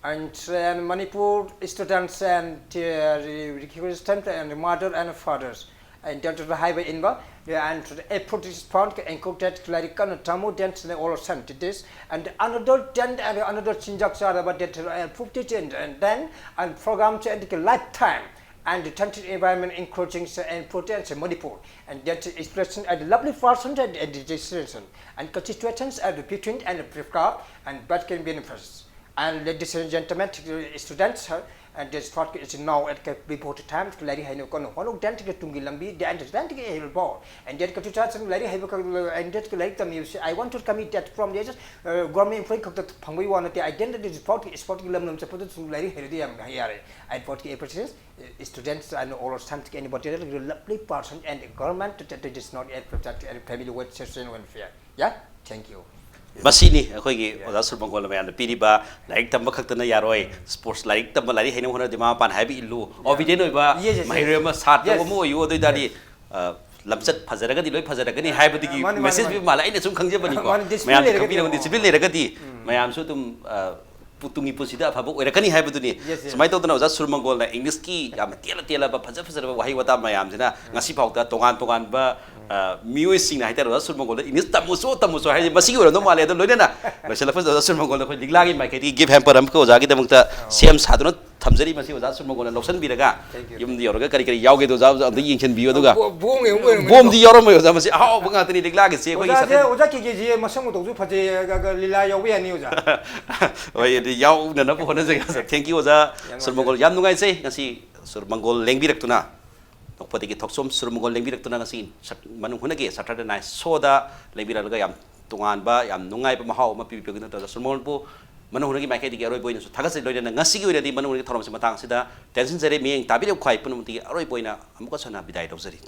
and, and Manipur students and, uh, re-, requestant and mother and fathers, and then to the highway inva, and to the airport is found, included like, uh, tamu, then to the all sent this, and another tent and another chinjak saraba, then to the airport and, and then, and program to end the lifetime, and the tent environment encroaching and importance in Manipur, and that expression and lovely person and, and destination, and constitutions and between and prefer and but can benefits. And ladies and gentlemen, students, uh, and this talk is now at the report time, ꯂꯥꯏꯔꯤꯛ ꯍꯩꯅꯕ ꯀꯟꯅ ꯍꯣꯠꯅꯧ, then ꯇꯨꯡꯒꯤ ꯂꯝꯕꯤ, then, then ꯍꯩꯔꯕꯣ? And then ꯀꯆꯨ ꯆꯥꯁꯤꯡ ꯂꯥꯏꯔꯤꯛ ꯍꯩꯕ ꯈꯛ, and then ꯂꯥꯏꯔꯤꯛ ꯇꯝꯃꯤꯕꯁꯤ, I want to commit that from the, uh, government employee ꯈꯛꯇ ꯐꯪꯕꯒꯤ ꯋꯥ ꯅꯠꯇꯦ, identity sport, sportꯀꯤ ꯂꯝ ꯂꯝ ꯆꯠꯄꯗꯁꯨ ꯂꯥꯏꯔꯤꯛ ꯍꯩꯔꯗꯤ ꯌꯥꯝ ꯌꯥꯔꯦ꯫ I want to appreciate students and all something, anybody, lovely person and government that it is not a protect and family with social welfare. Yeah, thank you. ꯃꯁꯤꯅꯤ ꯑꯩꯈꯣꯏꯒꯤ ꯑꯣꯖꯥ ꯁꯨꯔꯃꯪꯒꯣꯜꯅ ꯃꯌꯥꯝꯗ ꯄꯤꯔꯤꯕ, ꯂꯥꯏꯔꯤꯛ ꯇꯝꯕ ꯈꯛꯇꯅ ꯌꯥꯔꯣꯏ, sports, ꯂꯥꯏꯔꯤꯛ ꯇꯝꯕ, ꯂꯥꯏꯔꯤꯛ ꯍꯩꯅꯕ ꯍꯣꯠꯅꯕꯗꯤ ꯃꯃꯥ ꯃꯄꯥꯅ ꯍꯥꯏꯕ ꯏꯜꯂꯨ, obedient ꯑꯣꯏꯕ ꯃꯍꯩꯔꯣꯏ ꯑꯃ, ꯁꯥꯇ꯭ꯔ ꯑꯃ ꯑꯣꯏꯌꯨ꯫ ꯑꯗꯨ ꯑꯣꯏꯇꯥꯔꯗꯤ, ꯑ, ꯂꯝꯆꯠ ꯐꯖꯔꯒꯗꯤ ꯂꯣꯏ ꯐꯖꯔꯛꯀꯅꯤ ꯍꯥꯏꯕꯗꯨꯒꯤ ꯃꯥꯅꯤ, ꯃꯥꯅꯤ, message ꯃꯥꯅꯤ꯫ ꯄꯤꯕ ꯃꯥꯜꯂꯦ꯫ ꯑꯩꯅ ꯁꯨꯝ ꯈꯪꯖꯕꯅꯤꯀꯣ꯫ ꯃꯥꯅꯤ, discipline ꯃꯌꯥꯝꯁꯨ ꯂꯩꯔꯒꯗꯤ ꯈꯪꯕꯤꯔꯝꯒꯅꯤ꯫ ꯑꯃꯨꯛ꯫ Discipline ꯂꯩꯔꯒꯗꯤ ꯃꯌꯥꯝꯁꯨ ꯑꯗꯨꯝ, ꯑ, ꯄꯨ-, ꯇꯨꯡꯒꯤ ꯄꯨꯟꯁꯤꯗ ꯑꯐꯕ ꯑꯣꯏꯔꯛꯀꯅꯤ ꯍꯥꯏꯕꯗꯨꯅꯤ꯫ Yes, yes. ꯁꯨꯃꯥꯏꯅ ꯇꯧꯗꯅ ꯑꯣꯖꯥ ꯁꯨꯔꯃꯪꯒꯣꯜꯅ ꯏꯪꯂꯤꯁꯀꯤ ꯌꯥꯝꯅ ꯇꯦꯜꯂ ꯇꯦꯜꯂꯕ, ꯐꯖ ꯐꯖꯔꯕ ꯋꯥꯍꯩ ꯋꯥꯇꯥ ꯃꯌꯥꯝꯁꯤꯅ ꯉꯁꯤ ꯐꯥꯎꯗ ꯇꯣꯉꯥꯟ ꯇꯣꯉꯥꯟꯕ, ꯑ, ꯃꯤꯑꯣꯏꯁꯤꯡꯅ ꯍꯥꯏꯇꯥꯔꯦ, ꯑꯣꯖꯥ ꯁꯨꯔꯃꯪꯒꯣꯜꯗ ꯏꯪꯂꯤꯁ ꯇꯝꯃꯨꯁꯨ, ꯇꯝꯃꯨꯁꯨ ꯍꯥꯏꯔꯤꯁꯦ ꯃꯁꯤꯒꯤ ꯑꯣꯏꯔꯝꯗꯧ ꯃꯥꯜꯂꯦ꯫ ꯑꯗꯣ ꯂꯣꯏꯅꯅ ꯂꯣꯏꯁꯤꯜꯂꯛꯄꯁꯤꯗ ꯑꯣꯖꯥ ꯁꯨꯔꯃꯪꯒꯣꯜꯗ ꯑꯩꯈꯣꯏ ꯂꯤꯛꯂꯥꯒꯤ ꯃꯥꯏꯀꯩꯗꯒꯤ gift hamper ꯑꯃꯈꯛ ꯑꯣꯖꯥꯒꯤꯗꯃꯛꯇ ꯁꯦꯝ ꯁꯥꯗꯨꯅ ꯊꯝꯖꯔꯤ꯫ ꯃꯁꯤ ꯑꯣꯖꯥ ꯁꯨꯔꯃꯪꯒꯣꯜꯅ ꯂꯧꯁꯤꯟꯕꯤꯔꯒ ꯌꯨꯝꯗ ꯌꯧꯔꯒ ꯀꯔꯤ ꯀꯔꯤ ꯌꯥꯎꯒꯦꯗꯣ ꯑꯣꯖꯥ ꯑꯝꯇ ꯌꯦꯡꯁꯤꯟꯕꯤꯌꯨ꯫ ꯑꯗꯨꯒ ꯕꯣ-, ꯕꯣꯝ ꯌꯦꯡꯕ ꯑꯣꯏꯔꯝꯒꯅꯤꯀꯣ꯫ ꯕꯣꯝꯗꯤ ꯌꯥꯎꯔꯝꯃꯣꯏ ꯑꯣꯖꯥ, ꯃꯁꯤ ꯑꯍꯥꯎꯕ ꯉꯥꯛꯇꯅꯤ꯫ ꯂꯤꯛꯂꯥꯒꯤꯁꯦ ꯑꯩꯈꯣꯏꯒꯤ ꯑꯣꯖꯥꯁꯦ, ꯁꯛ-, ꯑꯣꯖꯥ ꯀꯦ ꯀꯦꯁꯦ ꯃꯁꯛ ꯃꯇꯧꯁꯨ ꯐꯖꯩ, ꯑ, ꯑ, ꯂꯤꯂꯥ ꯌꯥꯎꯕ ꯌꯥꯅꯤ ꯑꯣꯖꯥ꯫ ꯍꯣꯏ, ꯑꯗꯨ ꯌꯥꯎꯅꯅꯕ ꯍꯣꯠꯅꯖꯒꯦ ꯑꯣꯖꯥ꯫ Thank you ꯑꯣꯖꯥ ꯌꯥꯝ ꯁꯨꯔꯃꯪꯒꯣꯜ, ꯅꯨꯡꯉꯥꯏꯖꯔꯦ꯫ ꯌꯥꯝ ꯅꯨꯡꯉꯥꯏꯖꯩ ꯉꯁꯤ ꯁꯨꯔꯃꯪꯒꯣꯜ ꯂꯦꯡꯕꯤꯔꯛꯇꯨꯅ, ꯅꯣꯛꯐꯗꯦꯒꯤ ꯊꯣꯛꯆꯣꯝ ꯁꯨꯔꯃꯪꯒꯣꯜ ꯂꯦꯡꯕꯤꯔꯛꯇꯨꯅ ꯉꯁꯤ ꯁꯛ-, ꯃꯅꯨꯡ ꯍꯨꯠꯅꯒꯤ Saturday Night Showꯗ ꯂꯦꯡꯕꯤꯔꯛꯂꯒ ꯌꯥꯝ ꯇꯣꯉꯥꯟꯕ, ꯌꯥꯝ ꯅꯨꯡꯉꯥꯏꯕ ꯃꯍꯥꯎ ꯑꯃ ꯄꯤꯕꯤꯕꯒꯤꯗꯃꯛꯇ ꯑꯣꯖꯥ ꯁꯨꯔꯃꯪꯒꯣꯜꯕꯨ ꯃꯅꯨꯡ ꯍꯨꯠꯅꯒꯤ ꯃꯥꯏꯀꯩꯗꯒꯤ ꯑꯔꯣꯏꯕ ꯑꯣꯏꯅꯁꯨ ꯊꯥꯒꯠꯆꯔꯤ꯫ ꯂꯣꯏꯅꯅ ꯉꯁꯤꯒꯤ ꯑꯣꯏꯅꯗꯤ ꯃꯅꯨꯡ ꯍꯨꯠꯅꯒꯤ ꯊꯧꯔꯝꯁꯤ ꯃꯇꯥꯡ ꯑꯁꯤꯗ ꯇꯦꯟꯁꯤꯟꯖꯔꯦ꯫ ꯃꯤꯠꯌꯦꯡ ꯇꯥꯕꯤꯔꯤꯕ ꯈ꯭ꯋꯥꯏ ꯄꯨꯝꯅꯃꯛꯇꯒꯤ ꯑꯔꯣꯏꯕ ꯑꯣꯏꯅ ꯑꯃꯨꯛꯀꯁꯨ ꯍꯟꯅ ꯕꯤꯗꯥꯏ ꯂꯧꯖꯔꯤ꯫